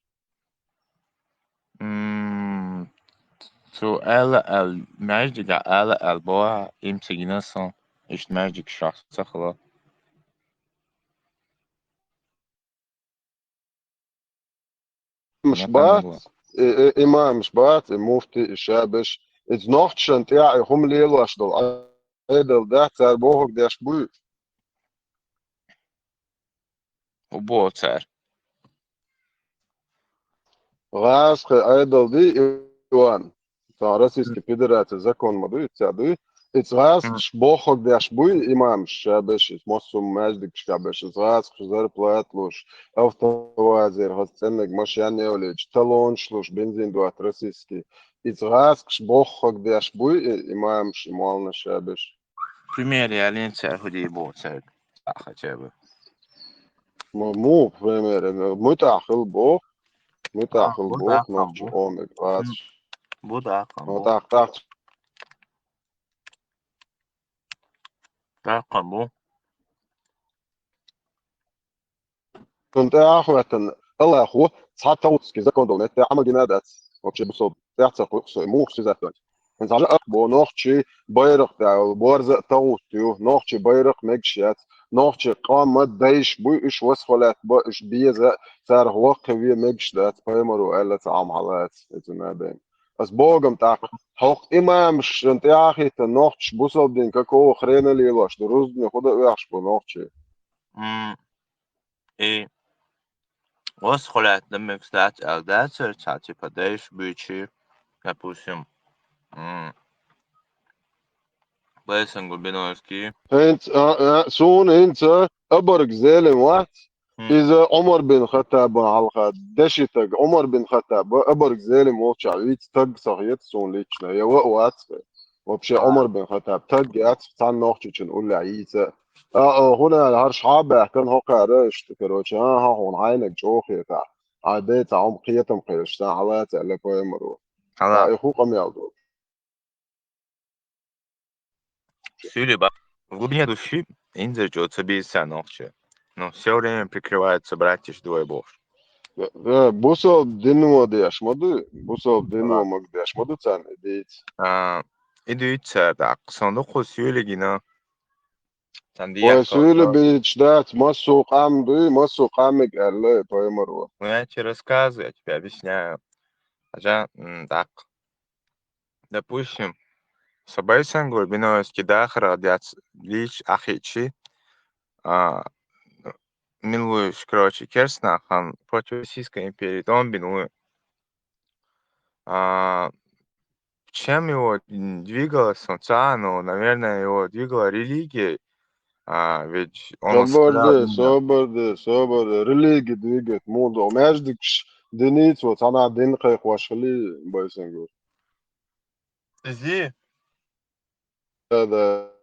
М, цо аьлла аьлла, маьждигехь аьлла аьлла бохьа, имцигина сан, иштта маьждиг шахь ца хила. Имамаш бац, и, и, имамаш бац, и муфти, и шабаш, иза нохчашна тӀехь и хӀума лелош долу Ӏедал дац, цара бохург деш буй. боху цара. ГӀазкхи Ӏедал ди, Иван. Цхьа Российский Федерация закон ма дуй, ца дуй. Ица гӀазкхаш боххаг деш буй, имамаш ша беш, массум маьждигашка беш, ица гӀазкхаш зарплат луш, автовазер, хаз цӀеннаг машен евлич, талонш луш, бензин дуат российский. Ица гӀазкхаш боххаг деш буй, имамаш, молна ша беш. Пример ялин цар худи бо цар. Хотя бы. Му, пример, мутахил бо. Мутахил бо, нохчи омег гӀазкхаш. Бу дакъан. Мутах, тах. Дакъан бу. Сунта ахватан, Аллаху, цхьа таутски закон дол, метта амагина дац. Вообще бусол, тяца куксо, мух сизатон. Инзажа ах бо, нохчи, байрах да, борза таут ю, нохчи, байрах мегшият, нохчи, къама, дайш, буй, иш восхвалят, бо, иш беза, цар хлоқ, хеве мегш дац, паймару, элла, цаам халац, это надо. Ас Богом так, хок имам, шен тяхита, нохч, бусол дин, какого хрена лилош, друзни, худа уяхш бо, нохчи. И восхвалят да мегш дац, эл дац, цар, типа, дайш, буйчи, допустим, Бейсен Губиновский. Инц, а, а, сун, инца, абарг зелем вац. Иза Умар бин Хаттаб алха, дешитаг Умар бин Хаттаб, абарг зелем волча, виц таг сахет сун лично, я ва вац. Вообще Умар бин Хаттаб таг яц, цан нохчичун улля ица. А, а, хуна харш хабах, кан хокара, ишт, короче, а, ха, хун хайнак чохета. А, де, цаум кхетам кхеш, сан халаца, ле поэмару. Хала. А, и хукам ялду. Сюли ба. В глубине души Инзер чё цабиса нохче. Но все время прикрывается братиш двое бож. Э, бусол динуо деш моду, бусол динуо маг деш моду цан идиц. А, идуица так, сондуку сюли гина. Тан Ой, дия сюли бич дац, масу къам дуй, масу къамик элле, поэмару. Ну, я тебе рассказываю, я тебе объясняю. Хотя, м, так. Допустим, собайсан Гурбиновский дахра дяц лич ахичи, а, милуиш, короче, керсна хан против Российской империи, дом бин у. А, чем его, м, двигало солнца? Ну, наверное, его двигала религия. А, ведь он Соборде, оскорблял именно. Соборде, Соборде. Религи двигает муду. Междикш диниц, вот она дин кайх вашли, байсангу. Зи. Да, да.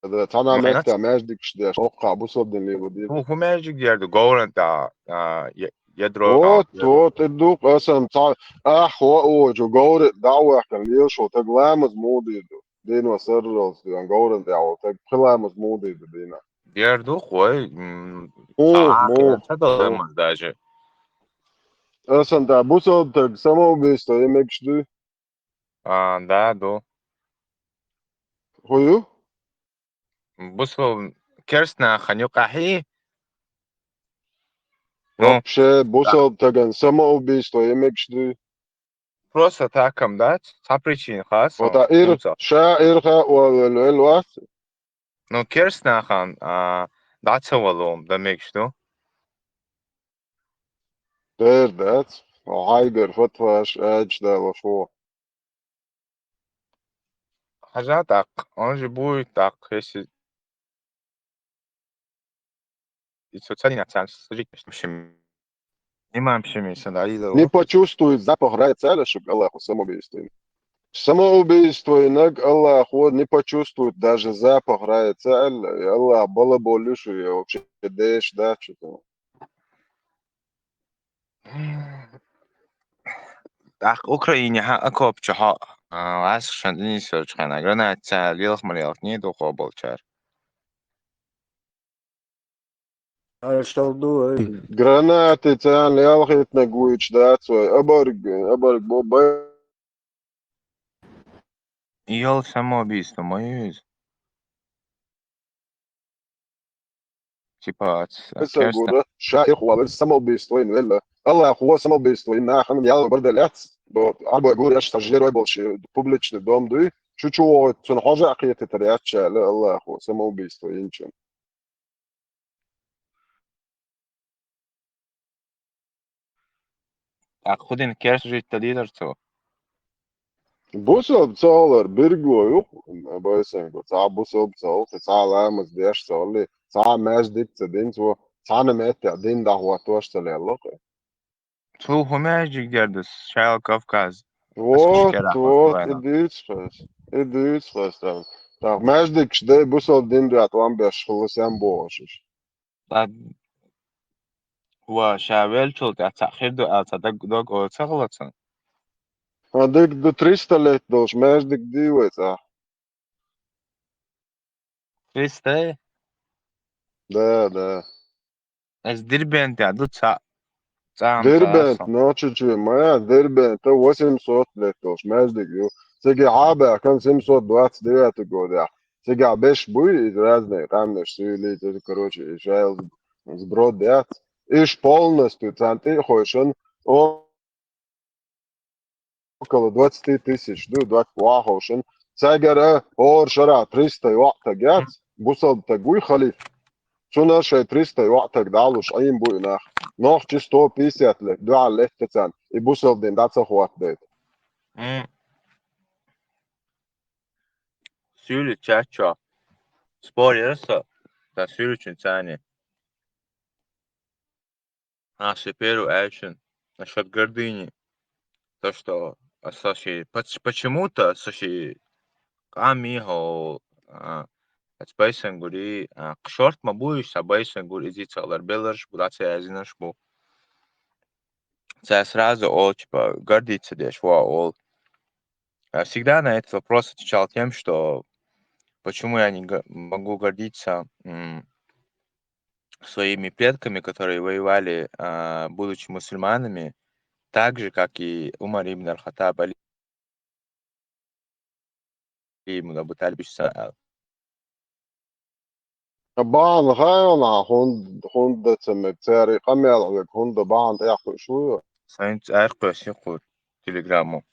Да, цана Маханац? Метта междикш деш. Окка, бусол дин лилу дир. Ну, ху междик дерду, говорят, да, а, я-, ядро, Вот, да, вот, и дук, асан, ца, ах, о, о, жо, говорит, да, уахкан, лил шо, так ламаз мудиду. Дин ва сарралс, дин, говорит, да, вот, так, пхиламаз мудиду, дина. Дерду, ой, м, О, а, мо, я цадал ламаз даже. Асан, да, бусол, так, самоубийство, я мекшду. А, да, ду. Хую? Бусол керсна ханю кахи. Ну, Вообще, бусол, так, самоубийство, я мекшду. Просто так, ам, да? Ца причин хас. Вот, а, ир, ша, ир, ха, о, о, о, о, Ну, керсна хан, а, да, ца валом, да мекшду. Дер, да, о, хайгер, фатваш, эч, да, лошо. Хажа так, он же будет так, если и социальный национ служить, в общем, имам шеми, сандалила. Не почувствует запах рая царя, чтобы Аллаху самоубийство. Самоубийство инак Аллаху не почувствует даже запах рая царя, и Аллах балаболюшу, и вообще деш, да, что-то. Так, Украине ха окопча ха, а, вас шандини сочхана гранаца лилх малилх не духо болчар. Ай, шалду, ай. Гранаты цан лялхит на гуич, да, цой, абарг, абарг, бо, бо. Ел самоубийство моё из. Типа, от, от Эсэ керста. гура, ша их валыр самоубийство ин велла. Аллах, хуа самоубийство ин, нахан ял бардалец. Бо, або гура, я стажировой больше, публичный дом дуй. Чучу вот, сон хожа акъетитар ячча, Аллах, хуа самоубийство инчен. ТӀаккха хӀун дина, керста житта дийцар цо? Бусалба ца хилар билгало ю-кх, Байсанга, цхьа бусалба ца хилар, цхьа ламаз деш ца хилар, цхьа маьждиг ца динна цо, цхьана меттехь дин дӀахӀоттош ца лелла-кх. Цо хӀун маьждиг дер ду, Шайл Кавказ? Вот, вот, и дуьйцу хьоьга. И дуьйцу хьоьга. ТӀаккха маьждигаш дай бусалба дин дуьхьа тӀом беш хилла сен бохуш уьш. Ткъа ва ша веллачул тӀаьхьа цхьаъ хир ду аьлла, цхьа даг, дог ойла ца хилла цунна? А даг ду, триста лет долуш маьждиг дий вай цӀа? Триста? Да, да. Аса Дербентехь ду цхьаъ, цӀа ма цӀа Дербент, аса. Нохчийчоь ма яц, Дербент, восемьсот лет долуш маьждиг ю. Цига хьа а баьхкина семьсот двадцать девятый годехь. Цигахь беш буй иза разные къаьмнаш, суьйлий, короче, и шайл сброд яц. Иш полностью царна тӀе а хойшина, около двадцати тысяч ду, двадцать ваховшина. Цаьгара хӀора шарахь триста йоӀ таг яц, бусалба таг вуй халиф. Цунна шайн триста йоӀ таг дӀалуш Ӏийна бу и нах. Нохчий сто пятьдесят лет, дуьхьал летта царна, и бусалба дин дӀа ца хӀоттадайта. М. Суьйли чат чохь. Спор яра со, сан суьйличун царни. А, ши первый аьллачун, насчёт гордыни. То, что, а, со ши, поч-, почему-то со ши къамий хьо, а, аца Байсангури, а, кху шорта ма бу уьш, сан Байсангур, изица хилар белларш бу, дӀа ца яздинарш бу. Цара сразу олу, типа, гордиться деш ву олу. А, всегда на этот вопрос отвечал тем, что почему я не го-, могу гордиться, м, своими предками, которые воевали, а, будучи мусульманами, так же, как и Умар ибн аль-Хаттаб, Али ибн Абу Талиб, ишта аьлла. Бахьана хаьий хьуна, хӀунда, хӀунда ца мега, церан къамел хьоьга хӀунда бахьана тӀехь кхуьуш вуй? Сайна цӀаьркхоьссий кху телеграммо.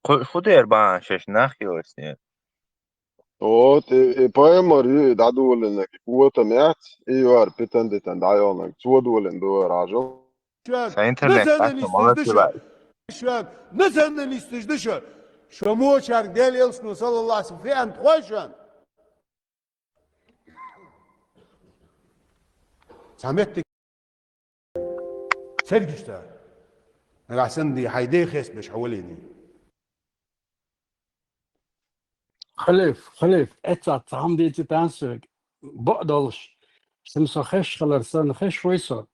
Кхуьуш хӀун дера бахьана шаьш нах йоцу? Вот, и, и пайхамар ю и дӀадолийнарг, и котам яц, и йора питан-дитан дӀайолнарг, цо долийна ду вай, Ражал. Сан интернет националисташ ду шу. Националисташ ду шу. Шу мочарг Дела элчано, саллаллаху алейхи ва саллям, феант хой шуна. Цхьа меттиг. Цергаш ца. Нагахь санна ди хьайн ден хестабеш хьо валийний. Халиф, халиф, эццахь цхьа хӀума дийци тхан соьга, бакъдолуш, шуна со хезаш хилар санна, хезаш вуй со?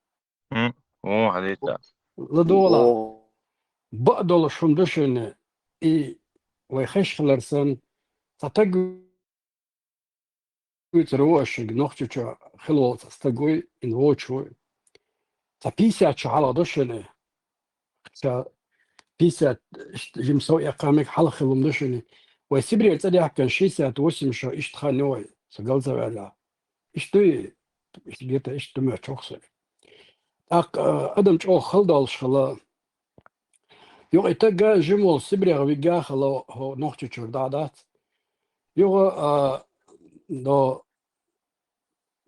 М, о, хьадийца. ЛадогӀал, о, бакъдолуш хӀума ду шуна, и вай хезаш хилар санна, цхьа таг вуьйцур ву аш шуьга, Нохчийчохь хила волу цхьа стаг вуй, и вочу вуй. Цхьа пятьдесят шо хьалха ду шуна. Ша пятьдесят, жима сов эккха мега хьалха хила хӀума ду шуна. Вай Сибрера цӀа даьхкина шестьдесят восемь шо иштта хан ю вай, со гал ца ваьлла. Иштта дуй, иштта гета, иштта ду моьттуш ву-кх со. ТӀаккха, а, адам чӀогӀа хала долуш хилла. Юха и таг жима волу Сибрех вигга хилла, хӀо Нохчийчуьра дӀа а дац. Юха, а, до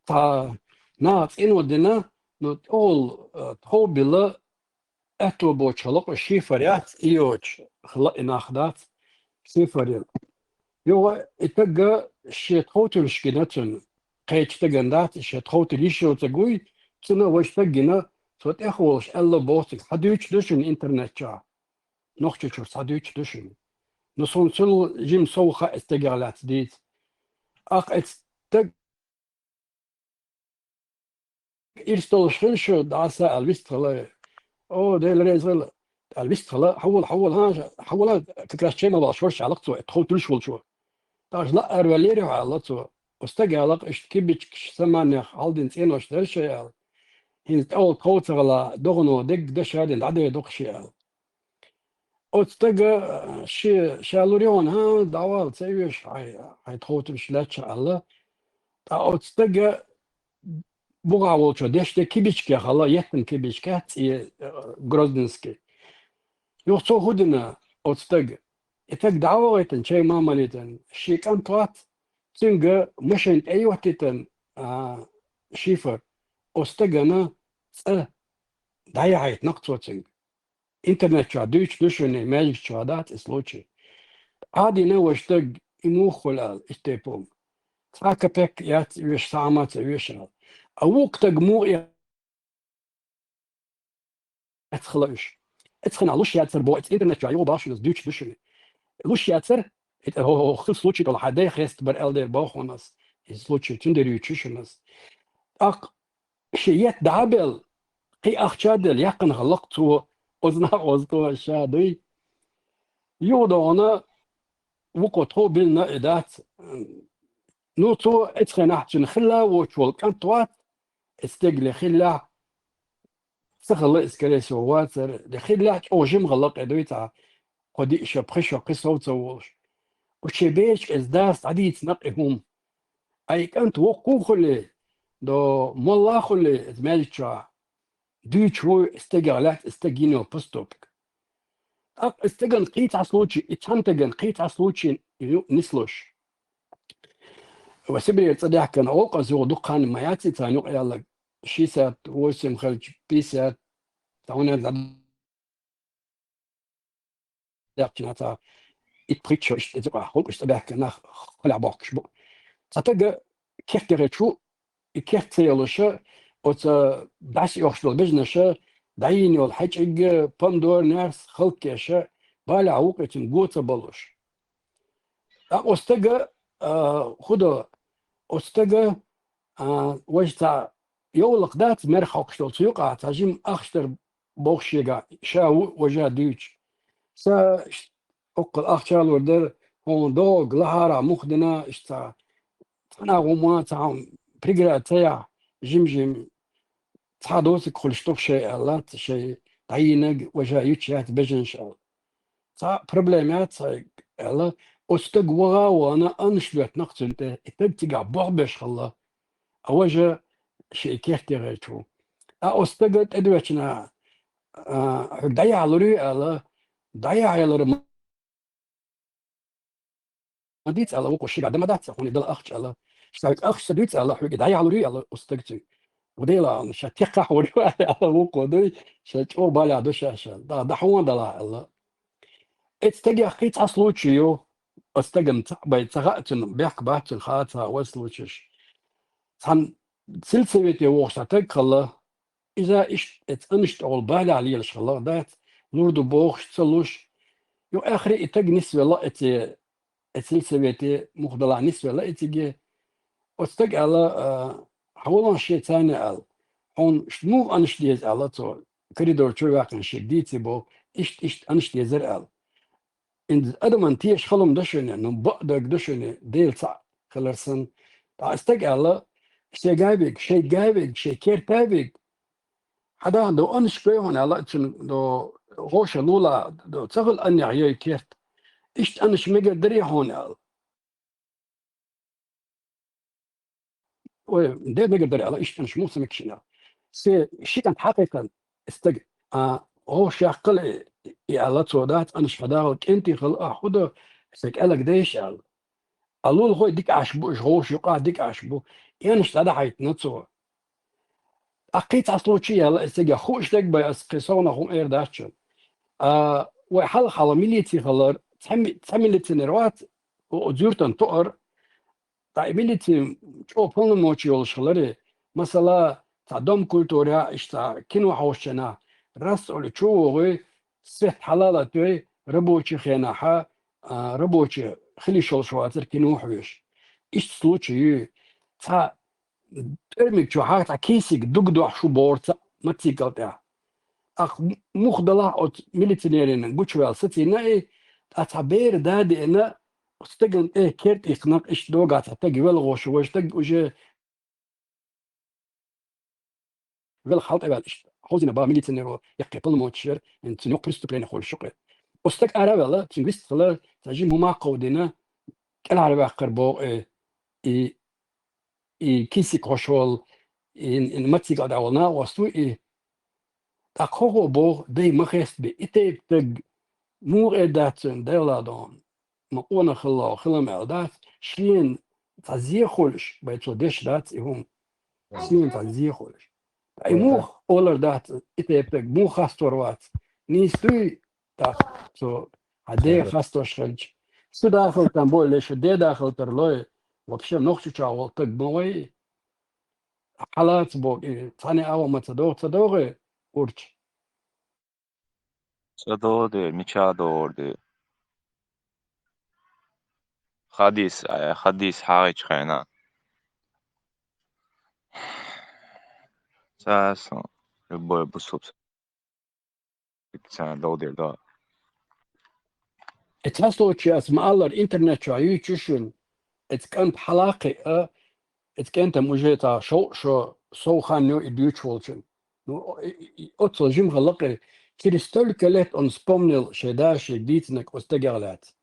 цхьа наха цӀено дина, ну, тӀехула, а, тхов билла, аьтто боцуш хилла-кх, шифер яц, и йоцуш хилла и нах дац, шифер йина. Юха и таг шен тховталуш гина цунна, кхечу стагана дац, и шен тховталуш йиш йоцург вуй, цунна важа стаг гина, цо тӀехволуш аьлла боху цига, хьан дуьйцуш ду шуна интернет чохь? Нохчийчуьра цхьа дуьйцуш ду шуна. Ну, суна цул жима сов хаьа и стагах лаьцна дийца. Ахь и стаг ирс долуш хила шу, дӀаса аьлла вистхила. О, Дела реза хила, аьлла вистхила. Хьан вала, хьан вала, хьан, хьан вала, как раз чемал вала шорша аьлла-кх цо, тхов туьллуш волчо. ТӀаккха лаьара ваьллера хьо аьлла цо. Оцу стага аьлла-кх, иштта кибичкаш саманех хьалдина цӀенош дара шайн аьлла. ХӀинца тӀехула тхов ца хилла, догӀано дегга даша а дина, дӀадайр ду-кх шен аьлла. Оцу стага, ши, ша лур ю хьуна, хӀан, дӀавала, ца оьшу, хьайн, хьайн тховталуш лаьтташ аьлла. Ткъа оцу стага бухахь волчо деш де кибичка хилла, еттан кибичка, цӀе, э, грозненский. Юха цо хӀун дина оцу стага? И стаг дӀа а вахийтина, чай ма а малийтина, шен кӀант вац, цуьнга машен тӀе а йоттийтина, а, шифер, оцу стагана цӀа дӀаяхьийтина-кх цо цуьнга. интернет чу дуьйцуш ду шуна, маьждиг чу дац и случай. Ӏадийна вай стаг, и муха хуьлу аьлла, и тайпа хӀума. Цхьа капек яц вешан, цхьа хӀума ца вешан аьлла. А вукху стаг муха эцна хила уьш. Эцна хила луш яцара боху, эцна интернет чохь юха бахьа шуна, аса дуьйцуш ду шуна. Луш яцара, хӀета хӀо-, хӀо-, хӀо-, хила случай долу хьан дай хеста бара аьлла дера боху хьуна аса. И случай цуьнан дера юьйцуш ю шуна аса. ТӀаккха шен етта дӀа а белла, кхин ахча а делла, яьккхина хилла-кх цо, оцу нах оцу тӀе ша дуй. Юха догӀна, вукхо тхо биллина и дац. Ну, цо эцна хенахь цуьнан хилла а воцуш волу кӀант вац, и стеган хиллехь, ца хилла и, скорее всего, вацара, де хиллехь чӀогӀа жима хилла-кх и дуй цхьа, кхо-диъ шо, пхи шо, кхин сов ца волуш. Уьш шен бешачу иза дас дӀадийцина-кх и хӀума. Ай, кӀант воккха а хуьлий, до молла а хуьлий, иза маьждиг чохь дуьйцуш ву и стегах лаьцна, и стеган йина йолу поступок. ТӀаккха и стеган кхин цхьа случай, и цхьана стеган кхин цхьа случай ю нислуш. Ва Сибрера цӀа даьхкина гӀуллакх аса юха дукха хан ма яц и царна юкъа яьлла, шестьдесят восемь хилча, пятьдесят, цхьа хӀун яц, даьккхина цхьа итт-пхийтта шо иштта, иза къахь гӀуллакх аса цӀа баьхкина нах халахь бохкуш бу. Цхьа стага керте гӀерташ ву, и керт ца йолуша, оцу дӀасаоьхуш долу бежанаша дӀайийна йолу хьаьжкӀиг, помидор, наьрс, халкъеша, балехь ву-кх и, цуьнан го ца балуш. ТӀаккха оцу стага, а, хӀун до, оцу стага, а, важа цхьа йовлакх дац, мер хьокхуш долу, цу юкъахь цхьа жима ахча дара боху шегахь, ша ву важа дуьйцуш. Ша ш-, оккхул ахча лур дара, хьуна догӀу, лахьара муха дина, иштта цхьа, цхьана а хӀума, цхьа хӀума преграда ца яхь, жим-жим, цхьа доцург хуьлуш ду-кх шайн аьлла, шайн дӀайийнарг важа юьтуш яц бежанаш аьлла. Цхьа проблема яц хьайга аьлла, оцу стага ваха а вахана, аннаш доьттина-кх цунна тӀе, и стаг цигахь болх беш хилла, а важа шен керте гӀерташ ву. Ткъа оцу стага тӀедоьжча, а, хьоьга дӀаяхьа лур ю аьлла, дӀаяхьа ялар ма ма дийца аьлла, вукхо шегахь дан ма дац хьуна дала ахча аьлла. Ша хьоьга ахча ца дуьйцу аьлла, хьоьга дӀаяхьа лур ю аьлла оцу стага цуьнга. Ва Дела, ша тихха хьур ю аьлла, вукхо дуй, ша чӀогӀа балехь ду ша, ша. Да, да, хьуна дала аьлла. Эцу стагех кхин цхьа случай ю, оцу стагана цхьаъ бай ца хаьа цунна, бехк бац цунна, хаьа ца хаьа вай случайш. Цхьана сельсовете вогӀуш цхьа стаг хилла, иза иштта эцу аннаш тӀехула балехь лелаш хилла дац, лур ду бохуш, ца луш. Юха эххар и стаг нисвелла эцу, эцу сельсовете, муха далахь нисвелла и цига. Оцу стага аьлла, а, хьан воллахь шен царна аьлла, хьуна ш-, муха аннаш деза аьлла цо, коридор чу ваьккхина шега дийци боху, иштта, иштта аннаш дезара аьлла. Иза адаман теша хала хӀума ду шуна, ну, бакъдерг ду шуна, Дела цхьаъ хилар санна. Ткъа и стага аьлла, шега вега, шега вега, шен керта вега. Хьан даха до аннаш гой хьуна аьлла, цуьнан до гӀовша лула, до ца хила аннех йой керт. Иштта аннаш мегар дарий хьуна аьлла. Ой, де мегар дара аьлла, иштта аннаш муха ца мегаш шуна. Се ши кӀант хьакхайкхина, стаг, а, гӀовша яккхал и, и аьлла, цо дац, аннаш хьадагӀал кӀентий хала, а, хӀун до, се кӀелаг дайша аьлла. А лулахой дика Ӏаш бу, уьш гӀовша юкъа дика Ӏаш бу. И аннаш дӀадахьийтина цо. Ткъа кхин цхьа случай яьлла, и стагех хууш дерг бай ас кхин совнах хӀума эр дац шуна. А, вай хьалха хьалха милици хилар, цхьа ми-, цхьа милиционер вац, о, о, зуьртан тоар, ткъа и милици чӀогӀа полномочий йолуш хиларе, масала, цхьа дом культурехь, иштта кино хьовсучу хенахь, рас олу чу вогӀуй, свет хьалалаттой, рабочий хенахьа, а, рабочий хила йиш йолуш вацара кино хьоьжуш. Иштта случай юй. Цхьа тӀоьрмиг чу хьа цхьа кисиг дугдохьуш ву бохура цхьа мотоцикл тӀехь. Ахь мух далахь оцу милиционерина гучуваьлла сацийна и, ткъа цхьа бер да а деана, стеган тӀе керт иккхинарг иштта догахь цхьа стаг велла гӀош, вай стаг уже велла хьал тӀеваьлла иштта. Хьовзийна бах милиционеро, яккхий полномочий яра, цуьнан юкъа преступление хуьлуш ю-кх. Оцу стаг ара а ваьлла, цуьнга вист хилла, цхьа жима хӀума а кховдийна, кӀелхьарваьккхира боху и, и, и кисиг хьош волу, и, и мотоцикл тӀехь волу накъост ву и. ТӀаккха хӀокхо боху, дай ма хестабе, и тайпа стаг муха эр дац цуьнан, Дела дон, ма къонах хилла хилам аьлла дац, шена цхьа зе хуьлуш, бай цо деш дац и хӀума. Шена цхьа зе хуьлуш. Ткъа и муха олар дац, и тайпа стаг муха хастор вац, нийса дуй, тӀаккха цо хьа де хастош хилча. Шу дахалтан боле, шу де дахалтар лой, вообще нохчача волу таг ма вай, хьалаца боху, и цхьана агӀо ма ца догӀу, ца догӀу, урча. Ца догӀу де, мича догӀур де. Хадис, а, хадис хьагӀича хьайна. Ца сан, любой бусулба ца догӀу де, да. Эцхьа случай ас ма-аллара интернет чохь юьйцу шуна, эца кӀант хьалакхиъа, эца кӀентам уже цхьа шовзткъа шо сов хан ю и дуьйцуш волчун. Ну, и, и, и, оццул жимха лакхе, через столько лет он вспомнил шайн да шега дийцинарг оцу стагах лаьцна.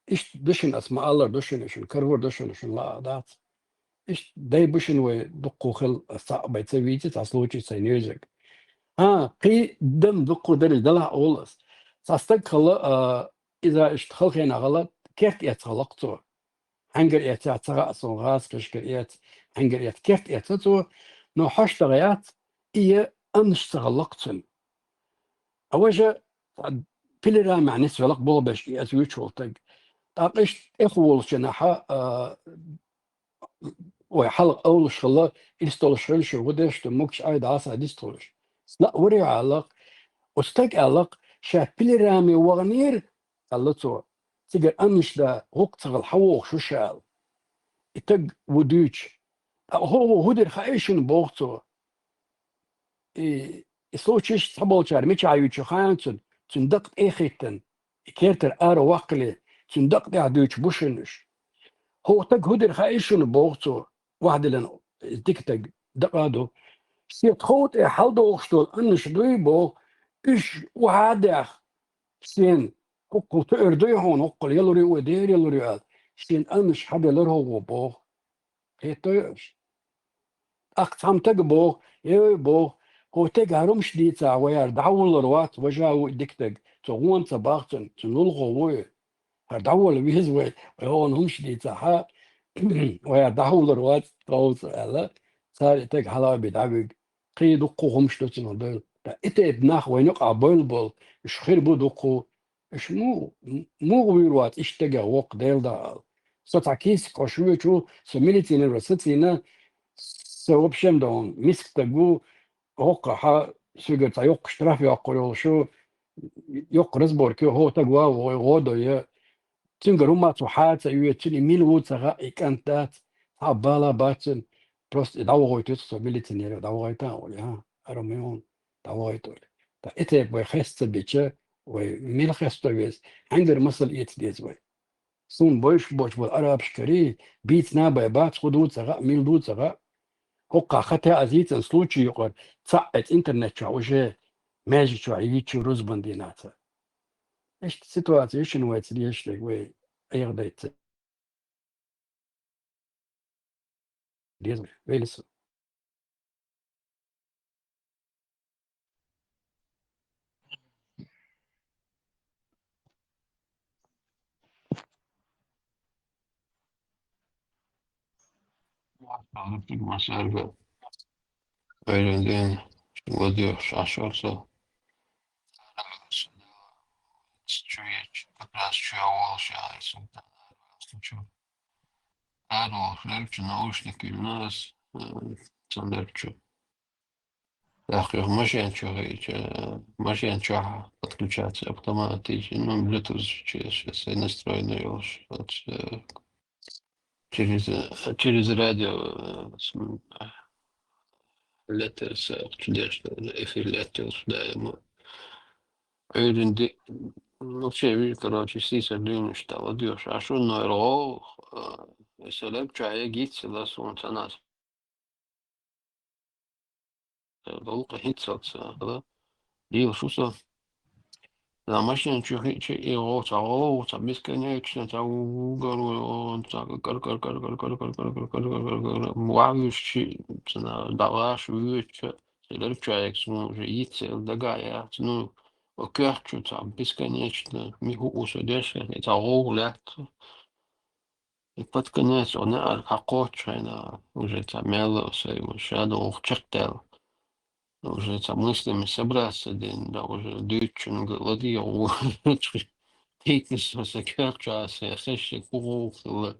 Иштта ду шуна ас ма-аллара, ду шуна, шуна карахур ду шуна, шуна лаа дац. Иштта дай бу шуна вай дуккху хила, ас цхьаъ бай ца вийца, цхьа случай сайн юьйзург. ХӀан, кхин дам дуккху дарий далахь а волу ас. Цхьа стаг хала, а, иза иштта хала хенахь хала, керт эцна хала-кх цо. Хьаьнгара эцна ца хаьа суна, гӀазкхашкара эцна, хьаьнгара эцна, керт эцна цо, но хьаштагӀа яц, и я аннаш ца хала-кх цуьнан. А важа, а, пилорамехь нисвелла-кх болх беш, и аса вуьйцуш волу стаг. ТӀаккха иштта тӀехволучунахьа, а, вай хьалха олуш хилла, ирс долуш хилла шу, гӀо деш ду, могуш Ӏай дӀасадистхуьлуш. Сна а варе хьалха, оцу стага аьлла-кх, ша пилораме ваханера, аьлла цо, цигара аннаш да гӀуллакх ца хилла хьан вогӀуш ву ша аьлла. И стаг ву дуьйцуш. Ткъа хӀо ву хӀун дира хаьий шуна боху цо. И, и случайш цхьаболчара мичахь юьйцу хаьий цунна, цуьнан дакъа тӀе а хӀиттина, и кертара ара ваккхале, цуьнан дакъа тӀехь дуьйцуш бу шуна уьш. ХӀо стаг хӀун дира хаьий шуна боху цо, ваьхьадиллина, дика стаг дакъа а ду. Шен тхов тӀе хьаладогӀуш долу аннаш дуй боху, уьш охьа а даьхна, шена хӀоккхул тоьар дуй хьуна, хӀоккхул ялур ю вай, дера ялур ю аьлла, шена аннаш хьаделира хӀо ву боху. Хеттой аша? ТӀаккха цхьамма стага боху, эй, боху, хӀо стага хӀара хӀумаш дийцахь, вай хӀара дӀахьуллур вац, важа ву и дика стаг, цо гӀо ца боху цунна, цуьнан лулахо ву и. ХӀара дӀаволла веза вай, вай хӀокхунна хӀумаш дийцахь, вай хӀара дӀахьуллур вац тховца аьлла, цара и стаг хьала а бина дӀавуьгу. Кхин дуккха хӀумаш ду цунах бевлла. Ткъа и тайпа нах вайна юкъахь бевлла болу, уьш хир бу дуккха. Уьш му-, муха вуьйр вац иштта стагах воккха Делан дуьхьа аьлла. Со цхьа кийсак Ӏаш воьдуш ву, со милиционер вара сацийна, со вообще-м дан миска стаг ву, хӀокхахь соьгара цхьа йоккха штраф йоккхур йолуш ву, йоккха разборка ю, хӀо стаг ван вогӀий, гӀо дой, цуьнгара хӀумма цо хьа а ца оьцу, цуьнан и мила ву ца хаьа, и кӀант дац, цхьа а бала бац цуьнан, просто и дӀавохуьйтура со милиционер, дӀавохуьйтан а олий, хӀа, хӀара ма ю хьуна, дӀавохуьйтура. Ткъа и тайпа вай хеста ца бича, вай мила хесто веза, хьаьнгара масал эца деза вай? Суна бовзуш боцуш болу арабашкарий, бийца набай бац, хӀун ду ца хаьа, мила ду ца хаьа. ХӀокхахь хатта а зийцина случай юкъара, цхьаъ эца интернет чохь уже маьждиг чохь йийцича рузбан дийнахь ца. Иштта ситуация ю шуна вайца дезаш дерг, вай айхьа дайта ца деза, вай лесо. Ойран ден, ладоьгӀуш Ӏаш вара со. Чуьйчу, как раз чуья волуш яхьа, султан, чу. Ара волуш лерчу наушник вилнас, э, цундерчу. ТӀаккха юха машен чу хиъча, машен чохь подключаться автоматически, ну, Bluetooth через, сейчас настроенный йолуш, вот, э, через, э, через радио, э, с-, м, леттарца чудесно эфир леттарца даима. Ойрин ди-, ну, все, ви-, короче, сийсара дуьйна иштта ладоьгӀуш Ӏаш ву, но эр гӀо, э, эсалаб чу хьегийтсила суна ца нас. Долу кхин хӀинццалц, а, хала. Дийла шу со. За машина чу хиъча, и гӀо, цхьа гӀо, цхьа бесконечно, цхьа угар, цхьа кар, кар, кар, вахьуьш чи, цхьана дагӀаш вуьйча, цхьа лерчаьрга суна уже йицъяла дагахь яц. Ну, окоьхчу цхьа бесконечно, ми хӀуъу со деш, цхьа гӀо лаьтта. И под конец, он неӀарга хьакхоччу хьайна, уже цхьа мел а сай, ша догӀу чекхдаьлла. Уже цхьа мыслями собраться ден, да, уже дуьйцучунга ладийгӀа ву. Тейкас аса кхача аса, хеша кугӀу хила.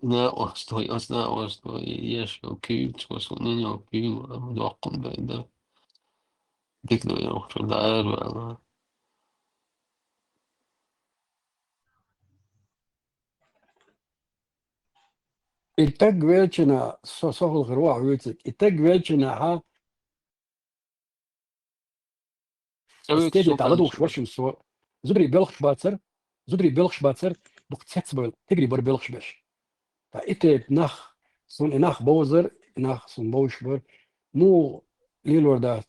Наостой, ас наостой, еш йо куьйгц, ас нин йо куьйгу, ам доккхун бай, да. Дик до йо, чу даар вала. И таг велчина со-, сохал хир вахь вуьйцург. И таг велчина хьа Ца вуьйцу стеди султан тӀала духуш чу. Варшим со. Зударий белхаш бацар, зударий белхаш бацар, дукха цец бойла, тигри бар белхаш беш. Та и тайп нах, сун и нах бовзар, и нах сун бовш бар, му лилор дац.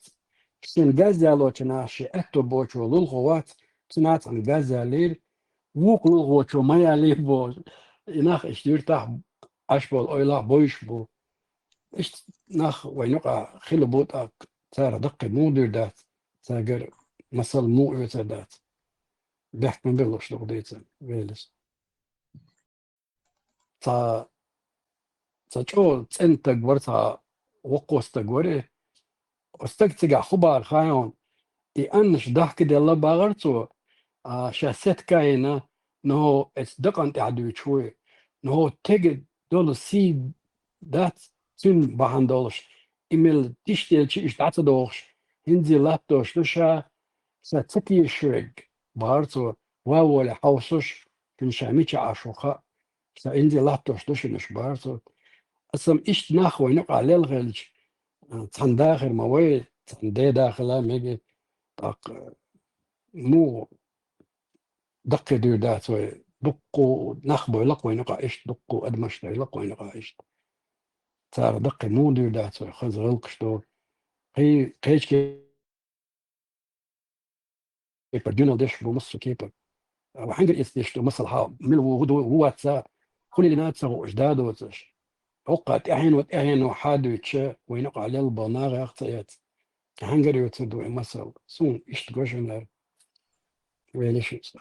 Шин газ ялоча нах ши этто бочо лулхо вац, цунац ан газ ялир, вук лулхочо ма ялир бо. И нах иш дир тах аш бол, ойлах бойш бу. Ишт нах вай нука хила бу тӀаккха, цара даккхи му дир дац, цагар масал му оьцар дац. Бехк ма биллуш дугу дийца, велис. Ца, ца чӀо цӀен таг вар, ца воккхо стаг вар, и стаг цигахь хубар хайон, и аннаш дахка делла багӀар цо, а, ша сетка йина, но эц дакъан тӀехь дуьйчу вуй, но тега долу сий дац, цуьнан бахьана долуш, и мел тиштелчи иштта дӀа ца дохуш, хӀинзе латтош ду ша, ша ца тешаш верг, бахьар цо, ва воле хьовсуш, цуьнан ша мича Ӏаш ву хаьа, ша хӀинзе латтош ду шинаш, бахьар цо. Аса-м иштта нах вайна юкъахь лелхелча, цхьана дахар ма вай, цхьана ден дахала мега, тӀаккха муха даккхий дуьйр дац вай, дуккху нах бойла-кх вайна юкъахь иштта, дуккху адамаш дойла-кх вайна юкъахь иштта. Цара даккхий муха дуьйр дац вай, хаза гӀиллакхаш ду. Кхи-, кхечу кепара дуьнал деш бу массо кепара. Ва хьаьнгара эца деш ду, масала, хьан мила ву, хӀу ду, хӀу вац ца, хӀу лелийна а ца хууш, да доцуш. ХӀокху тӀаьхьено, тӀаьхьено хьан дуьйцуча, вайна юкъахь лелла болу нахах ца эца. Хьаьнгара йоцур ду и масал. Суна иштта гожанара. Вели шуьца.